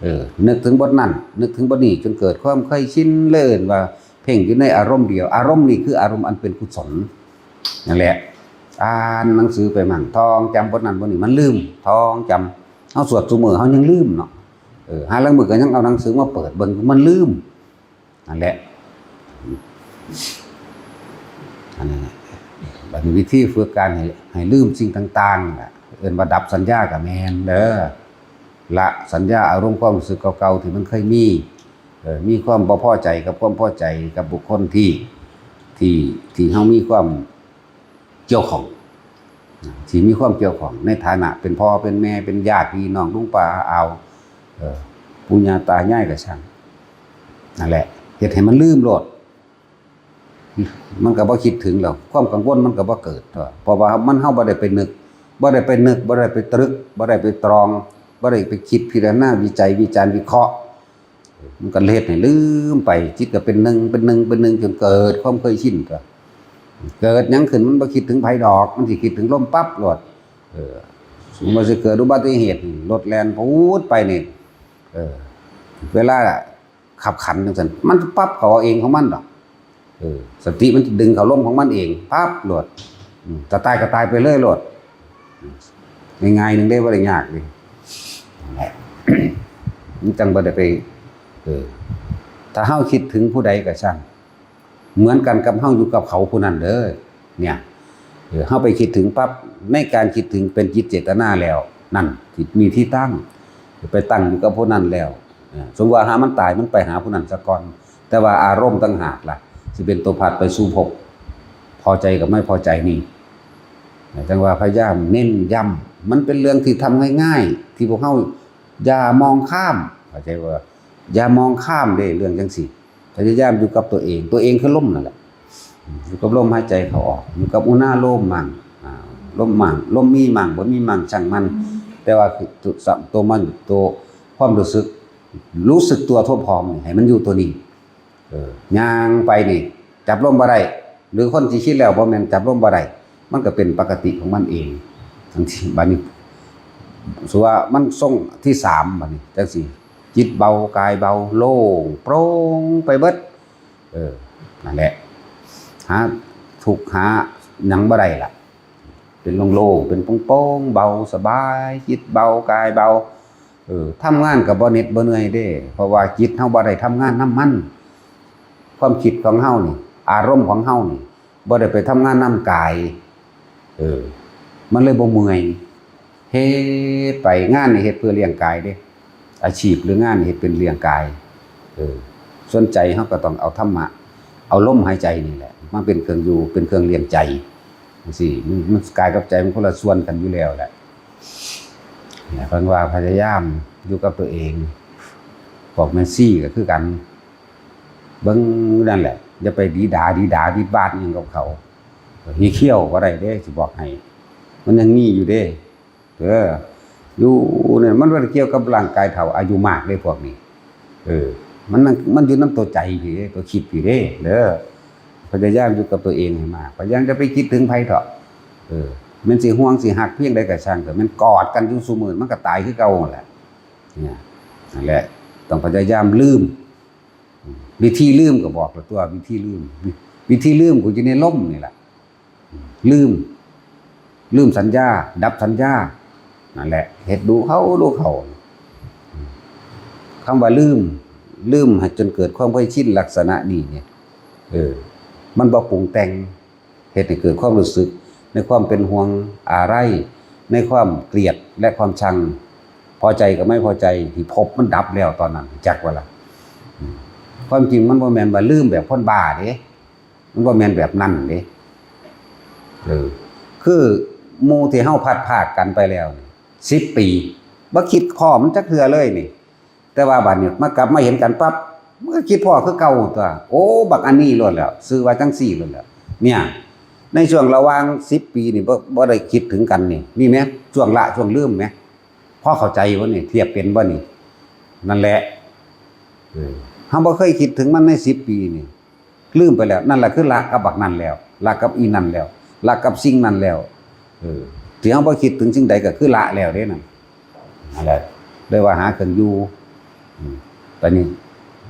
เออ นึกถึงบทนั้น นึกถึงบทนี้ จนเกิดความเคยชิน เลยเอิ้นว่าเพ่งอยู่ในอารมณ์เดียว อารมณ์นี้คืออารมณ์อันเป็นกุศล นั่นแหละ อ่านหนังสือไปมั่ง ท่องจำบทนั้นบทนี้ มันลืม ท่องจำ เฮาสวดซุมื้อ เฮายังลืมเนาะ เออ ห่าลางมื้อก็ยังเอาหนังสือมาเปิดเบิ่ง มันลืม นั่นแหละ อันนี้ บัดนี้วิธีฝึกการให้ ให้ลืมสิ่งต่างๆ น่ะ เอิ้นว่าดับสัญญาก็แม่นเด้อ ละสัญญาอารมณ์ความรู้สึกเก่าๆ ที่มันเคยมี เออ มีความบ่พอใจกับความพอใจกับบุคคลที่ ที่ ที่เฮามีความเกี่ยวข้อง ที่มีความเกี่ยวข้องในฐานะเป็นพ่อเป็นแม่ เป็นญาติพี่น้อง ลุงป้าอา เออ ปู่ย่าตายายก็ช่าง นั่นแหละ เฮ็ดให้มันลืมโลด มันก็บ่คิดถึงแล้ว ความกังวลมันก็บ่เกิด เพราะว่ามัน เฮาบ่ได้ไปนึก บ่ได้ไปนึก บ่ได้ไปตรึก บ่ได้ไปตรอง บ่ได้ไปคิดพิจารณาวิจัยวิจารณ์วิเคราะห์ มันก็เฮ็ดให้ลืมไป จิตก็เป็นหนึ่ง เป็นหนึ่ง เป็นหนึ่ง จนเกิดความเคยชินตัว เกิดหยังขึ้นมันบ่คิดถึงไผดอก มันสิคิดถึงลมปั๊บโลด เออ สมมุติว่าสิเกิดอุบัติเหตุนี่ รถแล่นปู๊ดไปนี่ เออ เวลาขับขันจังซั่น มันปั๊บเข้าเอาเองของมันดอก เออ สติมันดึงเข้าลมของมันเอง ปั๊บโลด อืม จะตายก็ตายไปเลยโลด ง่ายๆหนึ่งเด้ บ่ได้ยากเด้ นั่นแหละ มันจั่งบ่ได้ไป เออ ถ้าเฮาคิดถึงผู้ใดก็ช่าง เหมือนกันกับเฮาอยู่กับเขาผู้นั้นเด้อ เนี่ย เออ เฮาไปคิดถึงปั๊บ ในการคิดถึงเป็นจิตเจตนาแล้ว นั่น จิตมีที่ตั้ง ไปตั้งอยู่กับผู้นั้นแล้ว เออ สมมุติว่าหามันตาย มันไปหาผู้นั้นซะก่อน แต่ว่าอารมณ์ต่างหากล่ะ สิเป็นตัวพาไปสู่ภพ พอใจกับไม่พอใจนี่ จั่งว่าพยายามเน้นย้ำ มันเป็นเรื่องที่ทำง่ายๆ ที่พวกเฮาอย่ามองข้าม เข้าใจบ่ อย่ามองข้ามเด้ เรื่องจั่งซี้ พยายามอยู่กับตัวเอง ตัวเองคือลมนั่นแหละ อยู่กับลมหายใจเข้าออก อยู่กับอุณาโลมมั่ง อ่า ลมมั่ง ลมมีมั่ง บ่มีมั่ง ช่างมัน แต่ว่าคือตัว ตัวมัน ตัวความรู้สึก รู้สึกตัวทั่วพร้อมนี่ ให้มันอยู่ตัวนี้ เออ ย่างไปนี่ จับลมบ่ได้ หรือคนที่คิดแล้วบ่แม่นจับลมบ่ได้ มันก็เป็นปกติของมันเอง จั่งซี้ บัดนี้ สมมุติว่ามันทรงที่สาม บัดนี้ จั่งซี้ จิตเบา กายเบา โล่งโปร่งไปเบิด เออ นั่นแหละ หาทุกข์หาหยังบ่ได้ล่ะ เป็นโล่งๆ เป็นโปร่งๆ เบาสบาย จิตเบา กายเบา เออ ทำงานก็บ่เหน็ดบ่เหนื่อยเด้ เพราะว่าจิตเฮาบ่ได้ทำงานนำมัน ความคิดของเฮานี่ อารมณ์ของเฮานี่ บ่ได้ไปทำงานนำกาย เออ มันเลยบ่เมื่อย เฮ็ดไป งานนี่เฮ็ดเพื่อเลี้ยงกายเด้ อาชีพหรืองานนี่เฮ็ดเป็นเลี้ยงกาย เออ ส่วนใจเฮาก็ต้องเอาธรรมะ เอาลมหายใจนี่แหละ มาเป็นเครื่องอยู่ เป็นเครื่องเลี้ยงใจ จั่งซี้ มัน มัน กายกับใจมันคนละส่วนกันอยู่แล้วแหละ เนี่ย เพิ่นว่าพยายามอยู่กับตัวเอง พวกแม่ชีก็คือกัน เบิ่งนั่นแหละ อย่าไปดีดาดีดาดีดบาดอิหยังกับเขา มีเขี้ยวบ่ได้เด้ สิบอกให้ มันยังมีอยู่เด้ เออ อยู่เนี่ย มันบ่ได้เกี่ยวกับร่างกายเฒ่า อายุมากเด้พวกนี้ เออ มันนั่ง มันอยู่นำตัวใจพี้เด้ ตัวคิดพี้เด้ เด้อ พยายามอยู่กับตัวเองให้มาก พยายามจะไปคิดถึงไผเถาะ เออ แม่นสิห่วงสิฮักเพียงใดก็ช่างเถาะ แม่นกอดกันอยู่ซุมื้อ มันก็ตายคือเก่านั่นแหละ เนี่ย นั่นแหละ ต้องพยายามลืม วิธีลืมก็บอกแล้วตัว วิธีลืม วิธีลืมก็อยู่ในลมนี่แหละ ลืม ลืมสัญญา ดับสัญญา นั่นแหละ เฮ็ดดูเข้า ดูเข้า คำว่าลืม ลืมให้จนเกิดความเคยชินลักษณะนี้เนี่ย เออ มันบ่ปรุงแต่ง เฮ็ดให้เกิดความรู้สึก ในความเป็นห่วงอาลัย ในความเกลียดและความชัง พอใจกับไม่พอใจที่ภพมันดับแล้วตอนนั้น จักว่าล่ะ อืม ความจริงมันบ่แม่นว่าลืมแบบคนบ้าเด้ มันบ่แม่นแบบนั้นเด้ เออ คือหมู่ที่เฮาพลัดพรากกันไปแล้วนี่ สิบปี บ่คิดพ้อมันจักเทื่อเลยนี่ แต่ว่าบัดนี้มากลับมาเห็นกันปั๊บ มันก็คิดพ้อคือเก่าตัว โอ้ บักอันนี้โลดแล้ว ชื่อว่าจั่งซี้โลดแล้ว เนี่ย ในช่วงระหว่างสิบปีนี่บ่ บ่ได้คิดถึงกันนี่ มีไหม ช่วงละ ช่วงลืมไหม พอเข้าใจบ่นี่ เทียบเป็นบ่นี่ นั่นแหละ เออ เฮาบ่เคยคิดถึงมันในสิบปีนี่ ลืมไปแล้ว นั่นแหละคือละกับบักนั่นแล้ว ละกับอีนั่นแล้ว ละกับสิ่งนั้นแล้ว เออ ที่เฮาบ่คิดถึงสิ่งใดก็คือละแล้วเด้นั่น นั่นแหละ เลยว่าหาเครื่องอยู่ อืม ตอนนี้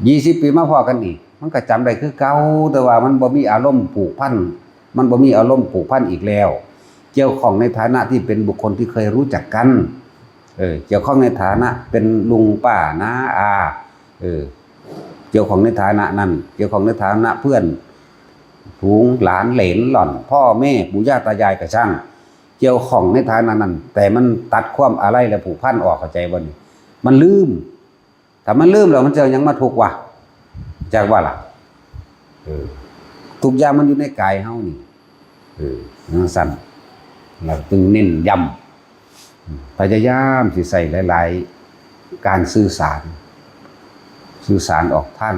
ยี่สิบปีมาพ้อกันอีก มันก็จำได้คือเก่า แต่ว่ามันบ่มีอารมณ์ผูกพัน มันบ่มีอารมณ์ผูกพันอีกแล้ว เกี่ยวข้องในฐานะที่เป็นบุคคลที่เคยรู้จักกัน เออ เกี่ยวข้องในฐานะเป็นลุงป้าน้าอา เออ เกี่ยวข้องในฐานะนั้น เกี่ยวข้องในฐานะเพื่อน ฝูงหลานเหลนหล่อน พ่อแม่ปู่ย่าตายายก็ช่าง เกี่ยวข้องในฐานะนั้น แต่มันตัดความอาลัยและผูกพันออก เข้าใจบ่นี่ มันลืม ถ้ามันลืมแล้วมันจะเอาหยังมาทุกข์วะ จักว่าล่ะ เออ ทุกอย่างมันอยู่ในกายเฮานี่ เออ จั่งซั้น เราจึงเน้นย้ำ พยายามสิใส่หลายๆ การสื่อสาร สื่อสารออกทาง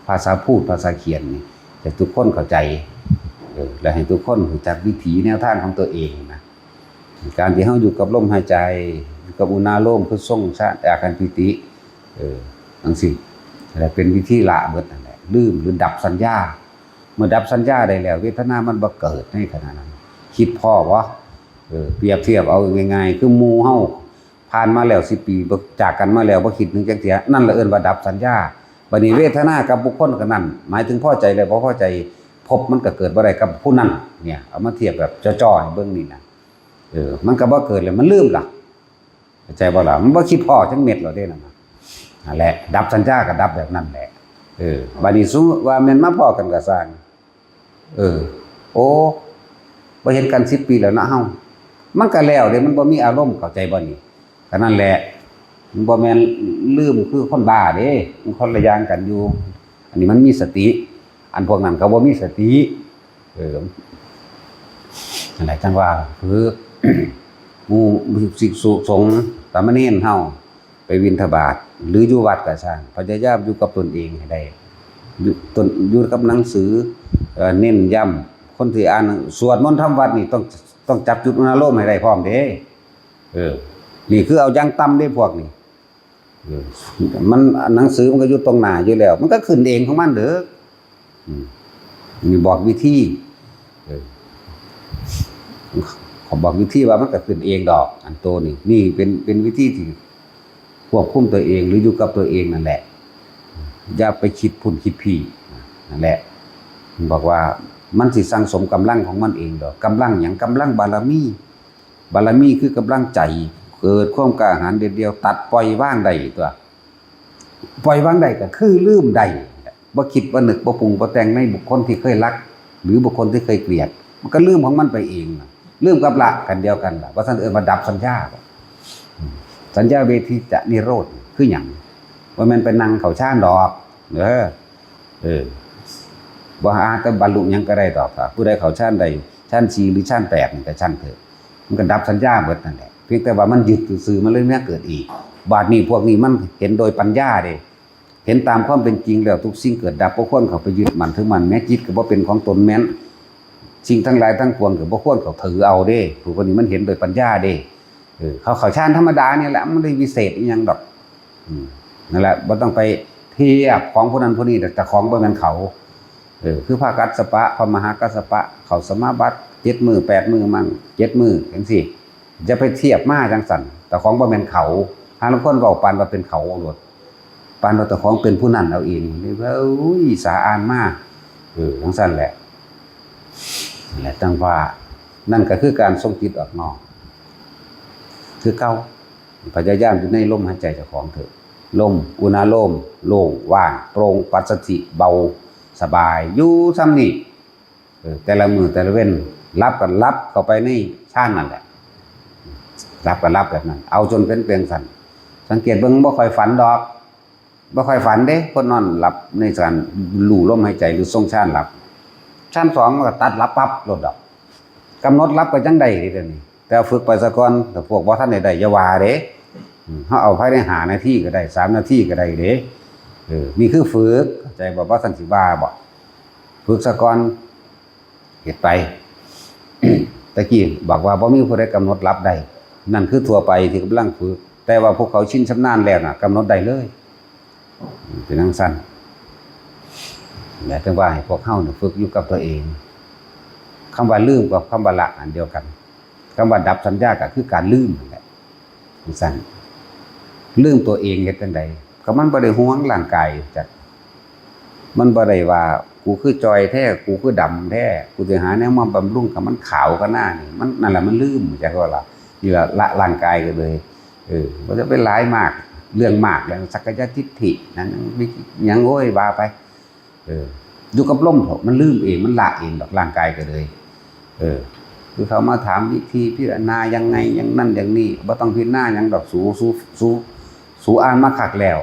ภาษาพูดภาษาเขียนนี่ ให้ทุกคนเข้าใจ เออ และให้ทุกคนรู้จักวิถีแนวทางของตัวเองนะ การที่เราอยู่กับลมหายใจ อยู่กับอุณาโลม คือทรงฌาน อาการปีติ เออ จั่งซี้ และเป็นวิธีละเบิดนั่นแหละ ลืมหรือดับสัญญา เมื่อดับสัญญาได้แล้ว เวทนามันบ่เกิดในขณะนั้น คิดพ้อบ่ เออ เปรียบเทียบเอาง่ายๆ คือหมู่เฮาผ่านมาแล้วสิบปี บ่ จากกันมาแล้ว บ่คิดถึงจักเทื่อ นั่นละเอิ้นว่าดับสัญญา บัดนี้เวทนากับบุคคลคนนั้น หมายถึงพอใจและบ่พอใจ ภพมันก็เกิดบ่ได้กับผู้นั้น เนี่ย เอามาเทียบแบบจ่อๆ ให้เบิ่งนี่นะ เออ มันก็บ่เกิดแล้ว มันลืมล่ะ เข้าใจบ่ล่ะ มันบ่คิดพ้อจักเม็ดแล้วเด้นั่นน่ะ นั่นแหละ ดับสัญญาก็ดับแบบนั้นแหละ เออ บัดนี้สมมุติว่าแม่นมาพ้อกันก็ซ่าง เออ โอ้ บ่เห็นกันสิบปีแล้วเนาะเฮา มันก็แล้วเด้ มันบ่มีอารมณ์ เข้าใจบ่นี่ ก็นั่นแหละ มันบ่แม่นลืมคือคนบ้าเด้ มันคนละอย่างกันอยู่ อันนี้มันมีสติ อันพวกนั้นเขาบ่มีสติ เออ นั่นแหละจั่งว่า คือ หมู่ภิกษุสงฆ์สามเณรเฮา ไปบิณฑบาต หรืออยู่วัดก็ซ่าง พยายามอยู่กับตนเองให้ได้ อยู่ตน อยู่กับหนังสือ เอ่อ เน้นย้ำ คนที่อ่าน สวดมนต์ทำวัตรนี่ต้อง ต้องจับจุดอุณาโลมให้ได้พร้อมเด้ เออ นี่คือเอาอย่างต่ำเด้พวกนี้ เออ มัน หนังสือมันก็อยู่ตรงหน้าอยู่แล้ว มันก็ขึ้นเองของมันเด้อ อืม นี่บอกวิธี เออ เขาบอกวิธีว่ามันก็ขึ้นเองดอก อันโตนี่ นี่เป็น เป็นวิธีที่ควบคุมตัวเอง หรืออยู่กับตัวเองนั่นแหละ อย่าไปคิดพุ้นคิดพี้ นั่นแหละ บอกว่ามันสิสั่งสมกำลังของมันเองดอก กำลังหยัง กำลังบารมี บารมีคือกำลังใจ เกิดความกล้าหาญเด็ดเดี่ยว ตัดปล่อยวางได้ตั๊ว ปล่อยวางได้ก็คือลืมได้ บ่คิดบ่นึกบ่ปรุงบ่แต่งในบุคคลที่เคยรัก หรือบุคคลที่เคยเกลียด มันก็ลืมของมันไปเองน่ะ ลืมกับละกันเดียวกันล่ะ ว่าซั่นเอิ้นว่าดับสัญญาบ่ อืม สัญญาเวทิตะนิโรธคือหยัง บ่แม่นไปนั่งเข้าฌานดอก เออ เออ บ่หาแต่บรรลุหยังก็ได้ดอก ถ้าผู้ใดเข้าฌานได้ ฌานสี่หรือฌานแปดนี่ก็ช่างเถอะ มันก็ดับสัญญาเบิดนั่นแหละ เพียงแต่ว่ามันยึดซื่อๆ มันเลยมาเกิดอีก บาดนี้พวกนี้มันเห็นโดยปัญญาเด้ เห็นตามความเป็นจริงแล้วทุกสิ่งเกิดดับ บ่ควรเข้าไปยึดมั่นถือมั่น แม้จิตก็บ่เป็นของตน แม้นสิ่งทั้งหลายทั้งปวงก็บ่ควรเข้าถือเอาเด้ ผู้คนนี้มันเห็นโดยปัญญาเด้ เออ เขาเข้าฌานธรรมดานี่แหละ มันบ่ได้วิเศษอิหยังดอก อืม นั่นแหละ บ่ต้องไปเทียบของผู้นั้นผู้นี้ดอก แต่ของบ่แม่นเขา เออ คือพระกัสสปะ พระมหากัสสปะ เข้าสมาบัติเจ็ดมื้อแปดมื้อมั่ง เจ็ดมื้อจั่งซี้ อย่าไปเทียบมาจั่งซั่น แต่ของบ่แม่นเขา หาลางคนเว้าปานว่าเป็นเขาโลด ปานว่าเจ้าของเป็นผู้นั้นเอาเอง นี่ว่า อุ้ย สาอ่านมา เออ จั่งซั่นแหละ นั่นแหละ จั่งว่า นั่นก็คือการส่งจิตออกนอก คือเก่า พยายามอยู่ในลมหายใจเจ้าของเถอะ ลม อุณาโลม โล่ง ว่าง โปร่ง ปัสสธิ เบา สบาย อยู่ส่ำนี้ เออ แต่ละมื้อแต่ละเว็น หลับก็หลับเข้าไปในฌานนั่นแหละ หลับก็หลับแบบนั้น เอาจนเป็นเปลียงสัน สังเกตเบิ่ง บ่ค่อยฝันดอก บ่ค่อยฝันเด้ คนนอนหลับในการรู้ลมหายใจหรือทรงฌานหลับ ฌานสองมันก็ตัดหลับปั๊บโลดดอก กำหนดหลับก็ยังได้เด้เดี๋ยวนี้ แต่ฝึกไปซะก่อน แต่พวกบ่ทันได้ได้อย่าว่าเด้ อืม เฮาเอาภายในห้านาทีก็ได้ สามนาทีก็ได้เด้ เออ นี่คือฝึก เข้าใจบ่ บ่ทันสิว่าบ่ ฝึกซะก่อน เฮ็ดไป ตะกี้บอกว่าบ่มีผู้ใดกำหนดหลับได้ นั่นคือทั่วไปที่กำลังฝึก แต่ว่าพวกเขาชินชำนาญแล้วน่ะ กำหนดได้เลย เป็นจั่งซั่น และถึงว่าให้พวกเฮาเนี่ยฝึกอยู่กับตัวเอง คำว่าลืมกับคำว่าละอันเดียวกัน คำว่าดับสัญญาก็คือการลืมนั่นแหละ จั่งซั่น ลืมตัวเองเฮ็ดจั่งใด ก็มันบ่ได้ห่วงร่างกายจัก มันบ่ได้ว่า กูคือจ่อยแท้ กูคือดำแท้ กูสิหาแนวมาบำรุงให้มันขาวกว่าหน้านี่ มัน นั่นแหละมันลืม จักว่าล่ะ นี่ล่ะละร่างกายก็เลย เออ บ่จะไปหลายมาก เรื่องมากแล้ว สักกายทิฏฐิ นั่น หยัง โอ้ย ว่าไป เออ อยู่กับลมเถาะ มันลืมเอง มันละเองดอก ร่างกายก็เลย เออ คือเขามาถามวิธีพิจารณายังไง อย่างนั้นอย่างนี้ บ่ต้องพิจารณาหยังดอก สู สู สู สูอ่านมาคักแล้ว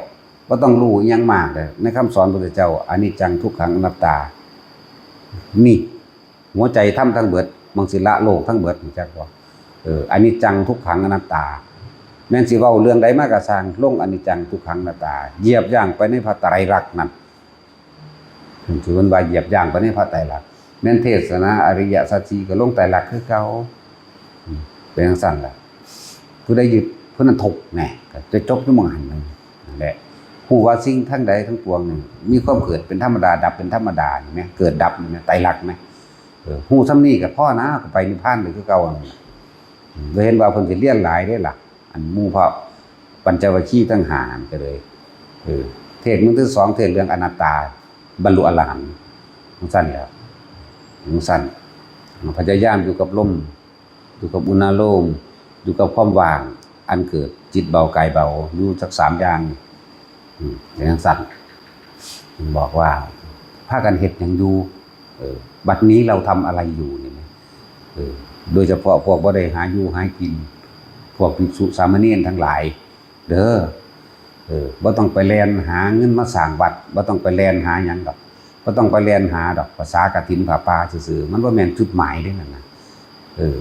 บ่ต้องรู้อิหยังมากเด้อ ในคำสอนพระพุทธเจ้า อนิจจัง ทุกขัง อนัตตา นี่ หัวใจธรรมทั้งเบิด หม่องสิละโลกทั้งเบิด รู้จักบ่ เออ อนิจจัง ทุกขัง อนัตตา แม่นสิเว้าเรื่องใดมาก็ซ่าง ลงอนิจจังทุกขังอนัตตา เหยียบย่างไปในพระไตรลักษณ์นั่น เพิ่นสิเพิ่นว่าเหยียบย่างไปในพระไตรลักษณ์ แม่นเทศนาอริยสัจสี่ก็ลงไตรลักษณ์คือเก่า อืม เป็นจั่งซั้นล่ะ ผู้ใดยึดผู้นั้นทุกข์แหน่ ก็จะจบอยู่หม่องหั้นนั่นแหละ ฮู้ว่าสิ่งทั้งใดทั้งปวงนี่มีความเกิดเป็นธรรมดา ดับเป็นธรรมดา นี่แหม เกิดดับนี่แหม ไตรลักษณ์แหม เออ ฮู้ส่ำนี้ก็พอนะ ก็ไปนิพพานได้คือเก่านั่นล่ะ อืม บ่เห็นว่าเพิ่นสิเรียนหลายเด้ล่ะ อันหมู่พระปัญจวัคคีย์ทั้งห้านั่นก็เลย เออ เทศน์มื้อที่สอง เทศน์เรื่องอนัตตา บรรลุอรหันต์ จั่งซั้นแหล้ว จั่งซั้น พยายามอยู่กับลม อยู่กับอุณาโลม อยู่กับความว่าง อันเกิดจิตเบากายเบา อยู่จักสามอย่าง อืม อย่างซั้น บอกว่า พากันเฮ็ดหยังอยู่ เออ บัดนี้เราทำอะไรอยู่ นี่นะ เออ โดยเฉพาะพวกบ่ได้หาอยู่หากิน พวกภิกษุสามเณรทั้งหลาย เด้อ เออ บ่ต้องไปแล่นหาเงินมาสร้างวัด บ่ต้องไปแล่นหาหยังดอก บ่ต้องไปแล่นหาดอก ภาษากฐินผ้าป่าซื่อๆ มันบ่แม่นจุดหมายเด้นั่นน่ะ เออ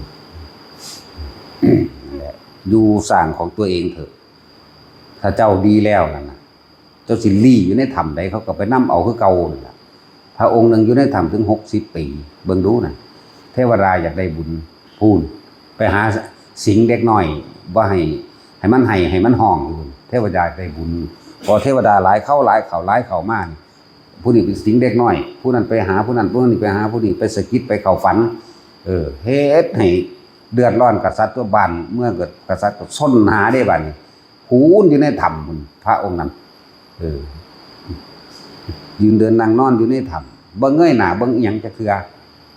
นั่นแหละ อยู่สร้างของตัวเองเถอะ ถ้าเจ้าดีแล้วนั่นน่ะ เจ้าสิลี้อยู่ในถ้ำใด เขาก็ไปนำเอาคือเก่านั่นล่ะ พระองค์หนึ่งอยู่ในถ้ำถึงหกสิบปี เบิ่งดูน่ะ เทวดาอยากได้บุญ พู้น ไปหาสิงเด็กน้อย บ่ให้ ให้มันไห้ ให้มันฮ้องอยู่ เทวดาอยากได้บุญ พอเทวดาหลายเข้า หลายเข้า หลายเข้ามานี่ ผู้นี้ไปสิงเด็กน้อย ผู้นั้นไปหาผู้นั้น ผู้นี้ไปหาผู้นี้ ไปสะกิด ไปเข้าฝัน เออ เฮ็ดให้เดือดร้อนกษัตริย์ทั่วบ้านเมือง ก็กษัตริย์ก็ซนหาเด้บัดนี้ พู้นอยู่ในถ้ำพู้น พระองค์นั้น เออ ยืนเดินนั่งนอนอยู่ในถ้ำ บ่เงยหน้าเบิ่งอิหยังจักเทื่อ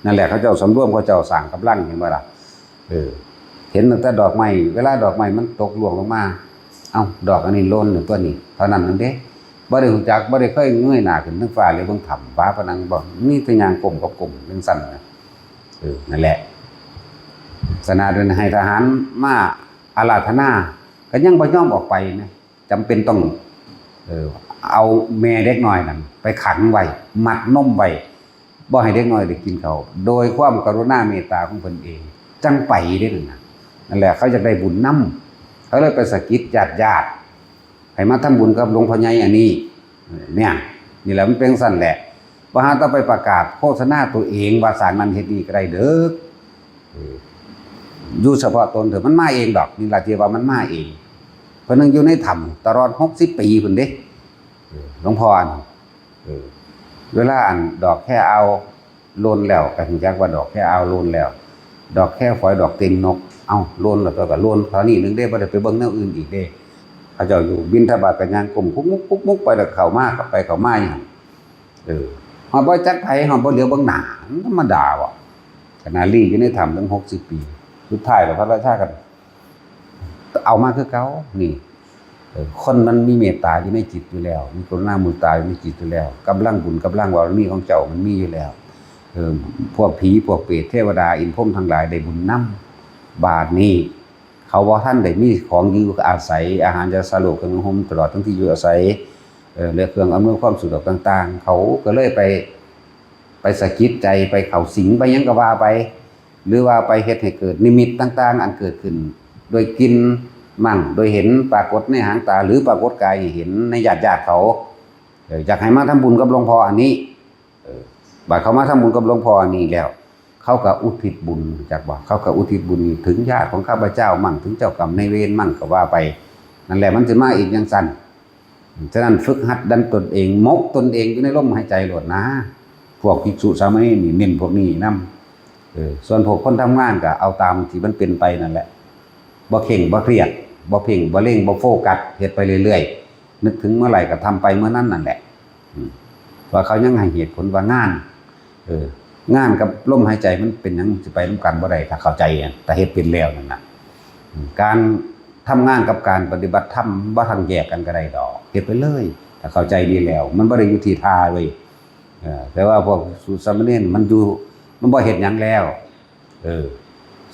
นั่นแหละ เขาเจ้าสำรวม เขาเจ้าสร้างกำลัง เห็นบ่ล่ะ เออ เห็นตั้งแต่ดอกไม้ เวลาดอกไม้มันตกร่วงลงมา เอ้า ดอกอันนี้หล่นอยู่ตัวนี้ เท่านั้นนั่นเด้ บ่ได้รู้จัก บ่ได้เคยเงยหน้าขึ้นเทิงฟ้าเลยเบิ่งถ้ำ ฝาผนังบ่ มีแต่ย่างก้มกับก้มจั่งซั้นน่ะ เออ นั่นแหละ ขนาดนั้นให้ทหารมาอาราธนา ก็ยังบ่ยอมออกไปนะ จำเป็นต้อง เออ เอาแม่เด็กน้อยนั่นไปขังไว้ มัดนมไว้ บ่ให้เด็กน้อยได้กินข้าว โดยความกรุณาเมตตาของเพิ่นเอง จั่งไปเด้นั่นน่ะ นั่นแหละ เขาอยากได้บุญนำ เขาเลยไปสะกิดญาติๆ ให้มาทำบุญกับหลวงพ่อใหญ่อันนี้ เนี่ย นี่แหละมันเป็นจั่งซั้นแหละ บ่หาต้องไปประกาศโฆษณาตัวเองว่าสร้างนั่นเฮ็ดนี่ก็ได้เด้อ เออ อยู่เฉพาะตนเถอะ มันมาเองดอก นี่ล่ะที่ว่ามันมาเอง เพิ่นยังอยู่ในถ้ำตลอดหกสิบปีพู้นเด้ เออ หลวงพ่ออัน เออ เวลาอันดอกแค่เอาหล่นแล้ว ก็รู้จักว่าดอกแค่เอาหล่นแล้ว ดอกแค่ฝอย ดอกตีนนก เอ้า หล่นแล้วตัวก็หล่นเท่านี้หนึ่งเด้ บ่ได้ไปเบิ่งแนวอื่นอีกเด้ เขาเจ้าอยู่บิณฑบาตก็ย่างก้มกุกมุกกุกมุกไป แล้วเข้ามา เข้าไปเข้ามาอยู่หั่น เออ ฮอดบ่จักไผ ฮอดบ่เหลียวเบิ่งหน้า มันธรรมดาบ่ ขนาดลี้อยู่ในถ้ำตั้งหกสิบปี สุดท้ายแล้วพระราชาก็เอามาคือเก่า นี่ เออ คนมันมีเมตตาอยู่ในจิตอยู่แล้ว มีกรุณามุตตาอยู่ในจิตอยู่แล้ว กำลังบุญกำลังบารมีของเจ้ามันมีอยู่แล้ว เออ พวกผี พวกเปรต เทวดา อินทร์พรหมทั้งหลายได้บุญนำ บาดนี้ เขาบ่ทันได้มีของอยู่อาศัย อาหารยาสาโรค เครื่องนุ่งห่ม ตลอดทั้งที่อยู่อาศัย เออ และเครื่องอำนวยความสะดวกต่างๆ เขาก็เลยไป ไปสะกิดใจ ไปเข้าสิง ไปหยังก็ว่าไป หรือว่าไปเฮ็ดให้เกิดนิมิตต่างๆ อันเกิดขึ้น โดยกลิ่นมั่ง โดยเห็นปรากฏในหางตา หรือปรากฏกายให้เห็นในญาติๆ เขา เออ อยากให้มาทำบุญกับหลวงพ่ออันนี้ เออ บัดเขามาทำบุญกับหลวงพ่ออันนี้แล้ว เขาก็อุทิศบุญ จักว่า เขาก็อุทิศบุญนี้ถึงญาติของข้าพเจ้ามั่ง ถึงเจ้ากรรมนายเวรมั่งก็ว่าไป นั่นแหละ มันสิมาเองจั่งซั้น ฉะนั้นฝึกหัดดันตนเอง หมกตนเองอยู่ในลมหายใจโลดนะ พวกภิกษุสามเณรนี่เน้นพวกนี้นำ เออ ส่วนพวกคนทำงานก็เอาตามที่มันเป็นไปนั่นแหละ บ่เคร่งบ่เครียด บ่เพ่งบ่เล็ง บ่โฟกัส เฮ็ดไปเรื่อยๆ นึกถึงเมื่อไหร่ก็ทำไปเมื่อนั้นนั่นแหละ อืม ว่าเขายังให้เหตุผลว่างาน เออ งานกับลมหายใจมันเป็นหยังสิไปนำกันบ่ได้ ถ้าเข้าใจอะ ถ้าเฮ็ดเป็นแล้วนั่นน่ะ อืม การทำงานกับการปฏิบัติธรรมบ่ต้องแยกกันก็ได้ดอก เฮ็ดไปเลย ถ้าเข้าใจดีแล้ว มันบ่ได้อยู่ที่ท่าเว้ย เออ แต่ว่าพวกสามเณรมันอยู่ มันบ่เฮ็ดหยังแล้ว เออ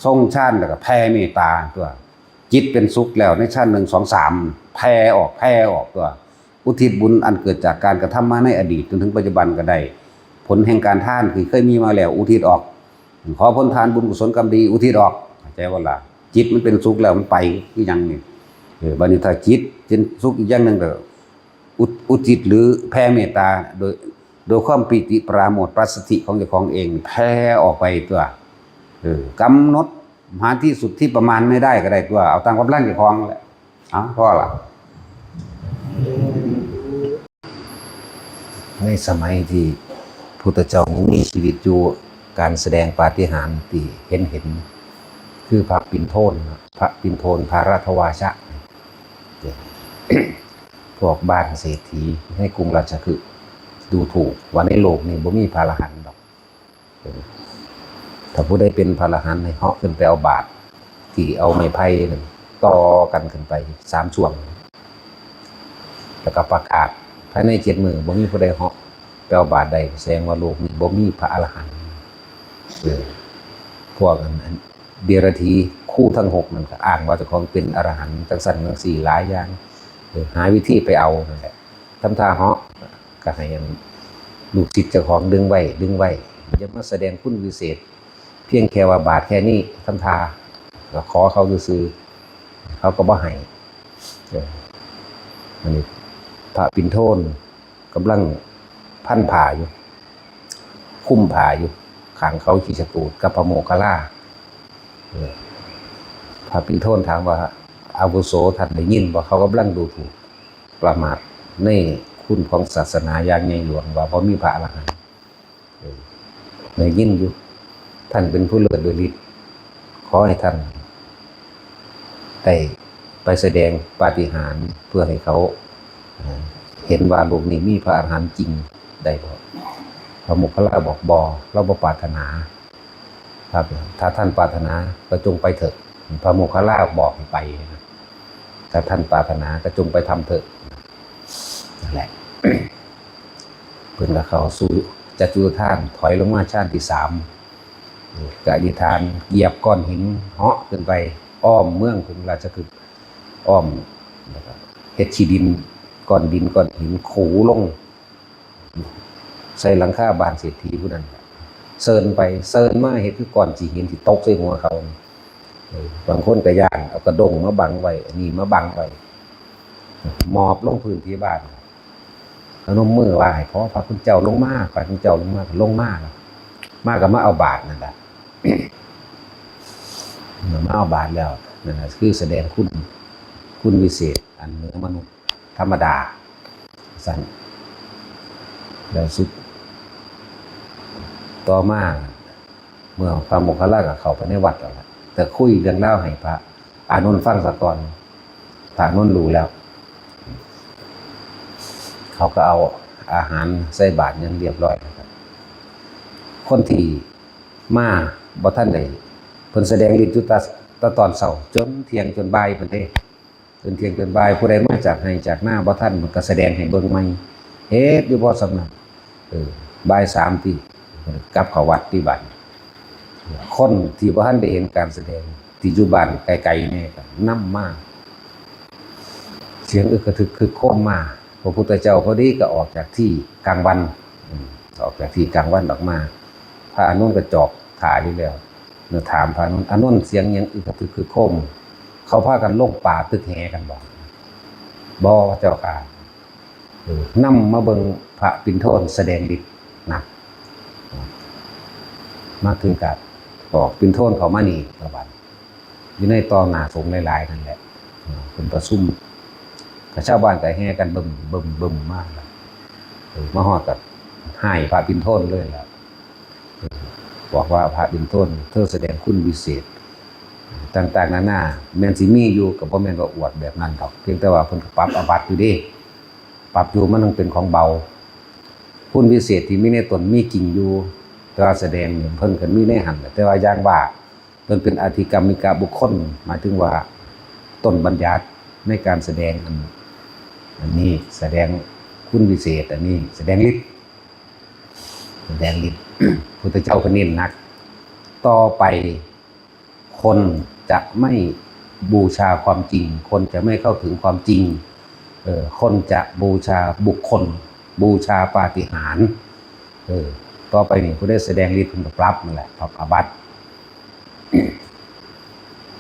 ทรงฌานแล้วก็แผ่เมตตาตัว จิตเป็นสุขแล้วในฌานหนึ่ง สอง สาม แผ่ออก แผ่ออกตัว อุทิศบุญอันเกิดจากการกระทำมาในอดีตจนถึงปัจจุบันก็ได้ ผลแห่งการทานที่เคยมีมาแล้วอุทิศออก ขอผลทานบุญกุศลกรรมดีอุทิศออก เข้าใจบ่ล่ะ จิตมันเป็นสุขแล้วมันไปคือหยังนี่ เออ บัดนี้ถ้าจิตเป็นสุขอีกอย่างหนึ่งก็อุทิศ อุทิศหรือแผ่เมตตา โดย โดยความปีติปราโมทย์ปัสสัทธิของเจ้าของเอง แผ่ออกไปตัว เออ กำหนดหาที่สุดที่ประมาณไม่ได้ก็ได้ตัว เอาตามกำลังเจ้าของแหละ เอาพอละ ในสมัยที่พุทธเจ้ายังมีชีวิตอยู่ การแสดงปาฏิหาริย์ที่เห็นเห็น คือพระปิณโทน พระปิณโทนพารัตวาชะ พวกบ้านเศรษฐีในกรุงราชคฤห์ดูถูกว่าในโลกนี้บ่มีพระอรหันต์ดอก ถ้าผู้ใดเป็นพระอรหันต์ให้เหาะขึ้นไปเอาบาตรที่เอาไม้ไผ่นั่นต่อกันขึ้นไปสามช่วง แล้วก็ประกาศภายในเจ็ดมื้อบ่มีผู้ใดเหาะไปเอาบาตรได้ แสดงว่าโลกนี้บ่มีพระอรหันต์ เออ พวกอัน อันเดรัจฉีคู่ทั้งหกนั่นก็อ้างว่าเจ้าของเป็นอรหันต์จังซั่นจังซี่หลายอย่าง เออ หาวิธีไปเอานั่นแหละ ทำท่าเหาะ ก็ให้อันลูกศิษย์เจ้าของดึงไว้ ดึงไว้ อย่ามาแสดงคุณวิเศษ เพียงแค่ว่าบาตรแค่นี้ ทำท่าก็ขอเขาซื่อๆ เขาก็บ่ให้ เออ อันนี้พระปิณโทนกำลังพันผ้าอยู่ คุมผ้าอยู่ ข้างเขาคิชกูฏกับพระโมคคัลลา เออ พระปิณโทนถามว่า อาวุโส ท่านได้ยินบ่ เขากำลังดูถูกประมาทในคุณของศาสนาอย่างใหญ่หลวง ว่าบ่มีพระอรหันต์ เออ ได้ยินอยู่ ท่านเป็นผู้เลิศด้วยฤทธิ์ ขอให้ท่านได้ไปแสดงปาฏิหาริย์เพื่อให้เขา เอ่อ เห็นว่าโลกนี้มีพระอรหันต์จริงได้บ่ พระโมคคัลลาบอกบ่ เราบ่ปรารถนา ครับ ถ้าท่านปรารถนาก็จงไปเถอะ พระโมคคัลลาบอกให้ไปนะ ถ้าท่านปรารถนาก็จงไปทำเถอะ นั่นแหละ เพิ่นก็เข้าสู่จตุตฏาน ถอยลงมาฌานที่สาม ก็อธิษฐานเหยียบก้อนหินเหาะขึ้นไป อ้อมเมืองกรุงราชคฤห์ อ้อม แล้วก็เฮ็ดขี้ดิน ก้อนดินก้อนหินขูลง ใส่หลังคาบ้านเศรษฐีผู้นั้น เซินไปเซินมา เฮ็ดคือก้อนขี้หินที่ตกใส่หัวเขา เออ บางคนก็ย้าน เอากระด้งมาบังไว้ อันนี้มาบังไว้ หมอบลงพื้นที่บ้าน พนมมือไหว้ ขอพระคุณเจ้าลงมา พระคุณเจ้าลงมา ก็ลงมา มาก็มาเอาบาตรนั่นแหละ มาเอาบาตรแล้ว นั่นน่ะคือแสดงคุณ คุณวิเศษอันเหนือมนุษย์ธรรมดา ซั่น แล้วสุด ต่อมา เมื่อพระโมคคัลลาก็เข้าไปในวัดแล้วล่ะ แต่คุยเรื่องราวให้พระอานนท์ฟังซะก่อน พระอานนท์รู้แล้ว เขาก็เอาอาหารใส่บาตรหยังเรียบร้อยแล้วครับ คนที่มาบ่ทันได้ เพิ่นแสดงฤทธิ์อยู่แต่ แต่ตอนเช้า จนเที่ยงจนบ่ายเพิ่นเด้ จนเที่ยงจนบ่าย ผู้ใดมาจากไฮ่จากนาบ่ทัน มันก็แสดงให้เบิ่งใหม่ เฮ็ดอยู่บ่ส่ำนั้น เออ บ่ายสามติ กลับเข้าวัดติบัด คนที่บ่ทันได้เห็นการแสดง ที่อยู่บ้านไกลๆแน่ก็นำมา เสียงอึกกระทึกครึกโครมมา พระพุทธเจ้าพอดีก็ออกจากที่กลางวัน อืม ออกจากที่กลางวันออกมา พระอานนท์ก็จอบถ่าอยู่แล้ว แล้วถามพระอานนท์ อานนท์ เสียงหยังอึกกระทึกครึกโครม เขาพากันลงป่าตึกแหกันบ่ บ่เจ้าค่ะ เออ นำมาเบิ่งพระปิณโทนแสดงฤทธิ์นะ มาถึงก็บอกปิณโทนเข้ามานี่ ตะวัน อยู่ในต่อหน้าสงฆ์หลายๆนั่นแหละ เออ เพิ่นประชุม ก็ชาวบ้านก็แห่กันบึมบึมบึมมาแล้ว เออ มาฮอดก็ไหว้พระปิณโทนเลยล่ะ เออ บอกว่าพระปิณโทน เธอแสดงคุณวิเศษ ต่างๆนานา แม่นสิมีอยู่ก็บ่แม่นว่าอวดแบบนั้นดอก เพียงแต่ว่าเพิ่นก็ปรับอาบัติอยู่เด้ ปรับอยู่มันยังเป็นของเบา คุณวิเศษที่มีในตนมีจริงอยู่ แต่ว่าแสดงนี่เพิ่นก็มีในหั่นแหละ แต่ว่าอย่างว่าเพิ่นเป็นอธิกรรมิกบุคคล หมายถึงว่าต้นบัญญัติในการแสดงอัน อันนี้แสดงคุณวิเศษ อันนี้แสดงฤทธิ์ แสดงฤทธิ์ พุทธเจ้าก็เน้นหนัก ต่อไปคนจะไม่บูชาความจริง คนจะไม่เข้าถึงความจริง เออ คนจะบูชาบุคคล บูชาปาฏิหาริย์ เออ ต่อไปนี่ผู้ใดแสดงฤทธิ์เพิ่นก็ปรับนั่นแหละ ปรับอาบัติ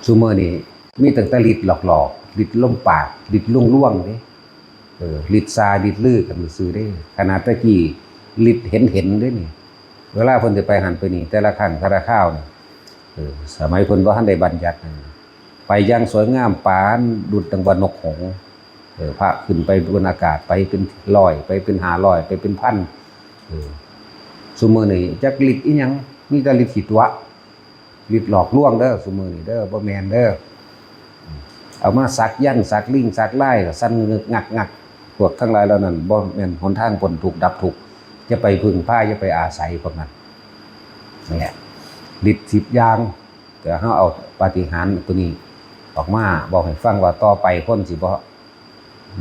ซุมื้อนี้มีตั้งแต่ฤทธิ์หลอกๆ ฤทธิ์ลมปาก ฤทธิ์ลวงๆเด้ เออ ฤทธิ์ซา ฤทธิ์ลือกันซื่อๆเด้ ขนาดตะกี้ฤทธิ์เห็นๆเด้นี่ เวลาเพิ่นสิไปหั่นไปนี่ แต่ละครั้งแต่ละคราวนี่ เออ สมัยเพิ่นบ่ทันได้บัญญัตินั่น ไปอย่างสวยงามปานดุจดังว่านกหงส์ เออ พระขึ้นไปบนอากาศ ไปเป็นร้อย ไปเป็นห้าร้อย ไปเป็นพัน เออ ซุมื้อนี้จักฤทธิ์อิหยัง มีแต่ฤทธิ์ขี้ตั๋ว ฤทธิ์หลอกลวงเด้อ ซุมื้อนี้เด้อ บ่แม่นเด้อ เอามาสักยันต์ สักลิง สักลาย ก็สั่นงึกงักงัก พวกทั้งหลายเหล่านั้น บ่แม่นหนทางพ้นทุกข์ดับทุกข์ อย่าไปพึ่งพา อย่าไปอาศัยพวกนั้น นั่นแหละ ฤทธิ์สิบอย่าง แต่เฮาเอาปาฏิหาริย์ตัวนี้ออกมาบอกให้ฟังว่าต่อไปคนสิบ่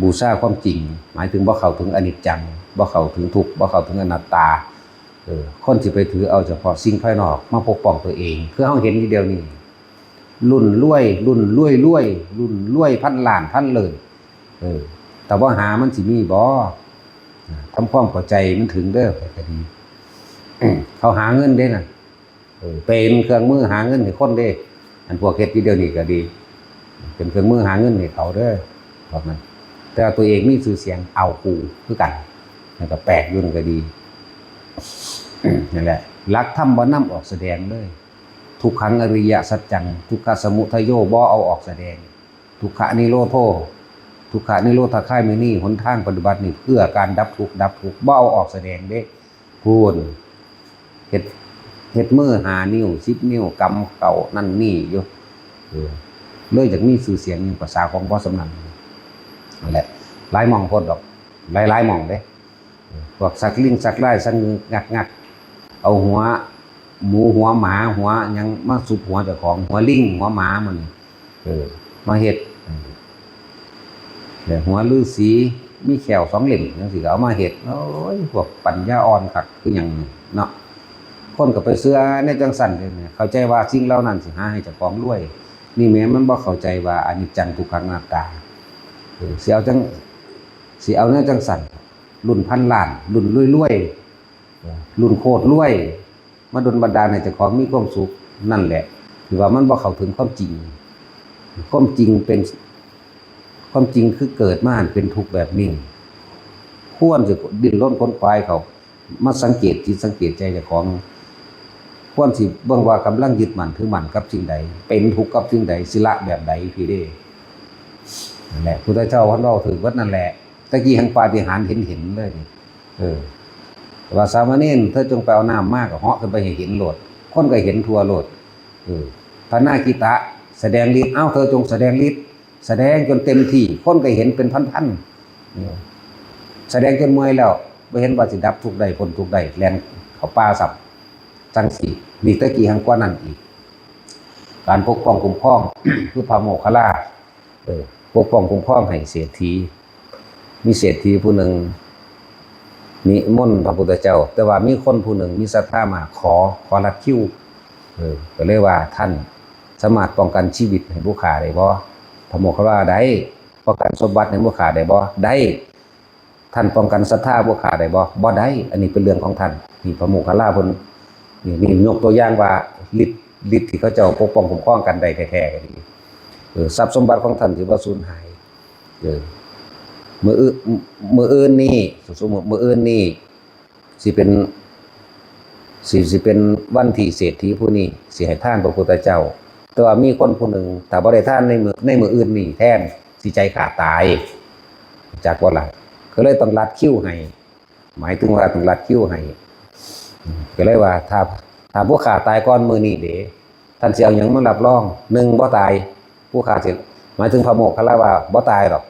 บูชาความจริง หมายถึงบ่เข้าถึงอนิจจัง บ่เข้าถึงทุกข์ บ่เข้าถึงอนัตตา เออ คนสิไปถือเอาเฉพาะสิ่งภายนอกมาปกป้องตัวเอง คือเฮาเห็นอยู่เดี๋ยวนี้ รุ่นรวย รุ่นรวยรวย รุ่นรวยพันล้านพันเลิน เออ แต่ว่าหามันสิมีบ่ ทำความเข้าใจมันถึงเด้อ ก็ดี เขาหาเงินเด้น่ะ เออ เป็นเครื่องมือหาเงินให้คนเด้ อันพวกเฮ็ดอยู่เดี๋ยวนี้ก็ดี เป็นเครื่องมือหาเงินให้เขาเด้อ พวกนั้น แต่ว่าตัวเองมีชื่อเสียง เอากูคือกัน แล้วก็แปลกอยู่นั่นก็ดี นั่นแหละ หลักธรรมบ่นำออกแสดงเลย ทุกขังอริยสัจจัง ทุกขสมุทัยโย บ่เอาออกแสดง ทุกขนิโรโธ ทุกขนิโรธคามินี หนทางปฏิบัตินี่เพื่อการดับทุกข์ดับทุกข์ บ่เอาออกแสดงเด้ พู้น เฮ็ด เฮ็ดมือห้านิ้ว สิบ นิ้ว กำเก๊านั่นนี่อยู่ เออ เลยอยากมีชื่อเสียงอยู่ภาษาของพ่อสำนักนั่นแหละ หลายหม่องโพดดอก หลายๆหม่องเด้ พวกสักลิงสักลายสักงึกงักงัก เอาหัวหมูหัวหมาหัวหยังมาสุบหัวเจ้าของ หัวลิงหัวหมามัน เออ มาเฮ็ด เออ เนี่ย หัวฤาษีมีแข้วสองเล่มจังซี่ก็เอามาเฮ็ด โอ้ย พวกปัญญาอ่อนคักคือหยังนี่เนาะ คนก็ไปเชื่อในจังซั่นเด้เนี่ย เข้าใจว่าสิ่งเหล่านั้นสิหาให้เจ้าของรวย นี่แหมมันบ่เข้าใจว่าอนิจจังทุกขังอนัตตา เออ สิเอาจัง สิเอาแนวจังซั่น รุ่นพันล้าน รุ่นรวยๆ เออ รุ่นโคตรรวย มาดลบันดาลให้เจ้าของมีความสุข นั่นแหละ คือว่ามันบ่เข้าถึงความจริง ความจริงเป็น ความจริงคือเกิดมาเป็นทุกข์แบบนี้ ควรสิดิ้นรนขนขวายเข้ามาสังเกตจิตสังเกตใจเจ้าของ ควรสิเบิ่งว่ากำลังยึดมั่นถือมั่นกับสิ่งใด เป็นทุกข์กับสิ่งใด สิละแบบใด พีเด้ นั่นแหละ พุทธเจ้าเพิ่นเว้าถือเบิดนั่นแหละ ตะกี้หั้นปาฏิหาริย์เห็นๆเลยนี่ เออ ว่า "สามเณร เธอจงไปเอาน้ำมา" ก็เหาะขึ้นไปให้เห็นโลด คนก็เห็นทั่วโลด เออ พระนาคิตะแสดงฤทธิ์ "เอ้า เธอจงแสดงฤทธิ์" แสดงจนเต็มที่ คนก็เห็นเป็นพันๆ เออ แสดงจนเมื่อยแล้ว บ่เห็นว่าสิดับทุกข์ได้ พ้นทุกข์ได้ แล่นเข้าป่าซ้ำ จั่งซี้ นี่ตะกี้หั้นกว่านั้นอีก การปกป้องคุ้มครอง คือพระโมคคัลลา เออ ปกป้องคุ้มครองให้เศรษฐี มีเศรษฐีผู้หนึ่งนิมนต์พระพุทธเจ้า แต่ว่ามีคนผู้หนึ่งมีศรัทธามาขอ ขอรัดคิว เออ ก็เลยว่า "ท่านสามารถป้องกันชีวิตให้ผู้ข้าได้บ่?" พระโมคคัลลา "ได้" "ป้องกันสมบัติให้ผู้ข้าได้บ่?" "ได้" "ท่านป้องกันศรัทธาผู้ข้าได้บ่?" "บ่ได้ อันนี้เป็นเรื่องของท่าน" นี่พระโมคคัลลาเพิ่น นี่ นี่ยกตัวอย่างว่าฤทธิ์ ฤทธิ์ที่เขาเจ้าปกป้องคุ้มครองกันได้แท้ๆก็ดี เออ ทรัพย์สมบัติของท่านถือว่าสูญหาย เออ มื้ออื่น มื้ออื่นนี่ สมมุติมื้ออื่นนี่ สิเป็น สิ สิเป็นวันที่เศรษฐีผู้นี้สิให้ทานพระพุทธเจ้า แต่ว่ามีคนผู้หนึ่ง ถ้าบ่ได้ทานในมื้อ ในมื้ออื่นนี่แทน สิใจขาดตาย จักบ่ล่ะ ก็เลยต้องรัดคิวให้ หมายถึงว่าต้องรัดคิวให้ ก็เลยว่า "ถ้า ถ้าผู้ข้าตายก่อนมื้อนี้เด้ ท่านสิเอาหยังมารับรอง?" หนึ่ง บ่ตาย ผู้ข้าสิ หมายถึงพระโมคคัลลาว่า "บ่ตายดอก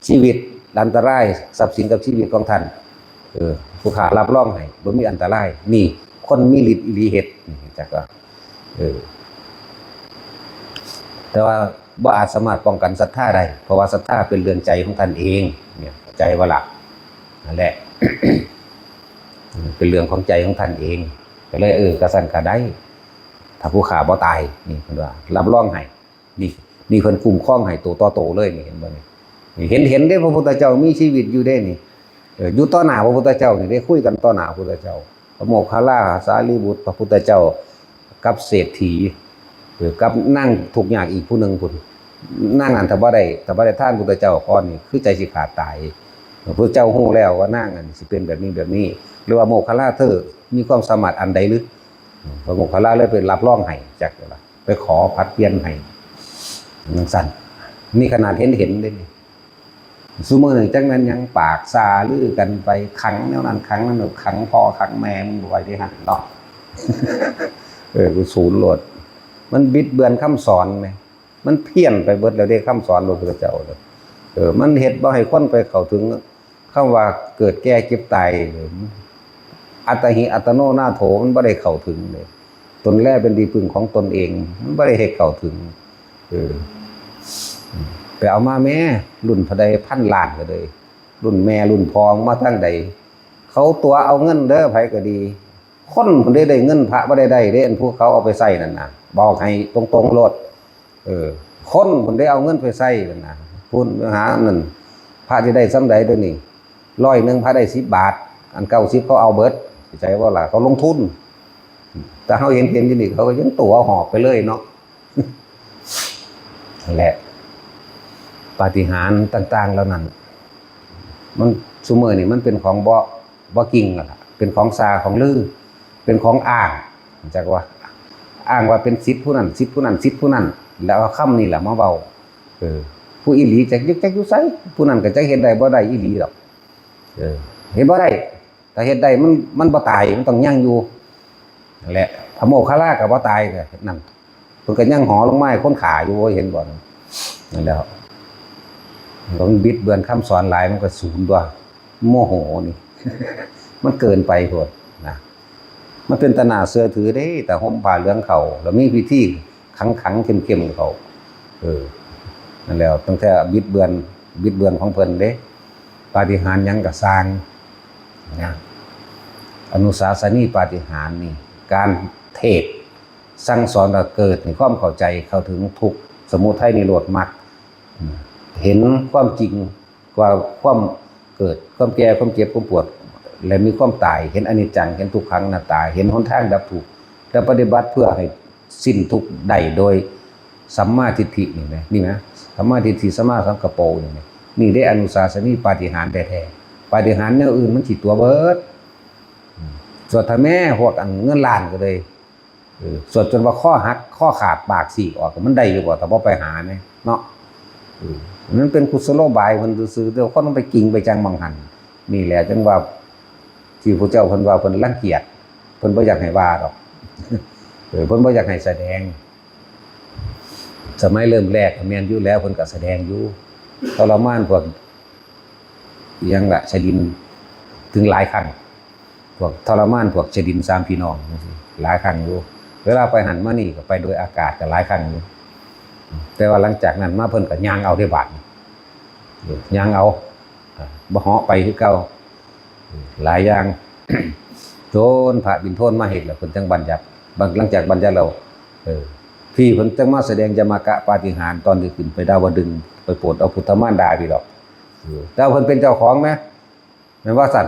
ชีวิตอันตราย ทรัพย์สินกับชีวิตของท่าน เออ ผู้ข้ารับรองให้ บ่มีอันตราย" นี่ คนมีฤทธิ์อีหลีเฮ็ด จักว่า เออ แต่ว่าบ่อาจสามารถป้องกันศรัทธาได้ เพราะว่าศรัทธาเป็นเรื่องใจของท่านเอง เนี่ย ใจว่าล่ะ นั่นแหละ เป็นเรื่องของใจของท่านเอง ก็เลย เออ กะซั่นกะได้ ถ้าผู้ข้าบ่ตาย นี่เพิ่นว่า รับรองให้ นี่ นี่เพิ่นคุ้มครองให้โตต่อโตเลย นี่เห็นบ่นี่ นี่เห็น เห็นเด้ พระพุทธเจ้ามีชีวิตอยู่เด้นี่ เออ อยู่ต่อหน้าพระพุทธเจ้านี่ ได้คุยกันต่อหน้าพระพุทธเจ้า พระโมคคัลลา สารีบุตร พระพุทธเจ้า กับเศรษฐี เออ กับนางทุกข์ยากอีกผู้หนึ่งพุ้น นางนั้นถ้าบ่ได้ ถ้าบ่ได้ทานพุทธเจ้าก่อนนี่ คือใจสิขาดตาย พุทธเจ้าฮู้แล้วว่านางนั้นสิเป็นแบบนี้แบบนี้ หรือว่าโมคคัลลาเธอมีความสามารถอันใดหรือ พระโมคคัลลาเลยไปรับรองให้ จักว่าไปขอผัดเปลี่ยนให้ จั่งซั่น นี่ขนาดเห็นเห็นเด้นี่ ซุมื้อนี้จักแม่นหยังปากซ่าลือกันไป ขังแนวนั้นขังแนวนี้ ขังพ่อขังแม่มึงบ่ไว้ที่หั่นเนาะ เออ กูสูญโลด มันบิดเบือนคำสอนแหม มันเพี้ยนไปเบิดแล้วเด้ คำสอนพระพุทธเจ้าเด้อ เออ มันเฮ็ดบ่ให้คนไปเข้าถึงคำว่าเกิดแก่เจ็บตาย อัตตาหิอัตโตนาโถ มันบ่ได้เข้าถึงเลย ตนแลเป็นที่พึ่งของตนเอง มันบ่ได้ให้เข้าถึง เออ ไปเอามาแม่ รุ่นเท่าใดพันล้านก็เลย รุ่นแม่รุ่นพ่อมาทางใด เขาตั๋วเอาเงินเด้อ ไผก็ดี คนพุ้นได้ได้เงิน พระบ่ได้ได้เด้ อันผู้เขาเอาไปใช้นั่นน่ะ บอกให้ตรงๆโลด เออ คนพุ้นได้เอาเงินไปใช้นั่นน่ะ พุ้นหานั่น พระสิได้ส่ำใดเดี๋ยวนี้ ร้อยหนึ่งพระได้สิบบาท อันเก้าสิบเขาเอาเบิด เข้าใจบ่ล่ะ เขาลงทุน แต่เฮาเห็นเห็นอยู่นี่ เขาก็ยังตั๋วหอบไปเลยเนาะ นั่นแหละ ปาฏิหาริย์ต่างๆเหล่านั้น มัน ซุมื้อนี่มันเป็นของบ่ บ่จริงแล้วล่ะ เป็นของซ่าของลือ เป็นของอ้าง จักว่า อ้างว่าเป็นสิทธิ์ผู้นั้น สิทธิ์ผู้นั้น สิทธิ์ผู้นั้น แล้วเอาคำนี่แหละมาเว้า เออ ผู้อีหลีจักอยู่ จักอยู่ไส ผู้นั้นก็จักเฮ็ดได้บ่ได้อีหลีดอก เออ เฮ็ดบ่ได้ ถ้าเฮ็ดได้มัน มันบ่ตาย มันต้องยังอยู่ นั่นแหละ พระโมคคัลลาก็บ่ตาย ก็นั่น เพิ่นก็ยังหอลงมาให้คนฆ่าอยู่ บ่เห็นบ่ นั่นแหล้ว มันบิดเบือนคำสอนหลาย มันก็สูญตัว โมโหนี่ มันเกินไปโพดนะ มันเป็นตาหน้าเชื่อถือเด้ แต่ห่มผ้าเหลืองเข้า แล้วมีพิธีขังๆเข้มๆเข้า เออ นั่นแหล้ว ตั้งแต่บิดเบือน บิดเบือนของเพิ่นเด้ ปาฏิหาริย์หยังก็ซ่างนะ อนุสาสนีปาฏิหาริย์นี่ การเทศน์สั่งสอนก็เกิดให้ความเข้าใจ เข้าถึงทุกข์ สมุทัย นิโรธ มรรค เห็นความจริงว่าความเกิด ความแก่ ความเจ็บ ความปวด และมีความตาย เห็นอนิจจัง เห็นทุกขังอนัตตา เห็นหนทางดับทุกข์ และปฏิบัติเพื่อให้สิ้นทุกข์ได้โดยสัมมาทิฏฐินี่นะ นี่นะ สัมมาทิฏฐิ สัมมาสังกัปโปนี่นะ นี่ได้อนุสาสนีปาฏิหาริย์แท้ๆ ปาฏิหาริย์แนวอื่นมันสิตั๋วเบิด อืม สวดทำแม่พวกอันเงินล้านก็เลย เออ สวดจนว่าคอหัก คอขาด ปากฉีกออก มันได้อยู่บ่ แต่บ่ไปหาเนี่ยเนาะ เออ มันเป็นกุศโลบายเพิ่นซื่อๆ แต่คนมันไปกิงไปจังหม่องหั่น นี่แหละจังว่า ที่พระเจ้าเพิ่นว่าเพิ่นรังเกียจ เพิ่นบ่อยากให้ว่าดอก เออ เพิ่นบ่อยากให้แสดง สมัยเริ่มแรกก็แม่นอยู่แล้ว เพิ่นก็แสดงอยู่ ทรมานพวก อิหยังล่ะ ชดิน ถึงหลายครั้ง พวกทรมานพวกชดินสามพี่น้องจั่งซี้ หลายครั้งอยู่ เวลาไปหั่นมานี่ก็ไปโดยอากาศก็หลายครั้งอยู่ แต่ว่าหลังจากนั้นมาเพิ่นก็ย่างเอาเด้บาดนี้ ย่างเอา อ่า บ่เหาะไปคือเก่า หลายอย่าง จนพระบิณฑโทนมาเฮ็ดแล้ว เพิ่นจั่งบัญญัติ บัดหลังจากบัญญัติแล้ว เออ พี่เพิ่นจั่งมาแสดงยมกะปาฏิหาริย์ ตอนที่ขึ้นไปดาวดึงส์ ไปโปรดเอาพุทธมารดาพี่ดอก เออ แต่ว่าเพิ่นเป็นเจ้าของนะ แม่นว่าซั่น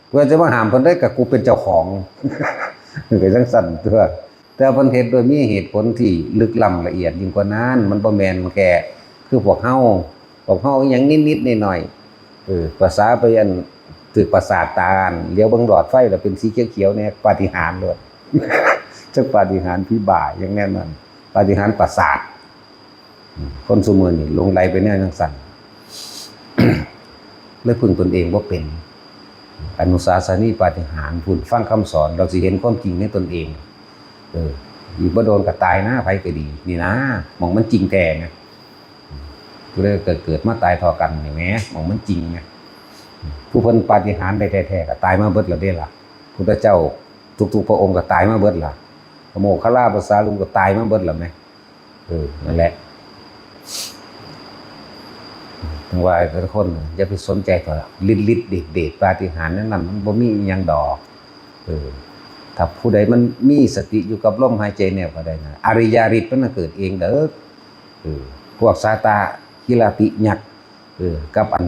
เพิ่นจะมาห้ามเพิ่นได้ ก็กูเป็นเจ้าของ ก็จั่งซั่นตั๊ว แต่เพิ่นเฮ็ดโดยมีเหตุผลที่ลึกล้ำละเอียดยิ่งกว่านั้น มันบ่แม่นแค่คือพวกเฮา พวกเฮาอิหยังนิดๆหน่อยๆ เออ ภาษาไปอัน ถืกประสาทตา เหลียวเบิ่งหลอดไฟแล้วเป็นสีเขียวๆ แหน่ ปาฏิหาริย์โลด จักปาฏิหาริย์ผีบ้าหยังแนวนั้น ปาฏิหาริย์ประสาท อืม คนซุมื้อนี่หลงใหลไปแนวจั่งซั่น เลยพึ่งตนเองบ่เป็น อนุสาสนีปาฏิหาริย์ พุ้นฟังคำสอน เราสิเห็นความจริงในตนเอง เออ อีกบ่โดนก็ตายนะ ไผก็ดี นี่นะ หม่องมันจริงแท้นะ ผู้ใดก็เกิดมาตายเท่ากันนี่แหม หม่องมันจริงนะ ผู้เพิ่นปาฏิหาริย์ได้แท้ๆ ก็ตายมาเบิดแล้วเด้ล่ะ พุทธเจ้าทุกๆพระองค์ก็ตายมาเบิดล่ะ พระโมคคัลลา พระสารีบุตรก็ตายมาเบิดแล้วแหม เออ นั่นแหละ จั่งว่าแต่ละคนอย่าไปสนใจเถาะ ฤทธิ์ฤทธิ์เดชเดชปาฏิหาริย์แนวนั้น มันบ่มีอิหยังดอก เออ ถ้าผู้ใดมันมีสติอยู่กับลมหายใจแนวก็ได้นะ อริยฤทธิ์มันน่ะเกิดเองเด้อ เออ พวกสาตาคิลาติยักษ์ เออ กับอัน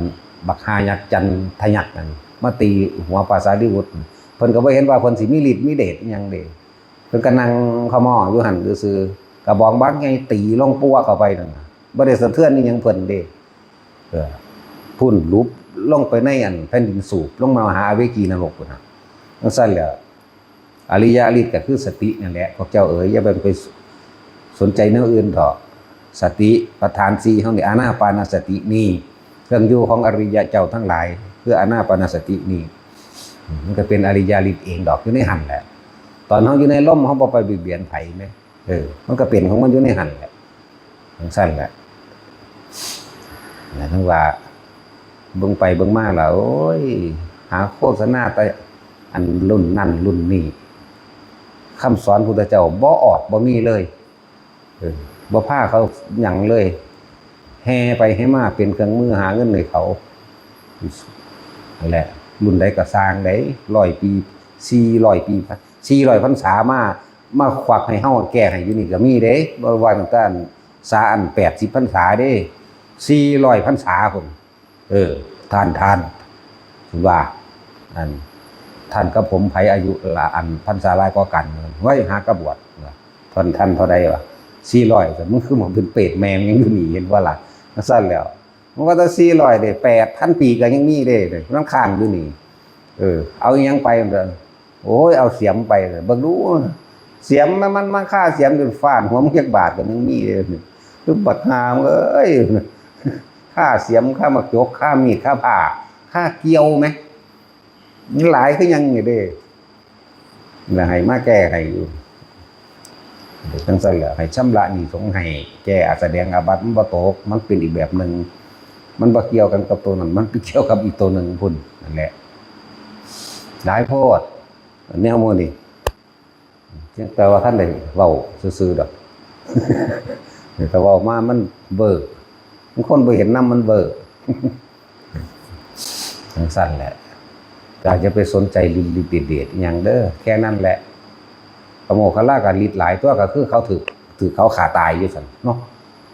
บักห่ายักษ์จันทยักษ์นั่น มาตีหัวพระสารีบุตร เพิ่นก็บ่เห็นว่าเพิ่นสิมีฤทธิ์มีเดชอิหยังเด้ เพิ่นก็นั่งขะม้ออยู่หั่นซื่อๆ กระบองบากใหญ่ตีลงปัวเข้าไปนั่นน่ะ บ่ได้สะเทือนอีหยังเพิ่นเด้ เออ พุ้นหลุบลงไปในอันแผ่นดินสูบ ลงมาหาอเวจีนรกพุ้นน่ะ จั่งซั้นแหละ อริยฤทธิ์ก็คือสตินั่นแหละ พวกเจ้าเอ๋ย อย่าไป ไปสนใจแนวอื่นเถาะ สติปัฏฐานสี่เฮานี่ อานาปานสตินี่ เครื่องอยู่ของอริยะเจ้าทั้งหลาย คืออานาปานสตินี่ มันก็เป็นอริยฤทธิ์เองดอก อยู่ในหั่นแหละ ตอนเฮาอยู่ในลม เฮาบ่ไปเบียดเบียนไผแหม เออ มันก็เป็นของมันอยู่ในหั่นแหละ จั่งซั้นแหละ แล้วถึงว่า เบิ่งไปเบิ่งมาแล้ว โอ้ย หาโฆษณาแต่อันรุ่นนั่นรุ่นนี้ คำสอนพุทธเจ้าบ่ออก บ่มีเลย เออ บ่พาเขาหยังเลย แห่ไปแห่มาเป็นเครื่องมือหาเงินให้เขา นั่นแหละ รุ่นใดก็ซ่างได้ ร้อยปี สี่ร้อยปี สี่ร้อยพรรษามา มาควักให้เฮาแก้ให้อยู่นี่ก็มีเด้ บ่ว่าตั้งแต่สาอันแปดสิบพรรษาเด้ สี่ร้อยพรรษาพุ้น เออ ท่าน ท่าน ว่า อัน ท่านกับผมไผอายุละอันพรรษาหลายกว่ากัน เฮ้ย หากะบวช ท่าน ท่านเท่าใดวะ สี่ร้อย แต่มึงคือมันเป็นเปรตแม่งยังอยู่นี่ เห็นบ่ล่ะ จั่งซั้นแล้ว มันว่าแต่สี่ร้อยเด้ แปดพันปีก็ยังมีเด้ มันค้างอยู่นี่ เออ เอาอิหยังไปมันก็ โอ้ย เอาเสียมไป เบิ่งดู เสียมมัน มันมาฆ่าเสียมจนฟาดหัวมึงจักบาทก็ยังมีเลย คือบักหามเอ้ย ฆ่าเสียม ฆ่าหมากจก ฆ่ามีด ฆ่าผ้า ฆ่าเกี่ยวไหม มันหลายคือหยังนี่เด้ แล้วให้มาแก้ให้อยู่ จั่งซั้นแหละ ให้ชำระหนี้สงฆ์ให้ แก้อาสแดงอาบัติมันบ่ตก มันเป็นอีกแบบหนึ่ง มันบ่เกี่ยวกันกับตัวนั้น มันไปเกี่ยวกับอีกตัวหนึ่งพุ้น นั่นแหละ หลายโพด แนวหมู่นี้ เพียงแต่ว่าท่านได้เว้าซื่อๆดอก แต่เว้ามามันเบ้อ บางคนบ่เห็นนำมันเบ้อ จั่งซั้นแหละ ก็อย่าไปสนใจฤทธิ์เดชอิหยังเด้อ แค่นั้นแหละ พระโมคคัลลาก็ฤทธิ์หลายตัว ก็คือเขาถืก ถืกเขาฆ่าตายอยู่ซั่นเนาะ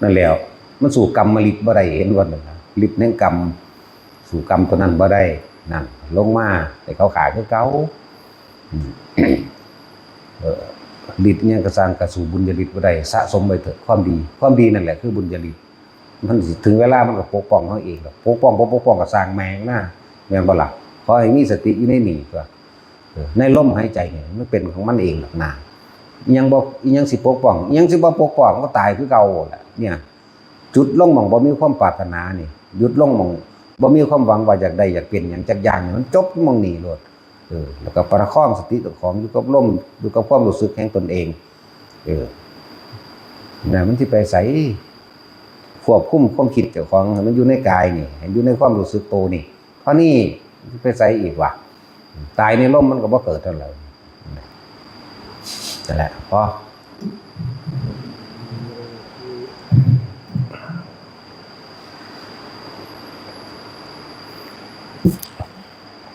นั่นแหล้ว มันสู้กรรมฤทธิ์บ่ได้ เห็นบ่นั่นน่ะ ฤทธิ์แห่งกรรม สู้กรรมตัวนั้นบ่ได้ นั่น ลงมาให้เขาฆ่าคือเก่า อืม เอ่อ ฤทธิ์หยังก็ซ่าง ก็สู้บุญญาฤทธิ์บ่ได้ สะสมไว้เถอะ ความดี ความดีนั่นแหละคือบุญญาฤทธิ์ มันสิถึงเวลามันก็ปกป้องเฮาเองดอก ปกป้องบ่ปกป้องก็ซ่างแม่งนะ แม่นบ่ล่ะ ขอให้มีสติอยู่ในนี่ตัว เออ ในลมหายใจเนี่ย มันเป็นของมันเองดอกนะ อิหยังบ่ อิหยังสิปกป้อง อิหยังสิบ่ปกป้อง ก็ตายคือเก่าแหละ เนี่ย จุดลงหม่องบ่มีความปรารถนานี่ หยุดลงหม่องบ่มีความหวังว่าอยากได้อยากเป็นหยังจักอย่างนี่ มันจบหม่องนี้โลด เออ แล้วก็ประคองสติเจ้าของอยู่กับลม อยู่กับความรู้สึกแห่งตนเอง เออ นะ มันสิไปไส ควบคุมความคิดเจ้าของให้มันอยู่ในกายนี่ ให้อยู่ในความรู้สึกโตนี่ เท่านี้ มันสิไปไสอีกวะ ตายในลมมันก็บ่เกิดเท่าไหร่ นั่นแหละ พอ